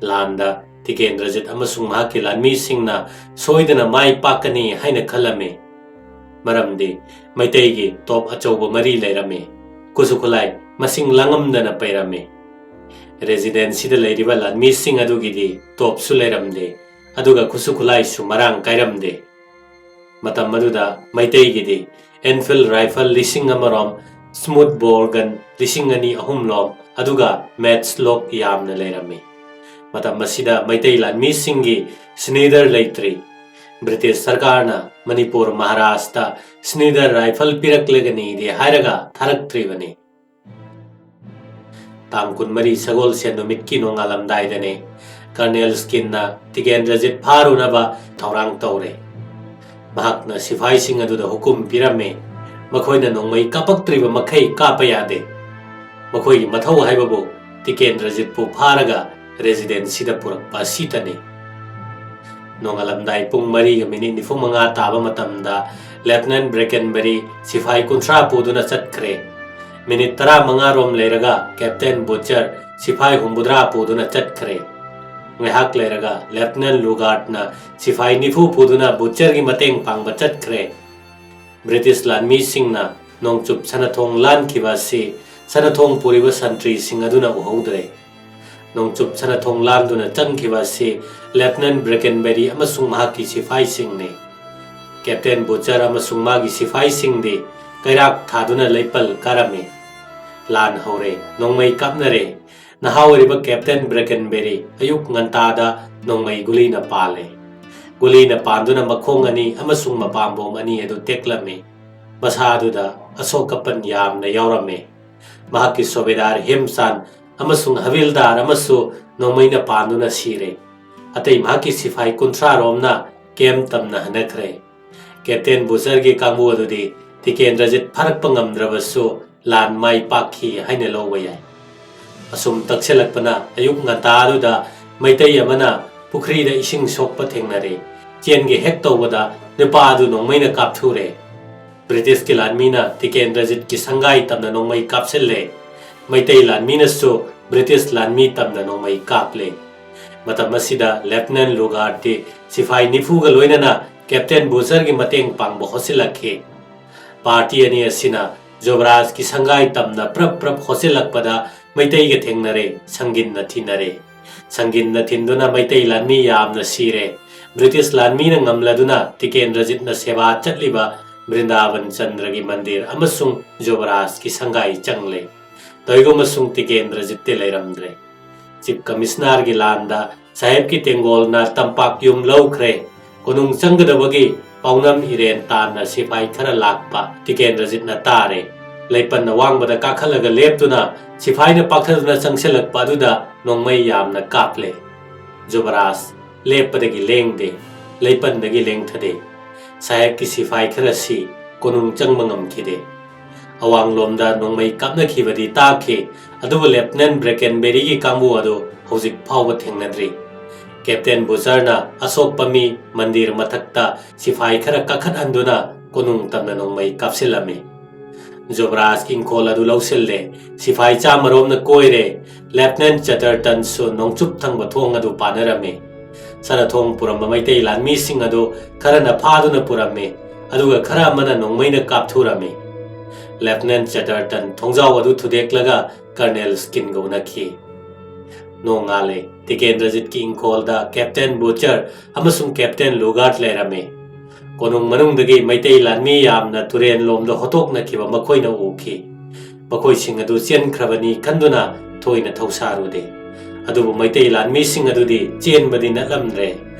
ꯂꯥꯟꯗ ꯇꯤꯀꯦꯟꯗ꯭ꯔꯖꯤꯠ ꯑꯃꯁꯨꯡ ꯃꯍꯥꯛꯀꯤ ꯂꯥꯟꯃꯤꯁꯤꯡꯅ ꯁꯣꯏꯗꯅ ꯃꯥꯏ ꯄꯥꯛꯀꯅꯤ ꯍꯥꯏꯅ ꯈꯜꯂꯝꯃꯤ, ꯃꯔꯝꯗꯤ ꯃꯩꯇꯩꯒꯤ ꯇꯣꯞ ꯑꯆꯧꯕ ꯃꯔꯤ ꯂꯩꯔꯝꯃꯤ, ꯈꯨꯠꯁꯨ ꯈꯨꯠꯂꯥꯏ ꯃꯁꯤꯡ ꯂꯥꯡꯉꯝꯗꯅ ꯄꯩꯔꯝꯃꯤ꯫ ꯔꯦꯖꯤꯗꯦꯟꯁꯤꯗ ꯂꯩꯔꯤꯕ ꯂꯥꯟꯃꯤꯁꯤꯡ ꯑꯗꯨꯒꯤꯗꯤ ꯇꯣꯞꯁꯨ ꯂꯩꯔꯝꯗꯦ, ꯑꯗꯨꯒ ꯈꯨꯠꯁꯨ ꯈꯨꯠꯂꯥꯏꯁꯨ ꯃꯔꯥꯡ ꯀꯥꯏꯔꯝꯗꯦ꯫ ꯃꯇꯝ ꯑꯗꯨꯗ ꯃꯩꯇꯩꯒꯤꯗꯤ ꯑꯦꯟꯐꯤꯜ ꯔꯥꯏꯐꯜ ꯂꯤꯁꯤꯡ ꯑꯃꯔꯣꯝ, ꯁ꯭ꯃꯨꯠ ꯕꯣꯔ ꯒꯟ ꯂꯤꯁꯤꯡ ꯑꯅꯤ ꯑꯍꯨꯝꯂꯣꯝ, ꯑꯗꯨꯒ ꯃꯦꯠꯆ ꯂꯣꯛ ꯌꯥꯝꯅ ꯂꯩꯔꯝꯃꯤ꯫ ꯃꯇꯝ ꯑꯁꯤꯗ ꯃꯩꯇꯩ ꯂꯥꯟꯃꯤꯁꯤꯡꯒꯤ ꯁ꯭ꯅꯤꯗꯔ ꯂꯩꯇ꯭ꯔꯤ꯫ ꯕ꯭ꯔꯤꯇꯤꯁ ꯁꯔꯀꯥꯔꯅ ꯃꯅꯤꯄꯨꯔ ꯃꯍꯥꯔꯥꯖꯇ ꯁ꯭ꯅꯤꯗꯔ ꯔꯥꯏꯐꯜ ꯄꯤꯔꯛꯂꯒꯅꯤꯗꯤ ꯍꯥꯏꯔꯒ ꯊꯥꯔꯛꯇ꯭ꯔꯤꯕꯅꯤ꯫ ꯇꯥꯡ ꯀꯨꯟꯃꯔꯤ ꯁꯒꯣꯜꯁꯦꯟ ꯅꯨꯃꯤꯠꯀꯤ ꯅꯣꯡꯉꯥꯜꯂꯝꯗꯥꯏꯗꯅꯤ ꯀꯔꯅꯦꯜ ꯁ꯭ꯀꯤꯟꯅ ꯇꯤꯀꯦꯟꯗ꯭ꯔꯖꯤꯠ ꯐꯥꯔꯨꯅꯕ ꯊꯧꯔꯥꯡ ꯇꯧꯔꯦ꯫ ꯃꯍꯥꯛꯅ ꯁꯤꯐꯥꯏꯁꯤꯡ ꯑꯗꯨꯗ ꯍꯨꯀꯨꯝ ꯄꯤꯔꯝꯃꯤ, ꯃꯈꯣꯏꯅ ꯅꯣꯡꯃꯩ ꯀꯥꯞꯄꯛꯇ꯭ꯔꯤꯕ ꯃꯈꯩ ꯀꯥꯞꯄ ꯌꯥꯗꯦ꯫ ꯃꯈꯣꯏꯒꯤ ꯃꯊꯧ ꯍꯥꯏꯕꯕꯨ ꯇꯤꯀꯦꯟꯗ꯭ꯔꯖꯤꯠꯄꯨ ꯐꯥꯔꯒ ꯔꯦꯖꯤꯗꯦꯟꯁꯤꯗ ꯄꯨꯔꯛꯄ ꯑꯁꯤꯇꯅꯤ꯫ ꯅꯣꯡꯉꯥꯜꯂꯝꯗꯥꯏ ꯄꯨꯡ ꯃꯔꯤꯒ ꯃꯤꯅꯤꯠ ꯅꯤꯐꯨ ꯃꯉꯥ ꯇꯥꯕ ꯃꯇꯝꯗ ꯂꯦꯐꯇꯤꯅꯦꯟꯠ ꯕ꯭ꯔꯦꯀꯦꯟꯕꯦꯔꯤ ꯁꯤꯐꯥꯏ ꯀꯨꯟꯊ꯭ꯔꯥ ꯄꯨꯗꯨꯅ ꯆꯠꯈ꯭ꯔꯦ꯫ ꯃꯤꯅꯤꯠ ꯇꯔꯥꯃꯉꯥ ꯔꯣꯝ ꯂꯩꯔꯒ ꯀꯦꯞꯇꯦꯟ ꯕꯨꯆꯔ ꯁꯤꯐꯥꯏ ꯍꯨꯝꯐꯨꯇꯔꯥ ꯄꯨꯗꯨꯅ ꯆꯠꯈ꯭ꯔꯦ꯫ ꯉꯥꯏꯍꯥꯛ ꯂꯩꯔꯒ ꯂꯦꯐꯇꯤꯅꯦꯟꯠ ꯂꯨꯒꯥꯔꯗꯅ ꯁꯤꯐꯥꯏ ꯅꯤꯐꯨ ꯄꯨꯗꯨꯅ ꯕꯨꯆꯔꯒꯤ ꯃꯇꯦꯡ ꯄꯥꯡꯕ ꯆꯠꯈ꯭ꯔꯦ꯫ ꯕ꯭ꯔꯤꯇꯤꯁ ꯂꯥꯟꯃꯤꯁꯤꯡꯅ ꯅꯣꯡꯆꯨꯞ ꯁꯅꯥꯊꯣꯡ ꯂꯥꯟꯈꯤꯕ ꯑꯁꯤ ꯁꯅꯥꯊꯣꯡ ꯄꯨꯔꯤꯕ ꯁꯟꯇ꯭ꯔꯤꯁꯤꯡ ꯑꯗꯨꯅ ꯎꯍꯧꯗ꯭ꯔꯦ꯫ ꯅꯣꯡꯆꯨꯞ ꯁꯅꯥꯊꯣꯡ ꯂꯥꯟꯗꯨꯅ ꯆꯪꯈꯤꯕ ꯑꯁꯤ ꯂꯦꯐꯇꯤꯅꯦꯟꯠ ꯕ꯭ꯔꯦꯀꯦꯟꯕꯦꯔꯤ ꯑꯃꯁꯨꯡ ꯃꯍꯥꯛꯀꯤ ꯁꯤꯐꯥꯏꯁꯤꯡꯅꯤ꯫ ꯀꯦꯞꯇꯦꯟ ꯕꯨꯆꯔ ꯑꯃꯁꯨꯡ ꯃꯥꯒꯤ ꯁꯤꯐꯥꯏꯁꯤꯡꯗꯤ ꯀꯩꯔꯥꯛ ꯊꯥꯗꯨꯅ ꯂꯩꯄꯜ ꯀꯥꯔꯝꯃꯤ꯫ ꯂꯥꯟ ꯍꯧꯔꯦ, ꯅꯣꯡꯃꯩ ꯀꯥꯞꯅꯔꯦ꯫ ꯅꯍꯥ ꯑꯣꯏꯔꯤꯕ ꯀꯦꯞꯇꯦꯟ ꯕ꯭ꯔꯦꯀꯦꯟꯕꯦꯔꯤ ꯑꯌꯨꯛ ꯉꯟꯇꯥꯗ ꯅꯣꯡꯃꯩ ꯒꯨꯂꯤꯅ ꯄꯥꯜꯂꯦ꯫ ꯒꯨꯂꯤꯅ ꯄꯥꯟꯗꯨꯅ ꯃꯈꯣꯡ ꯑꯅꯤ ꯑꯃꯁꯨꯡ ꯃꯄꯥꯝꯕꯣꯝ ꯑꯅꯤ ꯑꯗꯨ ꯇꯦꯛꯂꯝꯃꯤ꯫ ꯃꯁꯥ ꯑꯗꯨꯗ ꯑꯁꯣꯛ ꯑꯄꯟ ꯌꯥꯝꯅ ꯌꯥꯎꯔꯝꯃꯤ꯫ ꯃꯍꯥꯛꯀꯤ ꯁꯨꯕꯦꯗꯥꯔ ꯍꯦꯝꯆꯥꯟ ꯑꯃꯁꯨꯡ ꯍꯕꯤꯜꯗꯥꯔ ꯑꯃꯁꯨ ꯅꯣꯡꯃꯩꯅ ꯄꯥꯟꯗꯨꯅ ꯁꯤꯔꯦ꯫ ꯑꯇꯩ ꯃꯍꯥꯛꯀꯤ ꯁꯤꯐꯥꯏ ꯀꯨꯟꯊ꯭ꯔꯥ ꯔꯣꯝꯅ ꯀꯦꯝ ꯇꯝꯅ ꯍꯟꯅꯈ꯭ꯔꯦ꯫ ꯀꯦꯞꯇꯦꯟ ꯕꯨꯆꯔꯒꯤ ꯀꯥꯡꯕꯨ ꯑꯗꯨꯗꯤ ꯇꯤꯀꯦꯟꯗ꯭ꯔꯖꯤꯠ ꯐꯥꯔꯛꯄ ꯉꯝꯗ꯭ꯔꯕꯁꯨ ꯂꯥꯟ ꯃꯥꯏ ꯄꯥꯛꯈꯤ ꯍꯥꯏꯅ ꯂꯧꯕ ꯌꯥꯏ꯫ ꯑꯁꯨꯝ ꯇꯛꯁꯤꯜꯂꯛꯄꯅ ꯑꯌꯨꯛ ꯉꯟꯇꯥꯗꯨꯗ ꯃꯩꯇꯩ ꯑꯃꯅ ꯄꯨꯈ꯭ꯔꯤꯗ ꯏꯁꯤꯡ ꯁꯣꯛꯄ ꯊꯦꯡꯅꯔꯦ꯫ ꯆꯦꯟꯒꯦ ꯍꯦꯛ ꯇꯧꯕꯗ ꯅꯨꯄꯥ ꯑꯗꯨ ꯅꯣꯡꯃꯩꯅ ꯀꯥꯞꯊꯨꯔꯦ꯫ ꯕ꯭ꯔꯤꯇꯤꯁꯀꯤ ꯂꯥꯟꯃꯤꯅ ꯇꯤꯀꯦꯟꯗ꯭ꯔꯖꯤꯠꯀꯤ ꯁꯪꯒꯥꯏ ꯇꯝꯅ ꯅꯣꯡꯃꯩ ꯀꯥꯞꯁꯤꯜꯂꯦ꯫ ꯃꯩꯇꯩ ꯂꯥꯟꯃꯤꯅꯁꯨ ꯕ꯭ꯔꯤꯇꯤꯁ ꯂꯥꯟꯃꯤ ꯇꯝꯅ ꯅꯣꯡꯃꯩ ꯀꯥꯞꯂꯦ꯫ ꯃꯇꯝ ꯑꯁꯤꯗ ꯂꯦꯐꯇꯤꯅꯦꯟꯠ ꯂꯨꯒꯥꯔꯗꯇꯤ ꯁꯤꯐꯥꯏ ꯅꯤꯐꯨꯒ ꯂꯣꯏꯅꯅ ꯀꯦꯞꯇꯦꯟ ꯕꯨꯆꯔꯒꯤ ꯃꯇꯦꯡ ꯄꯥꯡꯕ ꯍꯣꯠꯆꯤꯜꯂꯛꯈꯤ꯫ ꯄꯥꯔꯇꯤ ꯑꯅꯤ ꯑꯁꯤꯅ ꯖꯨꯕꯔꯥꯖꯀꯤ ꯁꯪꯒꯥꯏ ꯇꯝꯅ ꯄ꯭ꯔꯞ ꯄ꯭ꯔꯞ ꯍꯣꯠꯆꯤꯜꯂꯛꯄꯗ ꯃꯩꯇꯩꯒ ꯊꯦꯡꯅꯔꯦ, ꯁꯪꯒꯤꯟꯅ ꯊꯤꯟꯅꯔꯦ꯫ ꯁꯪꯒꯤꯟꯅ ꯊꯤꯟꯗꯨꯅ ꯃꯩꯇꯩ ꯂꯥꯟꯃꯤ ꯌꯥꯝꯅ ꯁꯤꯔꯦ꯫ ꯕ꯭ꯔꯤꯇꯤꯁ ꯂꯥꯟꯃꯤꯅ ꯉꯝꯂꯗꯨꯅ ꯇꯤꯀꯦꯟꯗ꯭ꯔꯖꯤꯠꯅ ꯁꯦꯕꯥ ꯆꯠꯂꯤꯕ ꯕ꯭ꯔꯤꯟꯗꯥꯕꯟ ꯆꯟꯗ꯭ꯔꯒꯤ ꯃꯟꯗꯤꯔ ꯑꯃꯁꯨꯡ ꯖꯨꯕꯔꯥꯖꯀꯤ ꯁꯪꯒꯥꯏ ꯆꯪꯂꯦ꯫ ꯇꯧꯏꯒꯨꯝꯕꯁꯨꯡ ꯇꯤꯀꯦꯟꯗ꯭ꯔꯖꯤꯠꯇꯤ ꯂꯩꯔꯝꯗ꯭ꯔꯦ꯫ ꯆꯤꯐ ꯀꯃꯤꯁꯅꯔꯒꯤ ꯂꯥꯟꯗ ꯁꯥꯍꯦꯕꯀꯤ ꯇꯦꯡꯒꯣꯜꯅ ꯇꯝꯄꯥꯛ ꯌꯨꯝ ꯂꯧꯈ꯭ꯔꯦ꯫ ꯀꯣꯅꯨꯡ ꯆꯪꯒꯗꯕꯒꯤ ꯄꯥꯎꯅꯝ ꯏꯔꯦꯟ ꯇꯥꯟꯅ ꯁꯤꯐꯥꯏ ꯈꯔ ꯂꯥꯛꯄ ꯇꯤꯀꯦꯟꯗ꯭ꯔꯖꯤꯠꯅ ꯇꯥꯔꯦ꯫ ꯂꯩꯄꯟ ꯑꯋꯥꯡꯕꯗ ꯀꯥꯈꯠꯂꯒ ꯂꯦꯞꯇꯨꯅ ꯁꯤꯐꯥꯏꯅ ꯄꯥꯛꯊꯗꯨꯅ ꯆꯪꯁꯤꯜꯂꯛꯄ ꯑꯗꯨꯗ ꯅꯣꯡꯃꯩ ꯌꯥꯝꯅ ꯀꯥꯞꯂꯦ꯫ ꯖꯨꯕꯔꯥꯖ ꯂꯦꯞꯄꯗꯒꯤ ꯂꯦꯡꯗꯦ, ꯂꯩꯄꯟꯗꯒꯤ ꯂꯦꯡꯊꯗꯦ꯫ ꯁꯥꯍꯦꯕꯀꯤ ꯁꯤꯐꯥꯏ ꯈꯔ ꯁꯤ, ꯀꯣꯅꯨꯡ ꯆꯪꯕ ꯉꯝꯈꯤꯗꯦ꯫ ꯑꯋꯥꯡꯂꯣꯝꯗ ꯅꯣꯡꯃꯩ ꯀꯥꯞꯅꯈꯤꯕꯗꯤ ꯇꯥꯈꯤ, ꯑꯗꯨꯕꯨ ꯂꯦꯐꯇꯤꯅꯦꯟ ꯕ꯭ꯔꯦꯀꯦꯟꯕꯦꯔꯤꯒꯤ ꯀꯥꯡꯕꯨ ꯑꯗꯨ ꯍꯧꯖꯤꯛ ꯐꯥꯎꯕ ꯊꯦꯡꯅꯗ꯭ꯔꯤ꯫ ꯀꯦꯞꯇꯦꯟ ꯕꯨꯆꯔꯅ ꯑꯁꯣꯛꯄ ꯃꯤ ꯃꯟꯗꯤꯔ ꯃꯊꯛꯇ ꯁꯤꯐꯥꯏ ꯈꯔ ꯀꯥꯈꯠꯍꯟꯗꯨꯅ ꯀꯣꯅꯨꯡ ꯇꯝꯅ ꯅꯣꯡꯃꯩ ꯀꯥꯞꯁꯤꯜꯂꯝꯃꯤ꯫ ꯖꯨꯕꯔꯥꯖꯀꯤ ꯏꯪꯈꯣꯜ ꯑꯗꯨ ꯂꯧꯁꯤꯜꯂꯦ꯫ ꯁꯤꯐꯥꯏ ꯆꯥꯝꯃꯔꯣꯝꯅ ꯀꯣꯏꯔꯦ꯫ ꯂꯦꯐꯇꯤꯅꯦꯟ ꯆꯦꯇꯔꯇꯟꯁꯨ ꯅꯣꯡꯆꯨꯞ ꯊꯪꯕ ꯊꯣꯡ ꯑꯗꯨ ꯄꯥꯟꯅꯔꯝꯃꯤ꯫ ꯁꯅꯥꯊꯣꯡ ꯄꯨꯔꯝꯕ ꯃꯩꯇꯩ ꯂꯥꯟꯃꯤꯁꯤꯡ ꯑꯗꯨ ꯈꯔꯅ ꯐꯥꯗꯨꯅ ꯄꯨꯔꯝꯃꯤ, ꯑꯗꯨꯒ ꯈꯔ ꯑꯃꯅ ꯅꯣꯡꯃꯩꯅ ꯀꯥꯞꯊꯨꯔꯝꯃꯤ꯫ ꯂꯦꯐꯇꯤꯅꯦꯟ ꯆꯦꯇꯔꯇꯟ ꯊꯣꯡꯖꯥꯎ ꯑꯗꯨ ꯊꯨꯗꯦꯛꯂꯒ ꯀꯔꯅꯦꯜ ꯁ꯭ꯀꯤꯟꯒ ꯎꯅꯈꯤ꯫ ꯅꯣꯡꯉꯥꯜꯂꯦ꯫ ꯇꯤꯀꯦꯟꯗ꯭ꯔꯖꯤꯠꯀꯤ ꯏꯪꯈꯣꯜꯗ ꯀꯦꯞꯇꯦꯟ ꯕꯨꯆꯔ ꯑꯃꯁꯨꯡ ꯀꯦꯞꯇꯦꯟ ꯂꯨꯒꯥꯔꯗ ꯂꯩꯔꯝꯃꯤ꯫ ꯀꯣꯅꯨꯡ ꯃꯅꯨꯡꯗꯒꯤ ꯃꯩꯇꯩ ꯂꯥꯟꯃꯤ ꯌꯥꯝꯅ ꯇꯨꯔꯦꯟ ꯂꯣꯝꯗ ꯍꯣꯇꯣꯛꯅꯈꯤꯕ ꯃꯈꯣꯏꯅ ꯎꯈꯤ꯫ ꯃꯈꯣꯏꯁꯤꯡ ꯑꯗꯨ ꯆꯦꯟꯈ꯭ꯔꯕꯅꯤ ꯈꯟꯗꯨꯅ ꯊꯣꯏꯅ ꯊꯧꯁꯥꯔꯨꯗꯦ꯫ ꯑꯗꯨꯕꯨ ꯃꯩꯇꯩ ꯂꯥꯟꯃꯤꯁꯤꯡ ꯑꯗꯨꯗꯤ ꯆꯦꯟꯕꯗꯤ ꯅꯠꯂꯝꯗ꯭ꯔꯦ꯫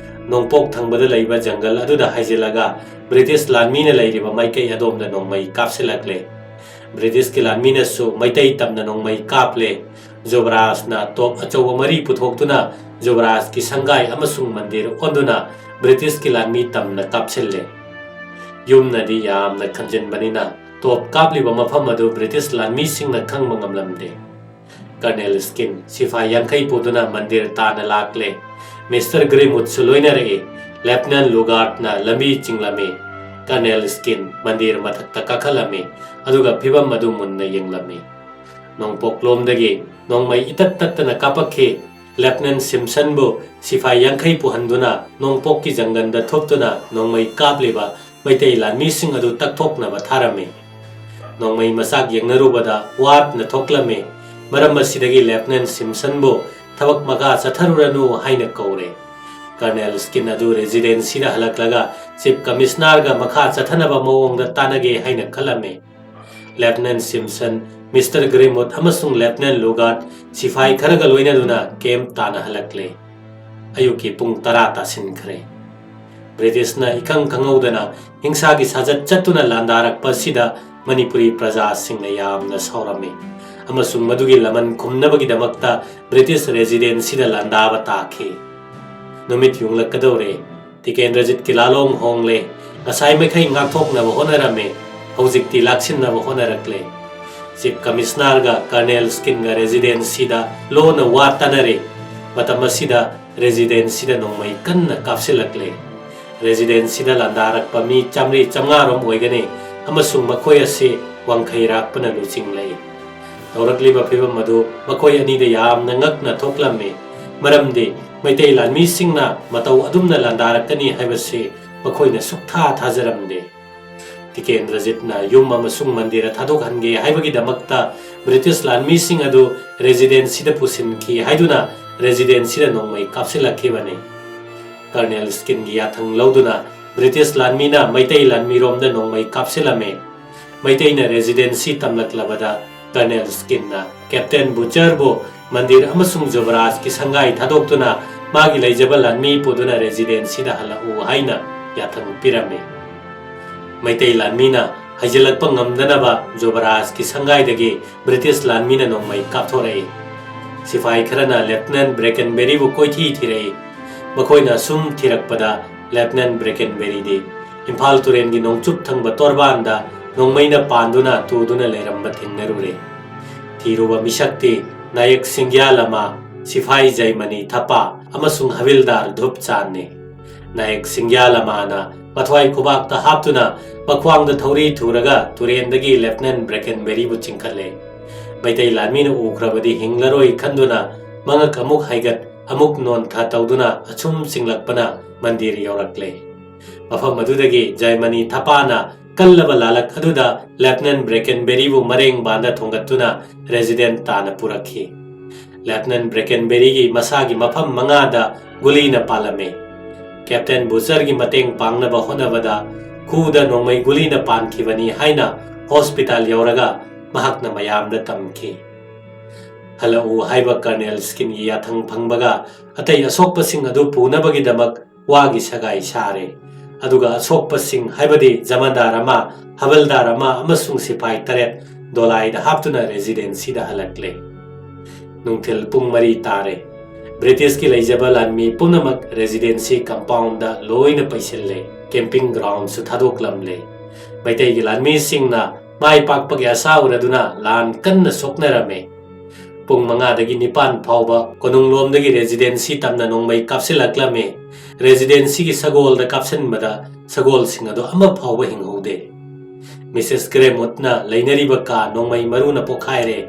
ꯅꯣꯡꯄꯣꯛ ꯊꯪꯕꯗ ꯂꯩꯕ ꯖꯪꯒꯜ ꯑꯗꯨꯗ ꯍꯥꯏꯖꯤꯜꯂꯒ ꯕ꯭ꯔꯤꯇꯤꯁ ꯂꯥꯟꯃꯤꯅ ꯂꯩꯔꯤꯕ ꯃꯥꯏꯀꯩ ꯑꯗꯣꯝꯗ ꯅꯣꯡꯃꯩ ꯀꯥꯞꯁꯤꯜꯂꯛꯂꯦ꯫ ꯕ꯭ꯔꯤꯇꯤꯁꯀꯤ ꯂꯥꯟꯃꯤꯅꯁꯨ ꯃꯩꯇꯩ ꯇꯝꯅ ꯅꯣꯡꯃꯩ ꯀꯥꯞꯂꯦ꯫ ꯖꯨꯕꯔꯥꯖꯅ ꯇꯣꯞ ꯑꯆꯧꯕ ꯃꯔꯤ ꯄꯨꯊꯣꯛꯇꯨꯅ ꯖꯨꯕꯔꯥꯖꯀꯤ ꯁꯪꯒꯥꯏ ꯑꯃꯁꯨꯡ ꯃꯟꯗꯤꯔ ꯑꯣꯟꯗꯨꯅ ꯕ꯭ꯔꯤꯇꯤꯁꯀꯤ ꯂꯥꯟꯃꯤ ꯇꯝꯅ ꯀꯥꯞꯁꯤꯜꯂꯦ꯫ ꯌꯨꯝꯅꯗꯤ ꯌꯥꯝꯅ ꯈꯟꯖꯤꯟꯕꯅꯤꯅ ꯇꯣꯞ ꯀꯥꯞꯂꯤꯕ ꯃꯐꯝ ꯑꯗꯨ ꯕ꯭ꯔꯤꯇꯤꯁ ꯂꯥꯟꯃꯤꯁꯤꯡꯅ ꯈꯪꯕ ꯉꯝꯂꯝꯗꯦ꯫ ꯀꯔꯅꯦꯜ ꯁ꯭ꯀꯤꯟ ꯁꯤꯐꯥꯏ ꯌꯥꯡꯈꯩ ꯄꯨꯗꯨꯅ ꯃꯟꯗꯤꯔ ꯇꯥꯟꯅ ꯂꯥꯛꯂꯦ꯫ ꯃꯤꯁꯇꯔ ꯒ꯭ꯔꯤꯃꯨꯠꯁꯨ ꯂꯣꯏꯅꯔꯛꯏ꯫ ꯂꯦꯐꯇꯤꯅꯦꯟ ꯂꯨꯒꯥꯔꯗꯅ ꯂꯝꯕꯤ ꯆꯤꯡꯂꯝꯃꯤ꯫ ꯀꯔꯅꯦꯜ ꯁ꯭ꯀꯤꯟ ꯃꯟꯗꯤꯔ ꯃꯊꯛꯇ ꯀꯥꯈꯠꯂꯝꯃꯤ, ꯑꯗꯨꯒ ꯐꯤꯚꯝ ꯑꯗꯨ ꯃꯨꯟꯅ ꯌꯦꯡꯂꯝꯃꯤ꯫ ꯅꯣꯡꯄꯣꯛꯂꯣꯝꯗꯒꯤ ꯅꯣꯡꯃꯩ ꯏꯇꯠ ꯇꯠꯇꯅ ꯀꯥꯞꯄꯛꯈꯤ꯫ ꯂꯦꯐꯇꯤꯅꯦꯟ ꯁꯤꯝꯁꯟꯕꯨ ꯁꯤꯐꯥꯏ ꯌꯥꯡꯈꯩ ꯄꯨꯍꯟꯗꯨꯅ ꯅꯣꯡꯄꯣꯛꯀꯤ ꯖꯪꯒꯜꯗ ꯊꯨꯞꯇꯨꯅ ꯅꯣꯡꯃꯩ ꯀꯥꯞꯂꯤꯕ ꯃꯩꯇꯩ ꯂꯥꯟꯃꯤꯁꯤꯡ ꯑꯗꯨ ꯇꯛꯊꯣꯛꯅꯕ ꯊꯥꯔꯝꯃꯤ꯫ ꯅꯣꯡꯃꯩ ꯃꯆꯥꯛ ꯌꯦꯡꯅꯔꯨꯕꯗ ꯋꯥꯔꯗꯅ ꯊꯣꯛꯂꯝꯃꯤ꯫ ꯃꯔꯝ ꯑꯁꯤꯗꯒꯤ ꯂꯦꯐꯇꯤꯅꯦꯟ ꯁꯤꯝꯁꯟꯕꯨ ꯊꯕꯛ ꯃꯈꯥ ꯆꯠꯊꯔꯨꯔꯅꯨ ꯍꯥꯏꯅ ꯀꯧꯔꯦ꯫ ꯀꯔꯅꯦꯜ ꯁ꯭ꯀꯤꯟ ꯑꯗꯨ ꯔꯦꯖꯤꯗꯦꯟꯁꯤꯗ ꯍꯜꯂꯛꯂꯒ ꯆꯤꯐ ꯀꯃꯤꯁꯅꯔꯒ ꯃꯈꯥ ꯆꯠꯊꯅꯕ ꯃꯑꯣꯡꯗ ꯇꯥꯟꯅꯒꯦ ꯍꯥꯏꯅ ꯈꯜꯂꯝꯃꯤ꯫ ꯂꯦꯐꯇꯤꯅꯦꯟ ꯁꯤꯝꯁꯟ, ꯃꯤꯁꯇꯔ ꯒ꯭ꯔꯤꯃꯨꯠ ꯑꯃꯁꯨꯡ ꯂꯦꯐꯇꯤꯅꯦꯟ ꯂꯨꯒꯥꯔꯗ ꯁꯤꯐꯥꯏ ꯈꯔꯒ ꯂꯣꯏꯅꯗꯨꯅ ꯀꯦꯝꯞ ꯇꯥꯟꯅ ꯍꯜꯂꯛꯂꯦ꯫ ꯑꯌꯨꯛꯀꯤ ꯄꯨꯡ ꯇꯔꯥ ꯇꯥꯁꯤꯟꯈ꯭ꯔꯦ꯫ ꯕ꯭ꯔꯤꯇꯤꯁꯅ ꯏꯈꯪ ꯈꯪꯍꯧꯗꯅ ꯍꯤꯡꯁꯥꯒꯤ ꯁꯥꯖꯠ ꯆꯠꯇꯨꯅ ꯂꯥꯟꯗꯥꯔꯛꯄ ꯑꯁꯤꯗ ꯃꯅꯤꯄꯨꯔꯤ ꯄ꯭ꯔꯖꯥꯁꯤꯡꯅ ꯌꯥꯝꯅ ꯁꯥꯎꯔꯝꯃꯤ ꯑꯃꯁꯨꯡ ꯃꯗꯨꯒꯤ ꯂꯃꯟ ꯈꯨꯝꯅꯕꯒꯤꯗꯃꯛꯇ ꯕ꯭ꯔꯤꯇꯤꯁ ꯔꯦꯖꯤꯗꯦꯟꯁꯤꯗ ꯂꯥꯟꯗꯥꯕ ꯇꯥꯈꯤ꯫ ꯅꯨꯃꯤꯠ ꯌꯨꯡꯂꯛꯀꯗꯧꯔꯦ꯫ ꯇꯤꯀꯦꯟꯗ꯭ꯔꯖꯤꯠꯀꯤ ꯂꯥꯂꯣꯡ ꯍꯣꯡꯂꯦ꯫ ꯉꯁꯥꯏ ꯃꯈꯩ ꯉꯥꯛꯊꯣꯛꯅꯕ ꯍꯣꯠꯅꯔꯝꯃꯦ, ꯍꯧꯖꯤꯛꯇꯤ ꯂꯥꯛꯁꯤꯟꯅꯕ ꯍꯣꯠꯅꯔꯛꯂꯦ꯫ ꯆꯤꯐ ꯀꯃꯤꯁꯅꯔꯒ ꯀꯔꯅꯦꯜ ꯁ꯭ꯀꯤꯟꯒ ꯔꯦꯁꯤꯗꯦꯟꯁꯤꯗ ꯂꯣꯟꯅ ꯋꯥ ꯇꯥꯅꯔꯦ꯫ ꯃꯇꯝ ꯑꯁꯤꯗ ꯔꯦꯁꯤꯗꯦꯟꯁꯤꯗ ꯅꯣꯡꯃꯩ ꯀꯟꯅ ꯀꯥꯞꯁꯤꯜꯂꯛꯂꯦ꯫ ꯔꯦꯁꯤꯗꯦꯟꯁꯤꯗ ꯂꯥꯟꯗꯥꯔꯛꯄ ꯃꯤ ꯆꯥꯃꯔꯤ ꯆꯥꯃꯉꯥꯔꯣꯝ ꯑꯣꯏꯒꯅꯤ, ꯑꯃꯁꯨꯡ ꯃꯈꯣꯏ ꯑꯁꯤ ꯋꯥꯡꯈꯩꯔꯥꯛꯄꯅ ꯂꯨꯆꯤꯡꯂꯛꯏ꯫ ꯇꯧꯔꯛꯂꯤꯕ ꯐꯤꯚꯝ ꯑꯗꯨ ꯃꯈꯣꯏ ꯑꯅꯤꯗ ꯌꯥꯝꯅ ꯉꯛꯅ ꯊꯣꯛꯂꯝꯃꯤ, ꯃꯔꯝꯗꯤ ꯃꯩꯇꯩ ꯂꯥꯟꯃꯤꯁꯤꯡꯅ ꯃꯇꯧ ꯑꯗꯨꯝꯅ ꯂꯥꯟꯗꯥꯔꯛꯀꯅꯤ ꯍꯥꯏꯕꯁꯤ ꯃꯈꯣꯏꯅ ꯁꯨꯛꯊꯥ ꯊꯥꯖꯔꯝꯗꯦ꯫ ꯇꯤꯀꯦꯟꯗ꯭ꯔꯖꯤꯠꯅ ꯌꯨꯝ ꯑꯃꯁꯨꯡ ꯃꯟꯗꯤꯔ ꯊꯥꯗꯣꯛꯍꯟꯒꯦ ꯍꯥꯏꯕꯒꯤꯗꯃꯛꯇ ꯕ꯭ꯔꯤꯇꯤꯁ ꯂꯥꯟꯃꯤꯁꯤꯡ ꯑꯗꯨ ꯔꯦꯁꯤꯗꯦꯟꯁꯤꯗ ꯄꯨꯁꯤꯟꯈꯤ ꯍꯥꯏꯗꯨꯅ ꯔꯦꯁꯤꯗꯦꯟꯁꯤꯗ ꯅꯣꯡꯃꯩ ꯀꯥꯞꯁꯤꯜꯂꯛꯈꯤꯕꯅꯤ꯫ ꯀꯔꯅꯦꯜ ꯁ꯭ꯀꯤꯟꯒꯤ ꯌꯥꯊꯪ ꯂꯧꯗꯨꯅ ꯕ꯭ꯔꯤꯇꯤꯁ ꯂꯥꯟꯃꯤꯅ ꯃꯩꯇꯩ ꯂꯥꯟꯃꯤꯔꯣꯝꯗ ꯅꯣꯡꯃꯩ ꯀꯥꯞꯁꯤꯜꯂꯝꯃꯤ꯫ ꯃꯩꯇꯩꯅ ꯔꯦꯁꯤꯗꯦꯟꯁꯤ ꯇꯝꯂꯛꯂꯕꯗ ꯀꯔꯅꯦꯜ ꯁ꯭ꯀꯤꯟꯅ ꯀꯦꯞꯇꯦꯟ ꯕꯨꯆꯔꯕꯨ ꯃꯟꯗꯤꯔ ꯑꯃꯁꯨꯡ ꯖꯨꯕꯔꯥꯖꯀꯤ ꯁꯪꯒꯥꯏ ꯊꯥꯗꯣꯛꯇꯨꯅ ꯃꯥꯒꯤ ꯂꯩꯖꯕ ꯂꯥꯟꯃꯤ ꯄꯨꯗꯨꯅ ꯔꯦꯁꯤꯗꯦꯟꯁꯤꯗ ꯍꯜꯂꯛꯎ ꯍꯥꯏꯅ ꯌꯥꯊꯪ ꯄꯤꯔꯝꯃꯤ꯫ ꯃꯩꯇꯩ ꯂꯥꯟꯃꯤꯅ ꯍꯩꯖꯤꯜꯂꯛꯄ ꯉꯝꯗꯅꯕ ꯖꯨꯕꯔꯥꯖꯀꯤ ꯁꯪꯒꯥꯏꯗꯒꯤ ꯕ꯭ꯔꯤꯇꯤꯁ ꯂꯥꯟꯃꯤꯅ ꯅꯣꯡꯃꯩ ꯀꯥꯞꯊꯣꯔꯛꯏ꯫ ꯁꯤꯐꯥꯏ ꯈꯔꯅ ꯂꯦꯐꯇꯤꯅꯦꯟ ꯕ꯭ꯔꯦꯀꯦꯟꯕꯦꯔꯤꯕꯨ ꯀꯣꯏꯊꯤ ꯊꯤꯔꯛꯏ꯫ ꯃꯈꯣꯏꯅ ꯑꯁꯨꯝ ꯊꯤꯔꯛꯄꯗ ꯂꯦꯐꯇꯤꯅꯦꯟ ꯕ꯭ꯔꯦꯀꯦꯟꯕꯦꯔꯤꯗꯤ ꯏꯝꯐꯥꯜ ꯇꯨꯔꯦꯜꯒꯤ ꯅꯣꯡꯆꯨꯞ ꯊꯪꯕ ꯇꯣꯔꯕꯥꯟꯗ ꯅꯣꯡꯃꯩꯅ ꯄꯥꯟꯗꯨꯅ ꯇꯨꯗꯨꯅ ꯂꯩꯔꯝꯕ ꯊꯦꯡꯅꯔꯨꯔꯦ꯫ ꯊꯤꯔꯨꯕ ꯃꯤꯁꯛꯇꯤ ꯅꯥꯌꯛ ꯁꯤꯡꯒ꯭ꯌꯥ ꯂꯃꯥ, ꯁꯤꯐꯥꯏ ꯖꯩꯃꯅꯤ ꯊꯄꯥ ꯑꯃꯁꯨꯡ ꯍꯕꯤꯜꯗꯥꯔ ꯙꯨꯞꯆꯥꯟꯅꯤ꯫ ꯅꯥꯌꯛ ꯁꯤꯡꯒ꯭ꯌꯥ ꯂꯃꯥꯅ ꯃꯊ꯭ꯋꯥꯏ ꯈꯨꯕꯥꯛꯇ ꯍꯥꯞꯇꯨꯅ ꯃꯈ꯭ꯋꯥꯡꯗ ꯊꯧꯔꯤ ꯊꯨꯔꯒ ꯇꯨꯔꯦꯟꯗꯒꯤ ꯂꯦꯐꯇꯤꯅꯦꯟ ꯕ꯭ꯔꯦꯀꯦꯟꯕꯦꯔꯤꯕꯨ ꯆꯤꯡꯈꯠꯂꯦ꯫ ꯃꯩꯇꯩ ꯂꯥꯟꯃꯤꯅ ꯎꯈ꯭ꯔꯕꯗꯤ ꯍꯤꯡꯂꯔꯣꯏ ꯈꯟꯗꯨꯅ ꯃꯉꯛ ꯑꯃꯨꯛ ꯍꯥꯏꯒꯠ ꯑꯃꯨꯛ ꯅꯣꯟꯊ ꯇꯧꯗꯨꯅ ꯑꯁꯨꯝ ꯆꯤꯡꯂꯛꯄꯅ ꯃꯟꯗꯤꯔ ꯌꯧꯔꯛꯂꯦ꯫ ꯃꯐꯝ ꯑꯗꯨꯗꯒꯤ ꯖꯩꯃꯅꯤ ꯊꯄꯥꯅ ꯀꯜꯂꯕ ꯂꯥꯂꯛ ꯑꯗꯨꯗ ꯂꯦꯐꯇꯤꯅꯦꯟ ꯕ꯭ꯔꯦꯀꯦꯟꯕꯦꯔꯤꯕꯨ ꯃꯔꯦꯡ ꯕꯥꯟꯗ ꯊꯣꯡꯒꯠꯇꯨꯅ ꯔꯦꯁꯤꯗꯦꯟ ꯇꯥꯅ ꯄꯨꯔꯛꯈꯤ꯫ ꯂꯦꯐꯇꯤꯅꯦꯟ ꯕ꯭ꯔꯦꯀꯦꯟꯕꯦꯔꯤꯒꯤ ꯃꯁꯥꯒꯤ ꯃꯐꯝ ꯃꯉꯥꯗ ꯒꯨꯂꯤꯅ ꯄꯥꯜꯂꯝꯃꯤ꯫ ꯀꯦꯞꯇꯦꯟ ꯕꯨꯆꯔꯒꯤ ꯃꯇꯦꯡ ꯄꯥꯡꯅꯕ ꯍꯣꯠꯅꯕꯗ ꯈꯨꯗ ꯅꯣꯡꯃꯩ ꯒꯨꯂꯤꯅ ꯄꯥꯟꯈꯤꯕꯅꯤ ꯍꯥꯏꯅ ꯍꯣꯁꯄꯤꯇꯥꯜ ꯌꯧꯔꯒ ꯃꯍꯥꯛꯅ ꯃꯌꯥꯝꯗ ꯇꯝꯈꯤ꯫ ꯍꯜꯂꯛꯎ ꯍꯥꯏꯕ ꯀꯔꯅꯦꯜ ꯁ꯭ꯀꯤꯟꯒꯤ ꯌꯥꯊꯪ ꯐꯪꯕꯒ ꯑꯇꯩ ꯑꯁꯣꯛꯄꯁꯤꯡ ꯑꯗꯨ ꯄꯨꯅꯕꯒꯤꯗꯃꯛ ꯋꯥꯒꯤ ꯁꯒꯥꯏ ꯁꯥꯔꯦ꯫ ꯑꯗꯨꯒ ꯑꯁꯣꯛꯄꯁꯤꯡ ꯍꯥꯏꯕꯗꯤ ꯖꯃꯥꯟꯗꯥꯔ ꯑꯃ, ꯍꯕꯜꯗꯥꯔ ꯑꯃ ꯑꯃꯁꯨꯡ ꯁꯤꯐꯥꯏ ꯇꯔꯦꯠ ꯗꯣꯂꯥꯏꯗ ꯍꯥꯞꯇꯨꯅ ꯔꯦꯁꯤꯗꯦꯟꯁꯤꯗ ꯍꯜꯂꯛꯂꯦ꯫ ꯅꯨꯡꯊꯤꯜ ꯄꯨꯡ ꯃꯔꯤ ꯇꯥꯔꯦ꯫ ꯕ꯭ꯔꯤꯇꯤꯁꯀꯤ ꯂꯩꯖꯕ ꯂꯥꯟꯃꯤ ꯄꯨꯝꯅꯃꯛ ꯔꯦꯖꯤꯗꯦꯟꯁꯤ ꯀꯝꯄꯥꯎꯟꯗ ꯂꯣꯏꯅ ꯄꯩꯁꯤꯜꯂꯦ꯫ ꯀꯦꯝꯄꯤꯡ ꯒ꯭ꯔꯥꯎꯟꯁꯨ ꯊꯥꯗꯣꯛꯂꯝꯂꯦ꯫ ꯃꯩꯇꯩꯒꯤ ꯂꯥꯟꯃꯤꯁꯤꯡꯅ ꯃꯥꯏ ꯄꯥꯛꯄꯒꯤ ꯑꯁꯥ ꯎꯔꯗꯨꯅ ꯂꯥꯟ ꯀꯟꯅ ꯁꯣꯛꯅꯔꯝꯃꯤ꯫ ꯄꯨꯡ ꯃꯉꯥꯗꯒꯤ ꯅꯤꯄꯥꯟ ꯐꯥꯎꯕ ꯀꯣꯅꯨꯡꯂꯣꯝꯗꯒꯤ ꯔꯦꯖꯤꯗꯦꯟꯁꯤ ꯇꯝꯅ ꯅꯣꯡꯃꯩ ꯀꯥꯞꯁꯤꯜꯂꯛꯂꯝꯃꯤ꯫ ꯔꯦꯖꯤꯗꯦꯟꯁꯤꯒꯤ ꯁꯒꯣꯜꯗ ꯀꯥꯞꯁꯤꯟꯕꯗ ꯁꯒꯣꯜꯁꯤꯡ ꯑꯗꯨ ꯑꯃ ꯐꯥꯎꯕ ꯍꯤꯡꯍꯧꯗꯦ꯫ ꯃꯤꯁꯦꯁ ꯒ꯭ꯔꯦꯃꯨꯠꯅ ꯂꯩꯅꯔꯤꯕ ꯀꯥ ꯅꯣꯡꯃꯩ ꯃꯔꯨꯅ ꯄꯣꯈꯥꯏꯔꯦ,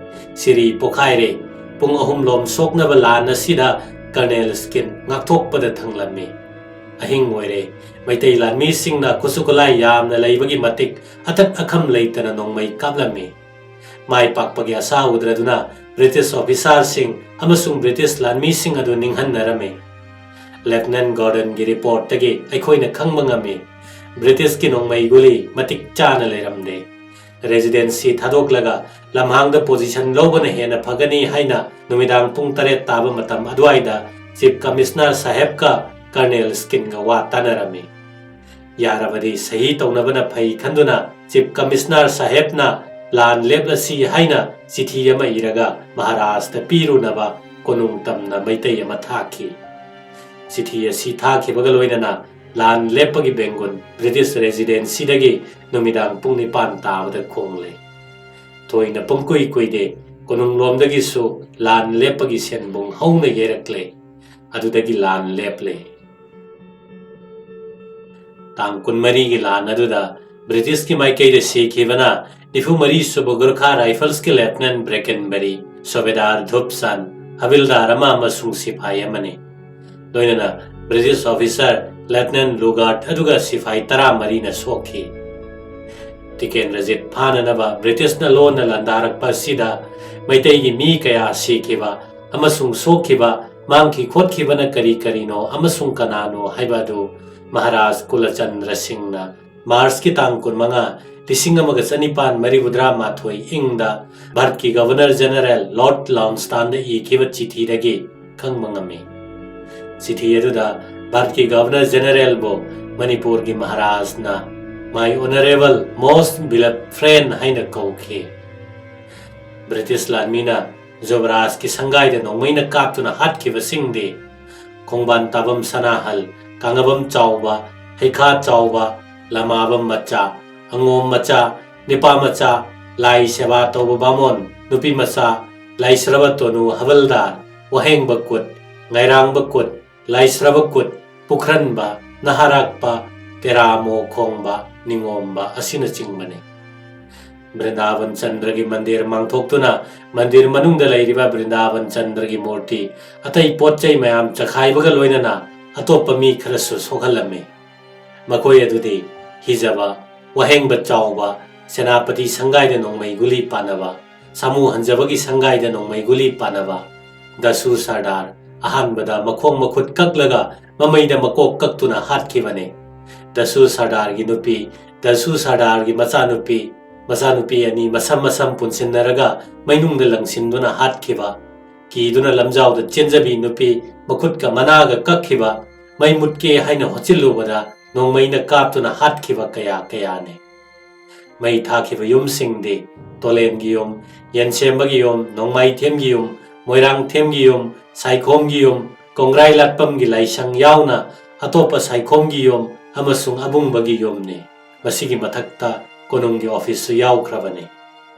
ꯁꯤꯔꯤ ꯄꯣꯈꯥꯏꯔꯦ꯫ ꯄꯨꯡ ꯑꯍꯨꯝ ꯂꯣꯝ ꯁꯣꯛꯅꯕ ꯂꯥꯟ ꯑꯁꯤꯗ ꯀꯔꯅꯦꯜ ꯁ꯭ꯀꯤꯟ ꯉꯥꯛꯊꯣꯛꯄꯗ ꯊꯪꯂꯝꯃꯤ꯫ ꯑꯍꯤꯡ ꯑꯣꯏꯔꯦ꯫ ꯃꯩꯇꯩ ꯂꯥꯟꯃꯤꯁꯤꯡꯅ ꯈꯨꯠꯁꯨ ꯈꯨꯠꯂꯥꯏ ꯌꯥꯝꯅ ꯂꯩꯕꯒꯤ ꯃꯇꯤꯛ ꯑꯊꯛ ꯑꯈꯝ ꯂꯩꯇꯅ ꯅꯣꯡꯃꯩ ꯀꯥꯞꯂꯝꯃꯤ꯫ ꯃꯥꯏ ꯄꯥꯛꯄꯒꯤ ꯑꯁꯥ ꯎꯗ꯭ꯔꯗꯨꯅ ꯕ꯭ꯔꯤꯇꯤꯁ ꯑꯣꯐꯤꯁꯥꯔꯁꯤꯡ ꯑꯃꯁꯨꯡ ꯕ꯭ꯔꯤꯇꯤꯁ ꯂꯥꯟꯃꯤꯁꯤꯡ ꯑꯗꯨ ꯅꯤꯡꯍꯟꯅꯔꯝꯃꯤ꯫ ꯂꯦꯐꯇꯅꯦꯟ ꯒꯣꯔꯗꯟꯒꯤ ꯔꯤꯄꯣꯔꯠꯇꯒꯤ ꯑꯩꯈꯣꯏꯅ ꯈꯪꯕ ꯉꯝꯃꯤ, ꯕ꯭ꯔꯤꯇꯤꯁꯀꯤ ꯅꯣꯡꯃꯩ ꯒꯨꯂꯤ ꯃꯇꯤꯛ ꯆꯥꯅ ꯂꯩꯔꯝꯗꯦ꯫ ꯔꯦꯖꯤꯗꯦꯟꯁꯤ ꯊꯥꯗꯣꯛꯂꯒ ꯂꯝꯍꯥꯡꯗ ꯄꯣꯖꯤꯁꯟ ꯂꯧꯕꯅ ꯍꯦꯟꯅ ꯐꯒꯅꯤ ꯍꯥꯏꯅ ꯅꯨꯃꯤꯗꯥꯡ ꯄꯨꯡ ꯇꯔꯦꯠ ꯇꯥꯕ ꯃꯇꯝ ꯑꯗꯨꯋꯥꯏꯗ ꯆꯤꯐ ꯀꯃꯤꯁꯅꯔ ꯁꯥꯍꯦꯕꯀ ꯀꯔꯅꯦꯜ ꯁ꯭ꯀꯤꯟꯒ ꯋꯥ ꯇꯥꯅꯔꯝꯃꯤ꯫ ꯌꯥꯔꯕꯗꯤ ꯁꯍꯤ ꯇꯧꯅꯕꯅ ꯐꯩ ꯈꯟꯗꯨꯅ ꯆꯤꯐ ꯀꯃꯤꯁꯅꯔ ꯁꯥꯍꯦꯕꯅ ꯂꯥꯟ ꯂꯦꯞꯂꯁꯤ ꯍꯥꯏꯅ ꯆꯤꯊꯤ ꯑꯃ ꯏꯔꯒ ꯃꯍꯥꯔꯥꯖꯇ ꯄꯤꯔꯨꯅꯕ ꯀꯣꯅꯨꯡ ꯇꯝꯅ ꯃꯩꯇꯩ ꯑꯃ ꯊꯥꯈꯤ꯫ ꯆꯤꯊꯤ ꯑꯁꯤ ꯊꯥꯈꯤꯕꯒ ꯂꯣꯏꯅꯅ ꯂꯥꯟ ꯂꯦꯞꯄꯒꯤ ꯕꯦꯡꯒꯨꯟ ꯕ꯭ꯔꯤꯇꯤꯁ ꯔꯦꯖꯤꯗꯦꯟꯁꯤꯗꯒꯤ ꯅꯨꯃꯤꯗꯥꯡ ꯄꯨꯡ ꯅꯤꯄꯥꯟ ꯇꯥꯕꯗ ꯈꯣꯡꯂꯦ꯫ ꯊꯣꯏꯅ ꯄꯨꯡꯀꯨꯏ ꯀꯨꯏꯗꯦ, ꯀꯣꯅꯨꯡꯂꯣꯝꯗꯒꯤꯁꯨ ꯂꯥꯟ ꯂꯦꯞꯄꯒꯤ ꯁꯦꯟꯕꯨꯡ ꯍꯧꯅ ꯌꯩꯔꯛꯂꯦ꯫ ꯑꯗꯨꯗꯒꯤ ꯂꯥꯟ ꯂꯦꯞꯂꯦ꯫ ꯇꯥꯡ ꯀꯨꯟꯃꯔꯤꯒꯤ ꯂꯥꯟ ꯑꯗꯨꯗ ꯕ꯭ꯔꯤꯇꯤꯁꯀꯤ ꯃꯥꯏꯀꯩꯗ ꯁꯤꯈꯤꯕꯅ ꯅꯤꯐꯨ ꯃꯔꯤ ꯁꯨꯕ ꯒꯨꯔꯈꯥ ꯔꯥꯏꯐꯜꯁꯀꯤ ꯂꯦꯐꯇꯅꯦꯟ ꯕ꯭ꯔꯦꯀꯦꯟꯕꯔꯤ, ꯁꯨꯕꯦꯗꯥꯔ ꯙꯨꯞꯆꯥꯟ, ꯍꯕꯤꯜꯗꯥꯔ ꯑꯃ ꯑꯃꯁꯨꯡ ꯁꯤꯐꯥꯏ ꯑꯃꯅꯤ꯫ ꯂꯣꯏꯅꯅ ꯕ꯭ꯔꯤꯇꯤꯁ ꯑꯣꯐꯤꯁꯥꯔ ꯂꯦꯐꯇꯅꯦꯟ ꯂꯨꯒꯥꯔꯗ ꯑꯗꯨꯒ ꯁꯤꯐꯥꯏ ꯇꯔꯥꯃꯔꯤꯅ ꯁꯣꯛꯈꯤ꯫ ꯇꯤꯀꯦꯟꯗ꯭ꯔꯖꯤꯠ ꯐꯥꯅꯅꯕ ꯕ꯭ꯔꯤꯇꯤꯁꯅ ꯂꯣꯟꯅ ꯂꯥꯟꯗꯥꯔꯛꯄ ꯑꯁꯤꯗ ꯃꯩꯇꯩꯒꯤ ꯃꯤ ꯀꯌꯥ ꯁꯤꯈꯤꯕ ꯑꯃꯁꯨꯡ ꯁꯣꯛꯈꯤꯕ, ꯃꯥꯡꯈꯤ ꯈꯣꯠꯈꯤꯕꯅ ꯀꯔꯤ ꯀꯔꯤꯅꯣ ꯑꯃꯁꯨꯡ ꯀꯅꯥꯅꯣ ꯍꯥꯏꯕ ꯑꯗꯨ ꯃꯍꯥꯔꯥꯖ ꯀꯨꯂꯆꯟꯗ꯭ꯔ ꯁꯤꯡꯅ ꯃꯥꯔꯆꯀꯤ ꯇꯥꯡ ꯀꯨꯟꯃꯉꯥ, ꯂꯤꯁꯤꯡ ꯑꯃꯒ ꯆꯅꯤꯄꯥꯟ ꯃꯔꯤꯐꯨꯇꯔꯥ ꯃꯥꯊꯣꯏ ꯏꯪꯗ ꯚꯥꯔꯠꯀꯤ ꯒꯚꯔꯅꯔ ꯖꯦꯅꯔꯦꯜ ꯂꯣꯔꯗ ꯂꯥꯎꯟꯁꯇꯥꯟꯗ ꯏꯈꯤꯕ ꯆꯤꯊꯤꯗꯒꯤ ꯈꯪꯕ ꯉꯝꯃꯤ꯫ ꯆꯤꯊꯤ ꯑꯗꯨꯗ ꯚꯥꯔꯠꯀꯤ ꯒꯚꯔꯅꯔ ꯖꯦꯅꯔꯦꯜꯕꯨ ꯃꯅꯤꯄꯨꯔꯒꯤ ꯃꯍꯥꯔꯥꯖꯅ "My honorable, most beloved friend" ꯍꯥꯏꯅ ꯀꯧꯈꯤ꯫ ꯕ꯭ꯔꯤꯇꯤꯁ ꯂꯥꯟꯃꯤꯅ ꯖꯨꯕꯔꯥꯖꯀꯤ ꯁꯪꯒꯥꯏꯗ ꯅꯣꯡꯃꯩꯅ ꯀꯥꯞꯇꯨꯅ ꯍꯥꯠꯈꯤꯕꯁꯤꯡꯗꯤ ꯈꯣꯡꯕꯥꯟ ꯇꯥꯕꯝ ꯁꯅꯥꯍꯜ, ꯀꯥꯡꯉꯕꯝ ꯆꯥꯎꯕ, ꯍꯩꯈꯥ ꯆꯥꯎꯕ, ꯂꯃꯥꯕꯝ ꯃꯆꯥ, ꯑꯉꯣꯝ ꯃꯆꯥ, ꯅꯤꯄꯥ ꯃꯆꯥ, ꯂꯥꯏ ꯁꯦꯕꯥ ꯇꯧꯕ ꯕꯥꯃꯣꯟ, ꯅꯨꯄꯤ ꯃꯆꯥ, ꯂꯥꯏꯁ꯭ꯔꯕ ꯇꯣꯅꯨ ꯍꯕꯜꯗꯥꯔ, ꯋꯥꯍꯦꯡꯕ ꯀꯨꯠ, ꯉꯥꯏꯔꯥꯡꯕ ꯀꯨꯠ, ꯂꯥꯏꯁ꯭ꯔꯕ ꯀꯨꯠ, ꯄꯨꯈ꯭ꯔꯟꯕ, ꯅꯍꯥꯔꯥꯛꯄ, ꯇꯦꯔꯥꯃꯣ ꯈꯣꯡꯕ, ꯅꯤꯉꯣꯝꯕ ꯑꯁꯤꯅꯆꯤꯡꯕꯅꯤ꯫ ꯕ꯭ꯔꯤꯟꯗꯥꯕꯟ ꯆꯟꯗ꯭ꯔꯒꯤ ꯃꯟꯗꯤꯔ ꯃꯥꯡꯊꯣꯛꯇꯨꯅ ꯃꯟꯗꯤꯔ ꯃꯅꯨꯡꯗ ꯂꯩꯔꯤꯕ ꯕ꯭ꯔꯤꯟꯗꯥꯕꯟ ꯆꯟꯗ꯭ꯔꯒꯤ ꯃꯨꯔꯇꯤ, ꯑꯇꯩ ꯄꯣꯠ ꯆꯩ ꯃꯌꯥꯝ ꯆꯈꯥꯏꯕꯒ ꯂꯣꯏꯅꯅ ꯑꯇꯣꯞꯄ ꯃꯤ ꯈꯔꯁꯨ ꯁꯣꯛꯍꯜꯂꯝꯃꯤ꯫ ꯃꯈꯣꯏ ꯑꯗꯨꯗꯤ ꯍꯤꯖꯕ, ꯋꯥꯍꯦꯡꯕ ꯆꯥꯎꯕ, ꯁꯦꯅꯥꯄꯇꯤ ꯁꯪꯒꯥꯏꯗ ꯅꯣꯡꯃꯩ ꯒꯨꯂꯤ ꯄꯥꯟꯅꯕ, ꯁꯥꯃꯨ ꯍꯟꯖꯕꯒꯤ ꯁꯪꯒꯥꯏꯗ ꯅꯣꯡꯃꯩ ꯒꯨꯂꯤ ꯄꯥꯟꯅꯕ, ꯗꯁꯨ ꯁꯔꯗꯥꯔ, ꯑꯍꯥꯟꯕꯗ ꯃꯈꯣꯡ ꯃꯈꯨꯠ ꯀꯛꯂꯒ ꯃꯃꯩꯗ ꯃꯀꯣꯛ ꯀꯛꯇꯨꯅ ꯍꯥꯠꯈꯤꯕꯅꯤ꯫ ꯗꯁꯨ ꯁꯔꯗꯥꯔꯒꯤ ꯅꯨꯄꯤ, ꯗꯁꯨ ꯁꯔꯗꯥꯔꯒꯤ ꯃꯆꯥꯅꯨꯄꯤ, ꯃꯆꯥꯅꯨꯄꯤ ꯑꯅꯤ ꯃꯁꯝ ꯃꯁꯝ ꯄꯨꯟꯁꯤꯟꯅꯔꯒ ꯃꯩꯅꯨꯡꯗ ꯂꯪꯁꯤꯟꯗꯨꯅ ꯍꯥꯠꯈꯤꯕ, ꯀꯤꯗꯨꯅ ꯂꯝꯖꯥꯎꯗ ꯆꯦꯟꯖꯕꯤ ꯅꯨꯄꯤ, ꯃꯈꯨꯠꯀ ꯃꯅꯥꯒ ꯀꯛꯈꯤꯕ, ꯃꯩ ꯃꯨꯠꯀꯦ ꯍꯥꯏꯅ ꯍꯣꯠꯆꯤꯜꯂꯨꯕꯗ ꯅꯣꯡꯃꯩꯅ ꯀꯥꯞꯇꯨꯅ ꯍꯥꯠꯈꯤꯕ ꯀꯌꯥ ꯀꯌꯥꯅꯤ꯫ ꯃꯩ ꯊꯥꯈꯤꯕ ꯌꯨꯝꯁꯤꯡꯗꯤ ꯇꯣꯂꯦꯟꯒꯤ ꯌꯨꯝ, ꯌꯦꯟꯁꯦꯝꯕꯒꯤ ꯌꯨꯝ, ꯅꯣꯡꯃꯥꯏꯊꯦꯝꯒꯤ ꯌꯨꯝ, ꯃꯣꯏꯔꯥꯡꯊꯦꯝꯒꯤ ꯌꯨꯝ, ꯁꯥꯏꯈꯣꯝꯒꯤ ꯌꯨꯝ, ꯀꯣꯡꯒ꯭ꯔꯥꯏ ꯂꯥꯠꯄꯝꯒꯤ ꯂꯥꯏꯁꯪ ꯌꯥꯎꯅ ꯑꯇꯣꯞꯄ ꯁꯥꯏꯈꯣꯝꯒꯤ ꯌꯨꯝ ꯑꯃꯁꯨꯡ ꯑꯕꯨꯡꯕꯒꯤ ꯌꯨꯝꯅꯤ꯫ ꯃꯁꯤꯒꯤ ꯃꯊꯛꯇ ꯀꯣꯅꯨꯡꯒꯤ ꯑꯣꯐꯤꯁꯁꯨ ꯌꯥꯎꯈ꯭ꯔꯕꯅꯤ꯫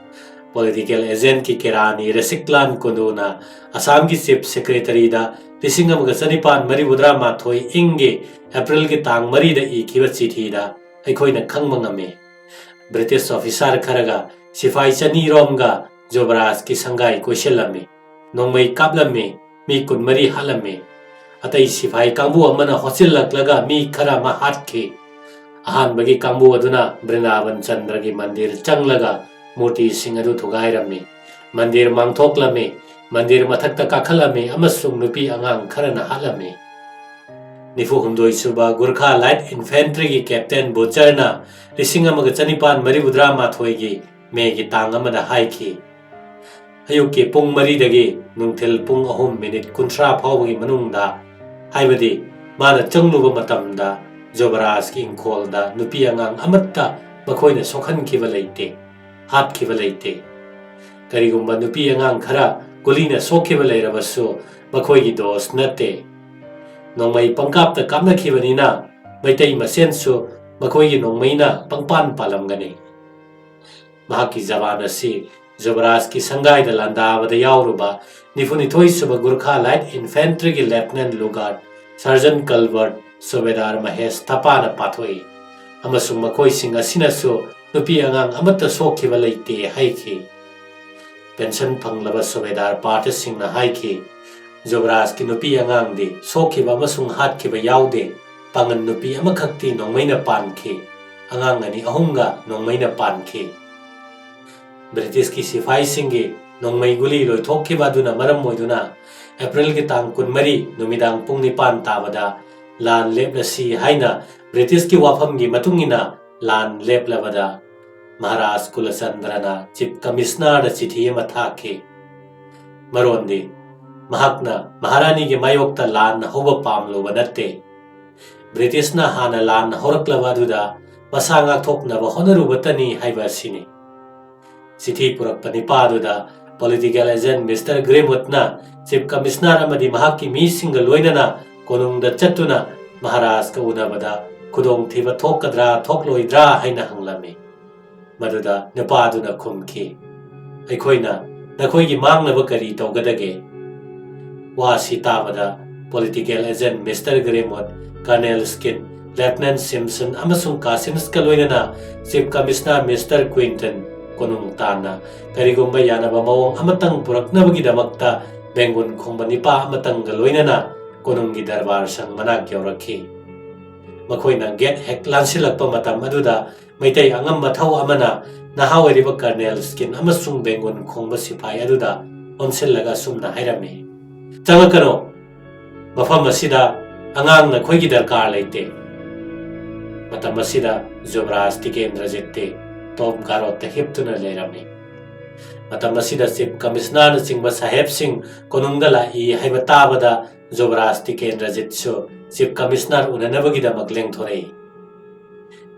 ꯄꯣꯂꯤꯇꯤꯀꯦꯜ ꯑꯦꯖꯦꯟꯠꯀꯤ ꯀꯦꯔꯥꯅꯤ ꯔꯦꯁꯤꯛꯂꯥꯟ ꯀꯨꯟꯗꯨꯅ ꯑꯁꯥꯝꯒꯤ ꯆꯤꯐ ꯁꯦꯀ꯭ꯔꯦꯇꯔꯤꯗ ꯂꯤꯁꯤꯡ ꯑꯃꯒ ꯆꯅꯤꯄꯥꯟ ꯃꯔꯤꯐꯨꯇꯔꯥ ꯃꯥꯊꯣꯏ ꯏꯪꯒꯤ ꯑꯦꯄ꯭ꯔꯤꯜꯒꯤ ꯇꯥꯡ ꯃꯔꯤꯗ ꯏꯈꯤꯕ ꯆꯤꯊꯤꯗ ꯑꯩꯈꯣꯏꯅ ꯈꯪꯕ ꯉꯝꯃꯤ꯫ ꯕ꯭ꯔꯤꯇꯤꯁ ꯑꯣꯐꯤꯁꯥꯔ ꯈꯔꯒ ꯁꯤꯐꯥꯏ ꯆꯅꯤꯔꯣꯝꯒ ꯖꯨꯕꯔꯥꯖꯀꯤ ꯁꯪꯒꯥꯏ ꯀꯣꯏꯁꯤꯜꯂꯝꯃꯤ꯫ ꯅꯣꯡꯃꯩ ꯀꯥꯞꯂꯝꯃꯤ, ꯃꯤ ꯀꯨꯟꯃꯔꯤ ꯍꯥꯠꯂꯝꯃꯤ꯫ ꯑꯇꯩ ꯁꯤꯐꯥꯏ ꯀꯥꯡꯕꯨ ꯑꯃꯅ ꯍꯣꯠꯆꯤꯜꯂꯛꯂꯒ ꯃꯤ ꯈꯔ ꯑꯃ ꯍꯥꯠꯈꯤ꯫ ꯑꯍꯥꯟꯕꯒꯤ ꯀꯥꯡꯕꯨ ꯑꯗꯨꯅ ꯕ꯭ꯔꯤꯟꯗꯥꯕꯟ ꯆꯟꯗ꯭ꯔꯒꯤ ꯃꯟꯗꯤꯔ ꯆꯪꯂꯒ ꯃꯨꯔꯇꯤꯁꯤꯡ ꯑꯗꯨ ꯊꯨꯒꯥꯏꯔꯝꯃꯤ꯫ ꯃꯟꯗꯤꯔ ꯃꯥꯡꯊꯣꯛꯂꯝꯃꯤ꯫ ꯃꯟꯗꯤꯔ ꯃꯊꯛꯇ ꯀꯥꯈꯠꯂꯝꯃꯤ ꯑꯃꯁꯨꯡ ꯅꯨꯄꯤ ꯑꯉꯥꯡ ꯈꯔꯅ ꯍꯥꯠꯂꯝꯃꯤ꯫ ꯅꯤꯐꯨ ꯍꯨꯝꯗꯣꯏ ꯁꯨꯕ ꯒꯨꯔꯈꯥ ꯂꯥꯏꯠ ꯏꯟꯐꯦꯟꯇ꯭ꯔꯤꯒꯤ ꯀꯦꯞꯇꯦꯟ ꯕꯨꯆꯔꯅ ꯂꯤꯁꯤꯡ ꯑꯃꯒ ꯆꯅꯤꯄꯥꯟ ꯃꯔꯤꯐꯨꯇꯔꯥ ꯃꯥꯊꯣꯏꯒꯤ ꯃꯦꯒꯤ ꯇꯥꯡ ꯑꯃꯗ ꯍꯥꯏꯈꯤ, ꯑꯌꯨꯛꯀꯤ ꯄꯨꯡ ꯃꯔꯤꯗꯒꯤ ꯅꯨꯡꯊꯤꯜ ꯄꯨꯡ ꯑꯍꯨꯝ ꯃꯤꯅꯤꯠ ꯀꯨꯟꯊ꯭ꯔꯥ ꯐꯥꯎꯕꯒꯤ ꯃꯅꯨꯡꯗ, ꯍꯥꯏꯕꯗꯤ ꯃꯥꯅ ꯆꯪꯂꯨꯕ ꯃꯇꯝꯗ, ꯖꯣꯕꯔꯥꯖꯀꯤ ꯏꯪꯈꯣꯜꯗ ꯅꯨꯄꯤ ꯑꯉꯥꯡ ꯑꯃꯠꯇ ꯃꯈꯣꯏꯅ ꯁꯣꯛꯍꯟꯈꯤꯕ ꯂꯩꯇꯦ, ꯍꯥꯠꯈꯤꯕ ꯂꯩꯇꯦ꯫ ꯀꯔꯤꯒꯨꯝꯕ ꯅꯨꯄꯤ ꯑꯉꯥꯡ ꯈꯔ ꯒꯨꯂꯤꯅ ꯁꯣꯛꯈꯤꯕ ꯂꯩꯔꯕꯁꯨ ꯃꯈꯣꯏꯒꯤ ꯗꯣꯁ ꯅꯠꯇꯦ꯫ ꯅꯣꯡꯃꯩ ꯄꯪꯀꯥꯞꯇ ꯀꯥꯞꯅꯈꯤꯕꯅꯤꯅ ꯃꯩꯇꯩ ꯃꯁꯦꯟꯁꯨ ꯃꯈꯣꯏꯒꯤ ꯅꯣꯡꯃꯩꯅ ꯄꯪꯄꯥꯟ ꯄꯥꯜꯂꯝꯒꯅꯤ꯫ ꯃꯍꯥꯛꯀꯤ ꯖꯋꯥꯟ ꯑꯁꯤ ꯖꯨꯕꯔꯥꯖꯀꯤ ꯁꯪꯒꯥꯏꯗ ꯂꯥꯟꯗꯥꯕꯗ ꯌꯥꯎꯔꯨꯕ ꯅꯤꯐꯨꯅꯤꯊꯣꯏ ꯁꯨꯕ ꯒꯨꯔꯈꯥ ꯂꯥꯏꯠ ꯏꯟꯐꯦꯟꯇ꯭ꯔꯤꯒꯤ ꯂꯦꯐꯇꯅꯦꯟ ꯂꯨꯒꯥꯔꯗ ꯁꯥꯔꯖꯟ ꯀꯜꯕꯔꯠ ꯁꯨꯕꯦꯗꯥꯔ ꯃꯍꯦꯁ ꯊꯄꯥꯅ ꯄꯥꯊꯣꯛꯏ, ꯑꯃꯁꯨꯡ ꯃꯈꯣꯏꯁꯤꯡ ꯑꯁꯤꯅꯁꯨ ꯅꯨꯄꯤ ꯑꯉꯥꯡ ꯑꯃꯠꯇ ꯁꯣꯛꯈꯤꯕ ꯂꯩꯇꯦ ꯍꯥꯏꯈꯤ꯫ ꯄꯦꯟꯁꯟ ꯐꯪꯂꯕ ꯁꯨꯕꯦꯗꯥꯔ ꯄꯥꯔꯊ ꯁꯤꯡꯅ ꯍꯥꯏꯈꯤ, "ꯖꯨꯕꯔꯥꯖꯀꯤ ꯅꯨꯄꯤ ꯑꯉꯥꯡꯗꯤ ꯁꯣꯛꯈꯤꯕ ꯑꯃꯁꯨꯡ ꯍꯥꯠꯈꯤꯕ ꯌꯥꯎꯗꯦ꯫ ꯄꯥꯡꯒꯟ ꯅꯨꯄꯤ ꯑꯃꯈꯛꯇꯤ ꯅꯣꯡꯃꯩꯅ ꯄꯥꯟꯈꯤ꯫ ꯑꯉꯥꯡ ꯑꯅꯤ ꯑꯍꯨꯝꯒ ꯅꯣꯡꯃꯩꯅ ꯄꯥꯟꯈꯤ"꯫ ꯕ꯭ꯔꯤꯇꯤꯁꯀꯤ ꯁꯤꯐꯥꯏꯁꯤꯡꯒꯤ ꯅꯣꯡꯃꯩ ꯒꯨꯂꯤ ꯂꯣꯏꯊꯣꯛꯈꯤꯕ ꯑꯗꯨꯅ ꯃꯔꯝ ꯑꯣꯏꯗꯨꯅ ꯑꯦꯄ꯭ꯔꯤꯜꯒꯤ ꯇꯥꯡ ꯀꯨꯟꯃꯔꯤ ꯅꯨꯃꯤꯗꯥꯡ ꯄꯨꯡ ꯅꯤꯄꯥꯟ ꯇꯥꯕꯗ ꯂꯥꯟ ꯂꯦꯞꯂꯁꯤ ꯍꯥꯏꯅ ꯕ꯭ꯔꯤꯇꯤꯁꯀꯤ ꯋꯥꯐꯝꯒꯤ ꯃꯇꯨꯡ ꯏꯟꯅ ꯂꯥꯟ ꯂꯦꯞꯂꯕꯗ ꯃꯍꯥꯔꯥꯖ ꯀꯨꯂꯆꯟꯗ꯭ꯔꯅ ꯆꯤꯐ ꯀꯃꯤꯁꯅꯔꯗ ꯆꯤꯊꯤ ꯑꯃ ꯊꯥꯈꯤ꯫ ꯃꯔꯣꯟꯗꯤ, ꯃꯍꯥꯛꯅ ꯃꯍꯥꯔꯥꯅꯤꯒꯤ ꯃꯥꯌꯣꯛꯇ ꯂꯥꯟ ꯍꯧꯕ ꯄꯥꯝꯂꯨꯕ ꯅꯠꯇꯦ꯫ ꯕ꯭ꯔꯤꯇꯤꯁꯅ ꯍꯥꯟꯅ ꯂꯥꯟ ꯍꯧꯔꯛꯂꯕ ꯑꯗꯨꯗ ꯃꯁꯥ ꯉꯥꯛꯊꯣꯛꯅꯕ ꯍꯣꯠꯅꯔꯨꯕꯇꯅꯤ ꯍꯥꯏꯕ ꯑꯁꯤꯅꯤ꯫ ꯆꯤꯊꯤ ꯄꯨꯔꯛꯄ ꯅꯤꯄꯥꯗꯨꯗ ꯄꯣꯂꯤꯇꯤꯀꯦꯜ ꯑꯦꯖꯦꯟꯠ ꯃꯤꯁꯇꯔ ꯒ꯭ꯔꯦꯃꯨꯠꯅ ꯆꯤꯐ ꯀꯃꯤꯁꯅꯔ ꯑꯃꯗꯤ ꯃꯍꯥꯛꯀꯤ ꯃꯤꯁꯤꯡꯒ ꯂꯣꯏꯅꯅ ꯀꯣꯅꯨꯡꯗ ꯆꯠꯇꯨꯅ ꯃꯍꯥꯔꯥꯖꯀ ꯎꯅꯕꯗ ꯈꯨꯗꯣꯡꯊꯤꯕ ꯊꯣꯛꯀꯗ꯭ꯔꯥ ꯊꯣꯛꯂꯣꯏꯗ꯭ꯔꯥ ꯍꯥꯏꯅ ꯍꯪꯂꯝꯃꯤ꯫ ꯃꯗꯨꯗ ꯅꯨꯄꯥꯗꯨꯅ ꯈꯨꯝꯈꯤ, "ꯑꯩꯈꯣꯏꯅ ꯅꯈꯣꯏꯒꯤ ꯃꯥꯡꯅꯕ ꯀꯔꯤ ꯇꯧꯒꯗꯒꯦ?" ꯋꯥ ꯑꯁꯤ ꯇꯥꯕꯗ political agent mister Grimwood, colonel Skene, lieutenant Simpson ꯑꯃꯁꯨꯡ ꯀꯥꯁꯤꯝꯁꯀ ꯂꯣꯏꯅꯅ ꯆꯤꯐ ꯀꯃꯤꯁꯅꯔ ꯃꯤꯁꯇꯔ ꯀ꯭ꯋꯤꯟꯇꯟ ꯀꯣꯅꯨꯡ ꯇꯥꯟꯅ ꯀꯔꯤꯒꯨꯝꯕ ꯌꯥꯅꯕ ꯃꯑꯣꯡ ꯑꯃꯇꯪ ꯄꯨꯔꯛꯅꯕꯒꯤꯗꯃꯛꯇ ꯕꯦꯡꯒꯨꯟ ꯈꯣꯡꯕ ꯅꯤꯄꯥ ꯑꯃꯇꯪꯒ ꯂꯣꯏꯅꯅ ꯀꯣꯅꯨꯡꯒꯤ ꯗꯔꯕꯥꯔ ꯁꯪ ꯃꯅꯥꯛ ꯌꯧꯔꯛꯈꯤ꯫ ꯃꯈꯣꯏꯅ ꯒꯦꯠ ꯍꯦꯛ ꯂꯥꯟꯁꯤꯜꯂꯛꯄ ꯃꯇꯝ ꯑꯗꯨꯗ ꯃꯩꯇꯩ ꯑꯉꯝꯕ ꯊꯧ ꯑꯃꯅ ꯅꯍꯥ ꯑꯣꯏꯔꯤꯕ ꯀꯔꯅꯦꯜ ꯁ꯭ꯀꯤꯟ ꯑꯃꯁꯨꯡ ꯕꯦꯡꯒꯨꯟ ꯈꯣꯡꯕ ꯁꯤꯐꯥꯏ ꯑꯗꯨꯗ ꯑꯣꯟꯁꯤꯜꯂꯒ ꯑꯁꯨꯝꯅ ꯍꯥꯏꯔꯝꯃꯤ, "ꯆꯪꯂꯛꯀꯅꯨ꯫ ꯃꯐꯝ ꯑꯁꯤꯗ ꯑꯉꯥꯡ ꯅꯈꯣꯏꯒꯤ ꯗꯔꯀꯥꯔ ꯂꯩꯇꯦ"꯫ ꯃꯇꯝ ꯑꯁꯤꯗ ꯖꯨꯕꯔꯥꯖ ꯇꯤꯀꯦꯟꯗ꯭ꯔꯖꯤꯠꯇꯤ ꯇꯣꯞ ꯒꯥꯔꯣꯠꯇ ꯍꯤꯞꯇꯨꯅ ꯂꯩꯔꯝꯃꯤ꯫ ꯃꯇꯝ ꯑꯁꯤꯗ ꯆꯤꯐ ꯀꯃꯤꯁꯅꯔꯅꯆꯤꯡꯕ ꯁꯥꯍꯦꯕꯁꯤꯡ ꯀꯣꯅꯨꯡꯗ ꯂꯥꯛꯏ ꯍꯥꯏꯕ ꯇꯥꯕꯗ ꯖꯨꯕꯔꯥꯖ ꯇꯤꯀꯦꯟꯗ꯭ꯔꯖꯤꯠꯁꯨ ꯆꯤꯐ ꯀꯃꯤꯁꯅꯔ ꯎꯅꯅꯕꯒꯤꯗꯃꯛ ꯂꯦꯡꯊꯣꯔꯛꯏ꯫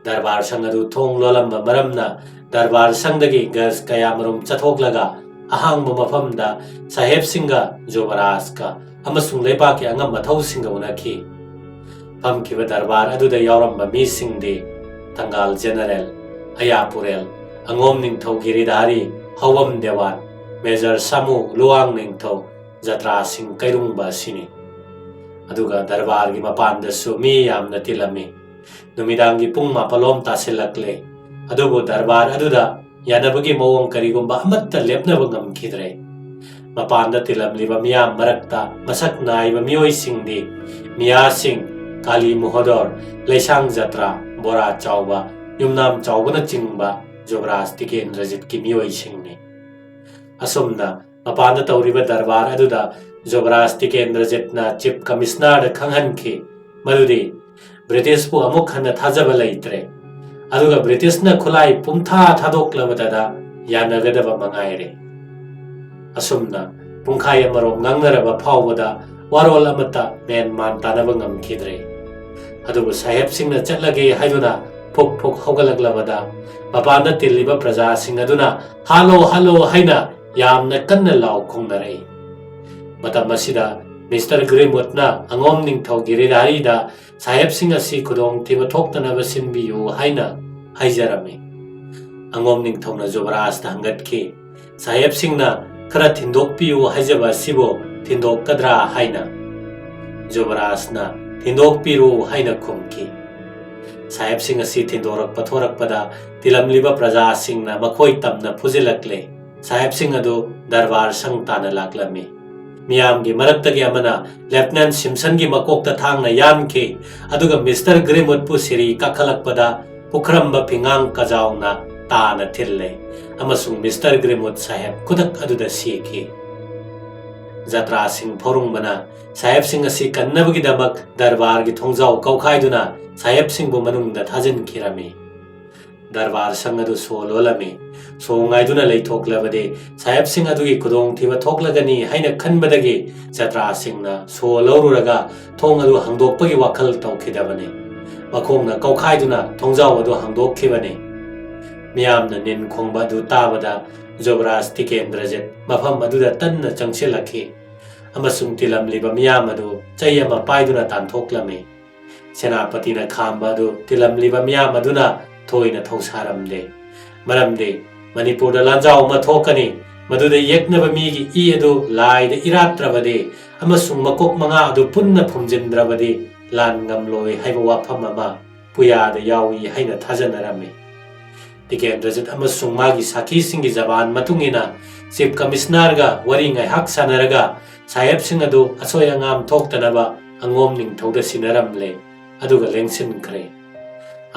ꯗꯔꯕꯥꯔ ꯁꯪ ꯑꯗꯨ ꯊꯣꯡ ꯂꯣꯜꯂꯝꯕ ꯃꯔꯝꯅ ꯗꯔꯕꯥꯔ ꯁꯪꯗꯒꯤ ꯒꯖ ꯀꯌꯥꯃꯔꯨꯝ ꯆꯠꯊꯣꯛꯂꯒ ꯑꯍꯥꯡꯕ ꯃꯐꯝꯗ ꯁꯥꯍꯦꯕꯁꯤꯡꯒ ꯖꯨꯕꯔꯥꯖꯀ ꯑꯃꯁꯨꯡ ꯂꯩꯕꯥꯛꯀꯤ ꯑꯉꯝ ꯑꯊꯧꯁꯤꯡꯒ ꯎꯅꯈꯤ꯫ ꯐꯝꯈꯤꯕ ꯗꯔꯕꯥꯔ ꯑꯗꯨꯗ ꯌꯥꯎꯔꯝꯕ ꯃꯤꯁꯤꯡꯗꯤ ꯊꯪꯒꯥꯜ ꯖꯦꯅꯔꯦꯜ ꯑꯌꯥꯄꯨꯔꯦꯜ, ꯑꯉꯣꯝ ꯅꯤꯡꯊꯧ ꯒꯤꯔꯤꯙꯥꯔꯤ, ꯍꯧꯕꯝ ꯗꯦꯋꯥꯟ, ꯃꯦꯖꯔ ꯁꯥꯃꯨ, ꯂꯨꯋꯥꯡ ꯅꯤꯡꯊꯧ, ꯖꯇ꯭ꯔꯥꯁꯤꯡ ꯀꯩꯔꯨꯡꯕ ꯑꯁꯤꯅꯤ꯫ ꯑꯗꯨꯒ ꯗꯔꯕꯥꯔꯒꯤ ꯃꯄꯥꯟꯗꯁꯨ ꯃꯤ ꯌꯥꯝꯅ ꯇꯤꯜꯂꯝꯃꯤ꯫ ꯅꯨꯃꯤꯗꯥꯡꯒꯤ ꯄꯨꯡ ꯃꯥꯄꯜꯂꯣꯝ ꯇꯥꯁꯤꯜꯂꯛꯂꯦ꯫ ꯑꯗꯨꯕꯨ ꯗꯔꯕꯥꯔ ꯑꯗꯨꯗ ꯌꯥꯅꯕꯒꯤ ꯃꯑꯣꯡ ꯀꯔꯤꯒꯨꯝꯕ ꯑꯃꯠꯇ ꯂꯦꯞꯅꯕ ꯉꯝꯈꯤꯗ꯭ꯔꯦ꯫ ꯃꯄꯥꯟꯗ ꯇꯤꯜꯂꯝꯂꯤꯕ ꯃꯤꯌꯥꯝ ꯃꯔꯛꯇ ꯃꯁꯛ ꯅꯥꯏꯕ ꯃꯤꯑꯣꯏꯁꯤꯡꯗꯤ ꯃꯤꯌꯥꯁꯤꯡ, ꯀꯥꯂꯤ ꯃꯣꯍꯣꯗꯣꯔ, ꯂꯩꯁꯥꯡ ꯖꯇ꯭ꯔꯥ, ꯕꯣꯔꯥ ꯆꯥꯎꯕ, ꯌꯨꯝꯅꯥꯝ ꯆꯥꯎꯕꯅꯆꯤꯡꯕ ꯖꯨꯕꯔꯥꯖ ꯇꯤꯀꯦꯟꯗ꯭ꯔꯖꯤꯠꯀꯤ ꯃꯤꯑꯣꯏꯁꯤꯡꯅꯤ꯫ ꯑꯁꯨꯝꯅ ꯃꯄꯥꯟꯗ ꯇꯧꯔꯤꯕ ꯗꯔꯕꯥꯔ ꯑꯗꯨꯗ ꯖꯨꯕꯔꯥꯖ ꯇꯤꯀꯦꯟꯗ꯭ꯔꯖꯤꯠꯅ ꯆꯤꯐ ꯀꯃꯤꯁꯅꯔꯗ ꯈꯪꯍꯟꯈꯤ ꯃꯗꯨꯗꯤ ꯕ꯭ꯔꯤꯇꯤꯁꯄꯨ ꯑꯃꯨꯛ ꯍꯟꯅ ꯊꯥꯖꯕ ꯂꯩꯇ꯭ꯔꯦ, ꯑꯗꯨꯒ ꯕ꯭ꯔꯤꯇꯤꯁꯅ ꯈꯨꯠꯂꯥꯏ ꯄꯨꯝꯊꯥ ꯊꯥꯗꯣꯛꯂꯕꯗꯗ ꯌꯥꯅꯒꯗꯕ ꯃꯉꯥꯏꯔꯦ꯫ ꯑꯁꯨꯝꯅ ꯄꯨꯡꯈꯥꯏ ꯑꯃꯔꯣꯝ ꯉꯥꯡꯅꯔꯕ ꯐꯥꯎꯕꯗ ꯋꯥꯔꯣꯜ ꯑꯃꯠꯇ ꯃꯦꯟ ꯃꯥꯟ ꯇꯥꯅꯕ ꯉꯝꯈꯤꯗ꯭ꯔꯦ꯫ ꯑꯗꯨꯕꯨ ꯁꯥꯍꯦꯕꯁꯤꯡꯅ ꯆꯠꯂꯒꯦ ꯍꯥꯏꯗꯨꯅ ꯐꯨꯛ ꯐꯨꯛ ꯍꯧꯒꯠꯂꯛꯂꯕꯗ ꯃꯄꯥꯟꯗ ꯇꯤꯜꯂꯤꯕ ꯄ꯭ꯔꯖꯥꯁꯤꯡ ꯑꯗꯨꯅ "ꯍꯥꯠꯂꯣ, ꯍꯥꯠꯂꯣ" ꯍꯥꯏꯅ ꯌꯥꯝꯅ ꯀꯟꯅ ꯂꯥꯎ ꯈꯣꯡꯅꯔꯛꯏ꯫ ꯃꯇꯝ ꯑꯁꯤꯗ ꯃꯤꯁꯇꯔ ꯒ꯭ꯔꯤꯟꯋꯨꯗꯅ ꯑꯉꯣꯝ ꯅꯤꯡꯊꯧ ꯒꯤꯔꯤꯙꯥꯔꯤꯗ ꯁꯥꯍꯦꯕꯁꯤꯡ ꯑꯁꯤ ꯈꯨꯗꯣꯡꯊꯤꯕ ꯊꯣꯛꯇꯅꯕ ꯁꯤꯟꯕꯤꯌꯨ ꯍꯥꯏꯅ ꯍꯥꯏꯖꯔꯝꯃꯤ꯫ ꯑꯉꯣꯝ ꯅꯤꯡꯊꯧꯅ ꯖꯨꯕꯔꯥꯖꯇ ꯍꯪꯒꯠꯈꯤ, "ꯁꯥꯍꯦꯕꯁꯤꯡꯅ ꯈꯔ ꯊꯤꯟꯗꯣꯛꯄꯤꯌꯨ ꯍꯥꯏꯖꯕ ꯑꯁꯤꯕꯨ ꯊꯤꯟꯗꯣꯛꯀꯗ꯭ꯔꯥ?" ꯍꯥꯏꯅ꯫ ꯖꯨꯕꯔꯥꯖꯅ "ꯊꯤꯟꯗꯣꯛꯄꯤꯔꯨ" ꯍꯥꯏꯅ ꯈꯨꯝꯈꯤ꯫ ꯁꯥꯍꯦꯕꯁꯤꯡ ꯑꯁꯤ ꯊꯤꯟꯗꯣꯔꯛꯄ ꯊꯣꯔꯛꯄꯗ ꯇꯤꯜꯂꯝꯂꯤꯕ ꯄ꯭ꯔꯖꯥꯁꯤꯡꯅ ꯃꯈꯣꯏ ꯇꯝꯅ ꯐꯨꯖꯤꯜꯂꯛꯂꯦ꯫ ꯁꯥꯍꯦꯕꯁꯤꯡ ꯑꯗꯨ ꯗꯔꯕꯥꯔ ꯁꯪ ꯇꯥꯟꯅ ꯂꯥꯛꯂꯝꯃꯤ꯫ ꯃꯤꯌꯥꯝꯒꯤ ꯃꯔꯛꯇꯒꯤ ꯑꯃꯅ ꯂꯦꯐꯇꯤꯅꯦꯟꯠ ꯁꯤꯝꯁꯟꯒꯤ ꯃꯀꯣꯛꯇ ꯊꯥꯡꯅ ꯌꯥꯟꯈꯤ, ꯑꯗꯨꯒ ꯃꯤꯁꯇꯔ ꯒ꯭ꯔꯤꯟꯋꯨꯗꯄꯨ ꯁꯤꯔꯤ ꯀꯥꯈꯠꯂꯛꯄꯗ ꯄꯨꯈ꯭ꯔꯝꯕ ꯐꯤꯉꯥꯡ ꯀꯖꯥꯎꯅ ꯇꯥꯅ ꯊꯤꯜꯂꯦ, ꯑꯃꯁꯨꯡ ꯃꯤꯁꯇꯔ ꯒ꯭ꯔꯤꯟꯋꯨꯗ ꯁꯥꯍꯦꯕ ꯈꯨꯗꯛ ꯑꯗꯨꯗ ꯁꯤꯈꯤ꯫ ꯖꯇ꯭ꯔꯥꯁꯤꯡ ꯐꯣꯔꯨꯡꯕꯅ ꯁꯥꯍꯦꯕꯁꯤꯡ ꯑꯁꯤ ꯀꯟꯅꯕꯒꯤꯗꯃꯛ ꯗꯔꯕꯥꯔꯒꯤ ꯊꯣꯡꯖꯥꯎ ꯀꯧꯈꯥꯏꯗꯨꯅ ꯁꯥꯍꯦꯕꯁꯤꯡꯕꯨ ꯃꯅꯨꯡꯗ ꯊꯥꯖꯤꯟꯈꯤꯔꯝꯃꯤ꯫ ꯗꯔꯕꯥꯔ ꯁꯪ ꯑꯗꯨ ꯁꯣ ꯂꯣꯜꯂꯝꯃꯤ꯫ ꯁꯣ ꯉꯥꯏꯗꯨꯅ ꯂꯩꯊꯣꯛꯂꯕꯗꯤ ꯁꯥꯍꯦꯕꯁꯤꯡ ꯑꯗꯨꯒꯤ ꯈꯨꯗꯣꯡꯊꯤꯕ ꯊꯣꯛꯂꯒꯅꯤ ꯍꯥꯏꯅ ꯈꯟꯕꯗꯒꯤ ꯖꯇ꯭ꯔꯥꯁꯤꯡꯅ ꯁꯣ ꯂꯧꯔꯨꯔꯒ ꯊꯣꯡ ꯑꯗꯨ ꯍꯥꯡꯗꯣꯛꯄꯒꯤ ꯋꯥꯈꯜ ꯇꯧꯈꯤꯗꯕꯅꯤ꯫ ꯃꯈꯣꯡꯅ ꯀꯧꯈꯥꯏꯗꯨꯅ ꯊꯣꯡꯖꯥꯎ ꯑꯗꯨ ꯍꯥꯡꯗꯣꯛꯈꯤꯕꯅꯤ꯫ ꯃꯤꯌꯥꯝꯅ ꯅꯤꯟ ꯈꯣꯡꯕ ꯑꯗꯨ ꯇꯥꯕꯗ ꯖꯨꯕꯔꯥꯖ ꯇꯤꯀꯦꯟꯗ꯭ꯔꯖꯤꯠ ꯃꯐꯝ ꯑꯗꯨꯗ ꯇꯟꯅ ꯆꯪꯁꯤꯜꯂꯛꯈꯤ ꯑꯃꯁꯨꯡ ꯇꯤꯜꯂꯝꯂꯤꯕ ꯃꯤꯌꯥꯝ ꯑꯗꯨ ꯆꯩ ꯑꯃ ꯄꯥꯏꯗꯨꯅ ꯇꯥꯟꯊꯣꯛꯂꯝꯃꯤ꯫ ꯁꯦꯅꯥꯄꯇꯤꯅ ꯈꯥꯝꯕ ꯑꯗꯨ ꯇꯤꯜꯂꯝꯂꯤꯕ ꯃꯤꯌꯥꯝ ꯑꯗꯨꯅ ꯊꯣꯏꯅ ꯊꯧꯁꯥꯔꯝꯗꯦ꯫ ꯃꯔꯝꯗꯤ ꯃꯅꯤꯄꯨꯔꯗ ꯂꯥꯟꯖꯥꯎ ꯑꯃ ꯊꯣꯛꯀꯅꯤ, ꯃꯗꯨꯗ ꯌꯦꯛꯅꯕ ꯃꯤꯒꯤ ꯏ ꯑꯗꯨ ꯂꯥꯏꯗ ꯏꯔꯥꯠꯇ꯭ꯔꯕꯗꯤ ꯑꯃꯁꯨꯡ ꯃꯀꯣꯛ ꯃꯉꯥ ꯑꯗꯨ ꯄꯨꯟꯅ ꯐꯨꯝꯖꯤꯟꯗ꯭ꯔꯕꯗꯤ ꯂꯥꯟ ꯉꯝꯂꯣꯏ ꯍꯥꯏꯕ ꯋꯥꯐꯝ ꯑꯃ ꯄꯨꯌꯥꯗ ꯌꯥꯎꯏ ꯍꯥꯏꯅ ꯊꯥꯖꯅꯔꯝꯃꯤ꯫ ꯇꯤꯀꯦꯟꯗ꯭ꯔꯖꯤꯠ ꯑꯃꯁꯨꯡ ꯃꯥꯒꯤ ꯁꯥꯈꯤꯁꯤꯡꯒꯤ ꯖꯕꯥꯟ ꯃꯇꯨꯡ ꯏꯟꯅ ꯆꯤꯐ ꯀꯃꯤꯁꯅꯔꯒ ꯋꯥꯔꯤ ꯉꯥꯏꯍꯥꯛ ꯁꯥꯟꯅꯔꯒ ꯁꯥꯍꯦꯕꯁꯤꯡ ꯑꯗꯨ ꯑꯁꯣꯏ ꯑꯉꯥꯝ ꯊꯣꯛꯇꯅꯕ ꯑꯉꯣꯝ ꯅꯤꯡꯊꯧꯗ ꯁꯤꯟꯅꯔꯝꯂꯦ, ꯑꯗꯨꯒ ꯂꯦꯡꯁꯤꯟꯈ꯭ꯔꯦ꯫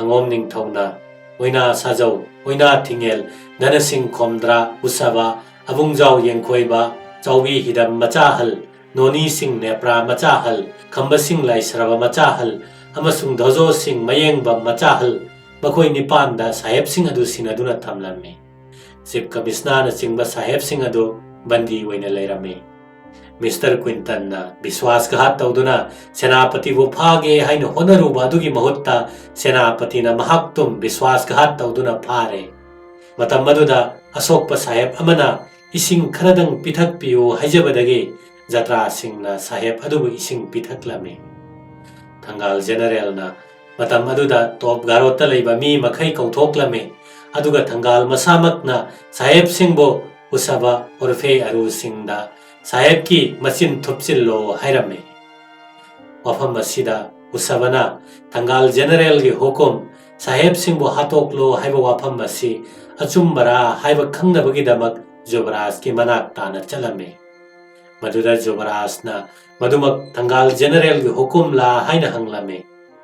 ꯑꯉꯣꯝ ꯅꯤꯡꯊꯧꯅ ꯑꯣꯏꯅꯥ ꯁꯥꯖꯧ, ꯑꯣꯏꯅꯥ ꯊꯤꯡꯉꯦꯜ, ꯙꯅꯁꯤꯡ ꯈꯣꯝꯗ꯭ꯔꯥ, ꯎꯁꯕ, ꯑꯕꯨꯡꯖꯥꯎ ꯌꯦꯡꯈꯣꯏꯕ, ꯆꯥꯎꯕꯤ ꯍꯤꯗꯝ ꯃꯆꯥꯍꯜ, ꯅꯣꯅꯤꯁꯤꯡ ꯅꯦꯄ꯭ꯔꯥ ꯃꯆꯥꯍꯜ, ꯈꯝꯕꯁꯤꯡ ꯂꯥꯏꯁ꯭ꯔꯕ ꯃꯆꯥꯍꯜ ꯑꯃꯁꯨꯡ ꯙꯣꯖꯣꯁꯤꯡ ꯃꯌꯦꯡꯕꯝ ꯃꯆꯥꯍꯜ, ꯃꯈꯣꯏ ꯅꯤꯄꯥꯟꯗ ꯁꯥꯍꯦꯕꯁꯤꯡ ꯑꯗꯨ ꯁꯤꯟꯅꯗꯨꯅ ꯊꯝꯂꯝꯃꯤ꯫ ꯆꯤꯐ ꯀꯃꯤꯁꯅꯔꯅꯆꯤꯡꯕ ꯁꯥꯍꯦꯕꯁꯤꯡ ꯑꯗꯨ ꯕꯟꯗꯤ ꯑꯣꯏꯅ ꯂꯩꯔꯝꯃꯤ꯫ ꯃꯤꯁꯇꯔ ꯀ꯭ꯋꯤꯟꯇꯟꯅ ꯕꯤꯁ꯭ꯋꯥꯁꯘꯥꯠ ꯇꯧꯗꯨꯅ ꯁꯦꯅꯥꯄꯇꯤꯕꯨ ꯐꯥꯒꯦ ꯍꯥꯏꯅ ꯍꯣꯠꯅꯔꯨꯕ ꯑꯗꯨꯒꯤ ꯃꯍꯨꯠꯇ ꯁꯦꯅꯥꯄꯇꯤꯅ ꯃꯍꯥꯛꯇꯨꯝ ꯕꯤꯁ꯭ꯋꯥꯁꯘꯥꯠ ꯇꯧꯗꯨꯅ ꯐꯥꯔꯦ꯫ ꯃꯇꯝ ꯑꯗꯨꯗ ꯑꯁꯣꯛꯄ ꯁꯥꯍꯦꯕ ꯑꯃꯅ ꯏꯁꯤꯡ ꯈꯔꯗꯪ ꯄꯤꯊꯛꯄꯤꯌꯨ ꯍꯥꯏꯖꯕꯗꯒꯤ ꯖꯇ꯭ꯔꯥꯁꯤꯡꯅ ꯁꯥꯍꯦꯕ ꯑꯗꯨꯕꯨ ꯏꯁꯤꯡ ꯄꯤꯊꯛꯂꯝꯃꯤ꯫ ꯊꯪꯒꯥꯜ ꯖꯦꯅꯔꯦꯜꯅ ꯃꯇꯝ ꯑꯗꯨꯗ ꯇꯣꯞ ꯒꯥꯔꯣꯠꯇ ꯂꯩꯕ ꯃꯤ ꯃꯈꯩ ꯀꯧꯊꯣꯛꯂꯝꯃꯤ, ꯑꯗꯨꯒ ꯊꯪꯒꯥꯜ ꯃꯁꯥꯃꯛꯅ ꯁꯥꯍꯦꯕꯁꯤꯡꯕꯨ ꯎꯁꯕ ꯎꯔꯐꯦ ꯑꯔꯨꯁꯤꯡꯗ ꯁꯥꯍꯦꯕꯀꯤ ꯃꯆꯤꯟ ꯊꯨꯞꯆꯤꯜꯂꯣ ꯍꯥꯏꯔꯝꯃꯤ꯫ ꯋꯥꯐꯝ ꯑꯁꯤꯗ ꯎꯁꯕꯅ ꯊꯪꯒꯥꯜ ꯖꯦꯅꯔꯦꯜꯒꯤ ꯍꯨꯀꯨꯝ, ꯁꯥꯍꯦꯕꯁꯤꯡꯕꯨ ꯍꯥꯠꯇꯣꯛꯂꯣ ꯍꯥꯏꯕ ꯋꯥꯐꯝ ꯑꯁꯤ ꯑꯆꯨꯝꯕꯔꯥ ꯍꯥꯏꯕ ꯈꯪꯅꯕꯒꯤꯗꯃꯛ ꯖꯨꯕꯔꯥꯖꯀꯤ ꯃꯅꯥꯛ ꯇꯥꯅ ꯆꯠꯂꯝꯃꯤ꯫ ꯃꯗꯨꯗ ꯖꯨꯕꯔꯥꯖꯅ ꯃꯗꯨꯃꯛ ꯊꯪꯒꯥꯜ ꯖꯦꯅꯔꯦꯜꯒꯤ ꯍꯨꯀꯨꯝꯂꯥ ꯍꯥꯏꯅ ꯍꯪꯂꯝꯃꯤ꯫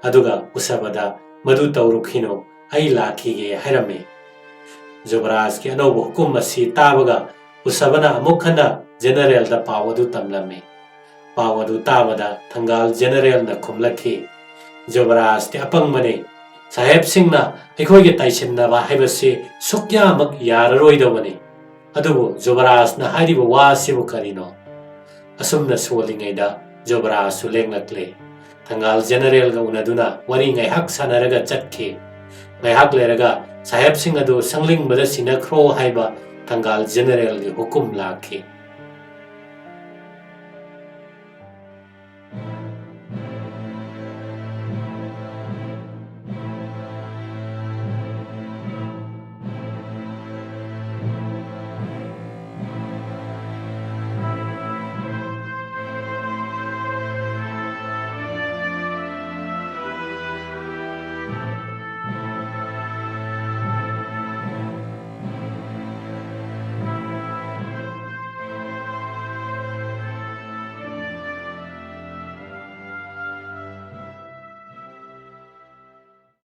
ꯑꯗꯨꯒ ꯎꯁꯕꯗ ꯃꯗꯨ ꯇꯧꯔꯨꯈꯤꯅꯨ, ꯑꯩ ꯂꯥꯛꯈꯤꯒꯦ ꯍꯥꯏꯔꯝꯃꯤ꯫ ꯖꯨꯕꯔꯥꯖꯀꯤ ꯑꯅꯧꯕ ꯍꯨꯀꯨꯝ ꯑꯁꯤ ꯇꯥꯕꯒ ꯎꯁꯕꯅ ꯑꯃꯨꯛ ꯍꯟꯅ ꯖꯦꯅꯔꯦꯜꯗ ꯄꯥꯎ ꯑꯗꯨ ꯇꯝꯂꯝꯃꯤ꯫ ꯄꯥꯎ ꯑꯗꯨ ꯇꯥꯕꯗ ꯊꯪꯒꯥꯜ ꯖꯦꯅꯔꯦꯜꯅ ꯈꯨꯝꯂꯛꯈꯤ, "ꯖꯨꯕꯔꯥꯖꯇꯤ ꯑꯄꯪꯕꯅꯤ꯫ ꯁꯥꯍꯦꯕꯁꯤꯡꯅ ꯑꯩꯈꯣꯏꯒ ꯇꯥꯏꯁꯤꯟꯅꯕ ꯍꯥꯏꯕꯁꯤ ꯁꯨꯛꯌꯥꯃꯛ ꯌꯥꯔꯔꯣꯏꯗꯧꯕꯅꯤ꯫ ꯑꯗꯨꯕꯨ ꯖꯨꯕꯔꯥꯖꯅ ꯍꯥꯏꯔꯤꯕ ꯋꯥ ꯑꯁꯤꯕꯨ ꯀꯔꯤꯅꯣ?" ꯑꯁꯨꯝꯅ ꯁꯣꯜꯂꯤꯉꯩꯗ ꯖꯨꯕꯔꯥꯖꯁꯨ ꯂꯦꯡꯂꯛꯂꯦ꯫ ꯊꯪꯒꯥꯜ ꯖꯦꯅꯔꯦꯜꯒ ꯎꯅꯗꯨꯅ ꯋꯥꯔꯤ ꯉꯥꯏꯍꯥꯛ ꯁꯥꯟꯅꯔꯒ ꯆꯠꯈꯤ꯫ ꯉꯥꯏꯍꯥꯛ ꯂꯩꯔꯒ ꯁꯥꯍꯦꯕꯁꯤꯡ ꯑꯗꯨ ꯁꯪꯂꯤꯡꯕꯗ ꯁꯤꯅꯈ꯭ꯔꯣ ꯍꯥꯏꯕ ꯊꯪꯒꯥꯜ ꯖꯦꯅꯔꯦꯜꯒꯤ ꯍꯨꯀꯨꯝ ꯂꯥꯛꯈꯤ꯫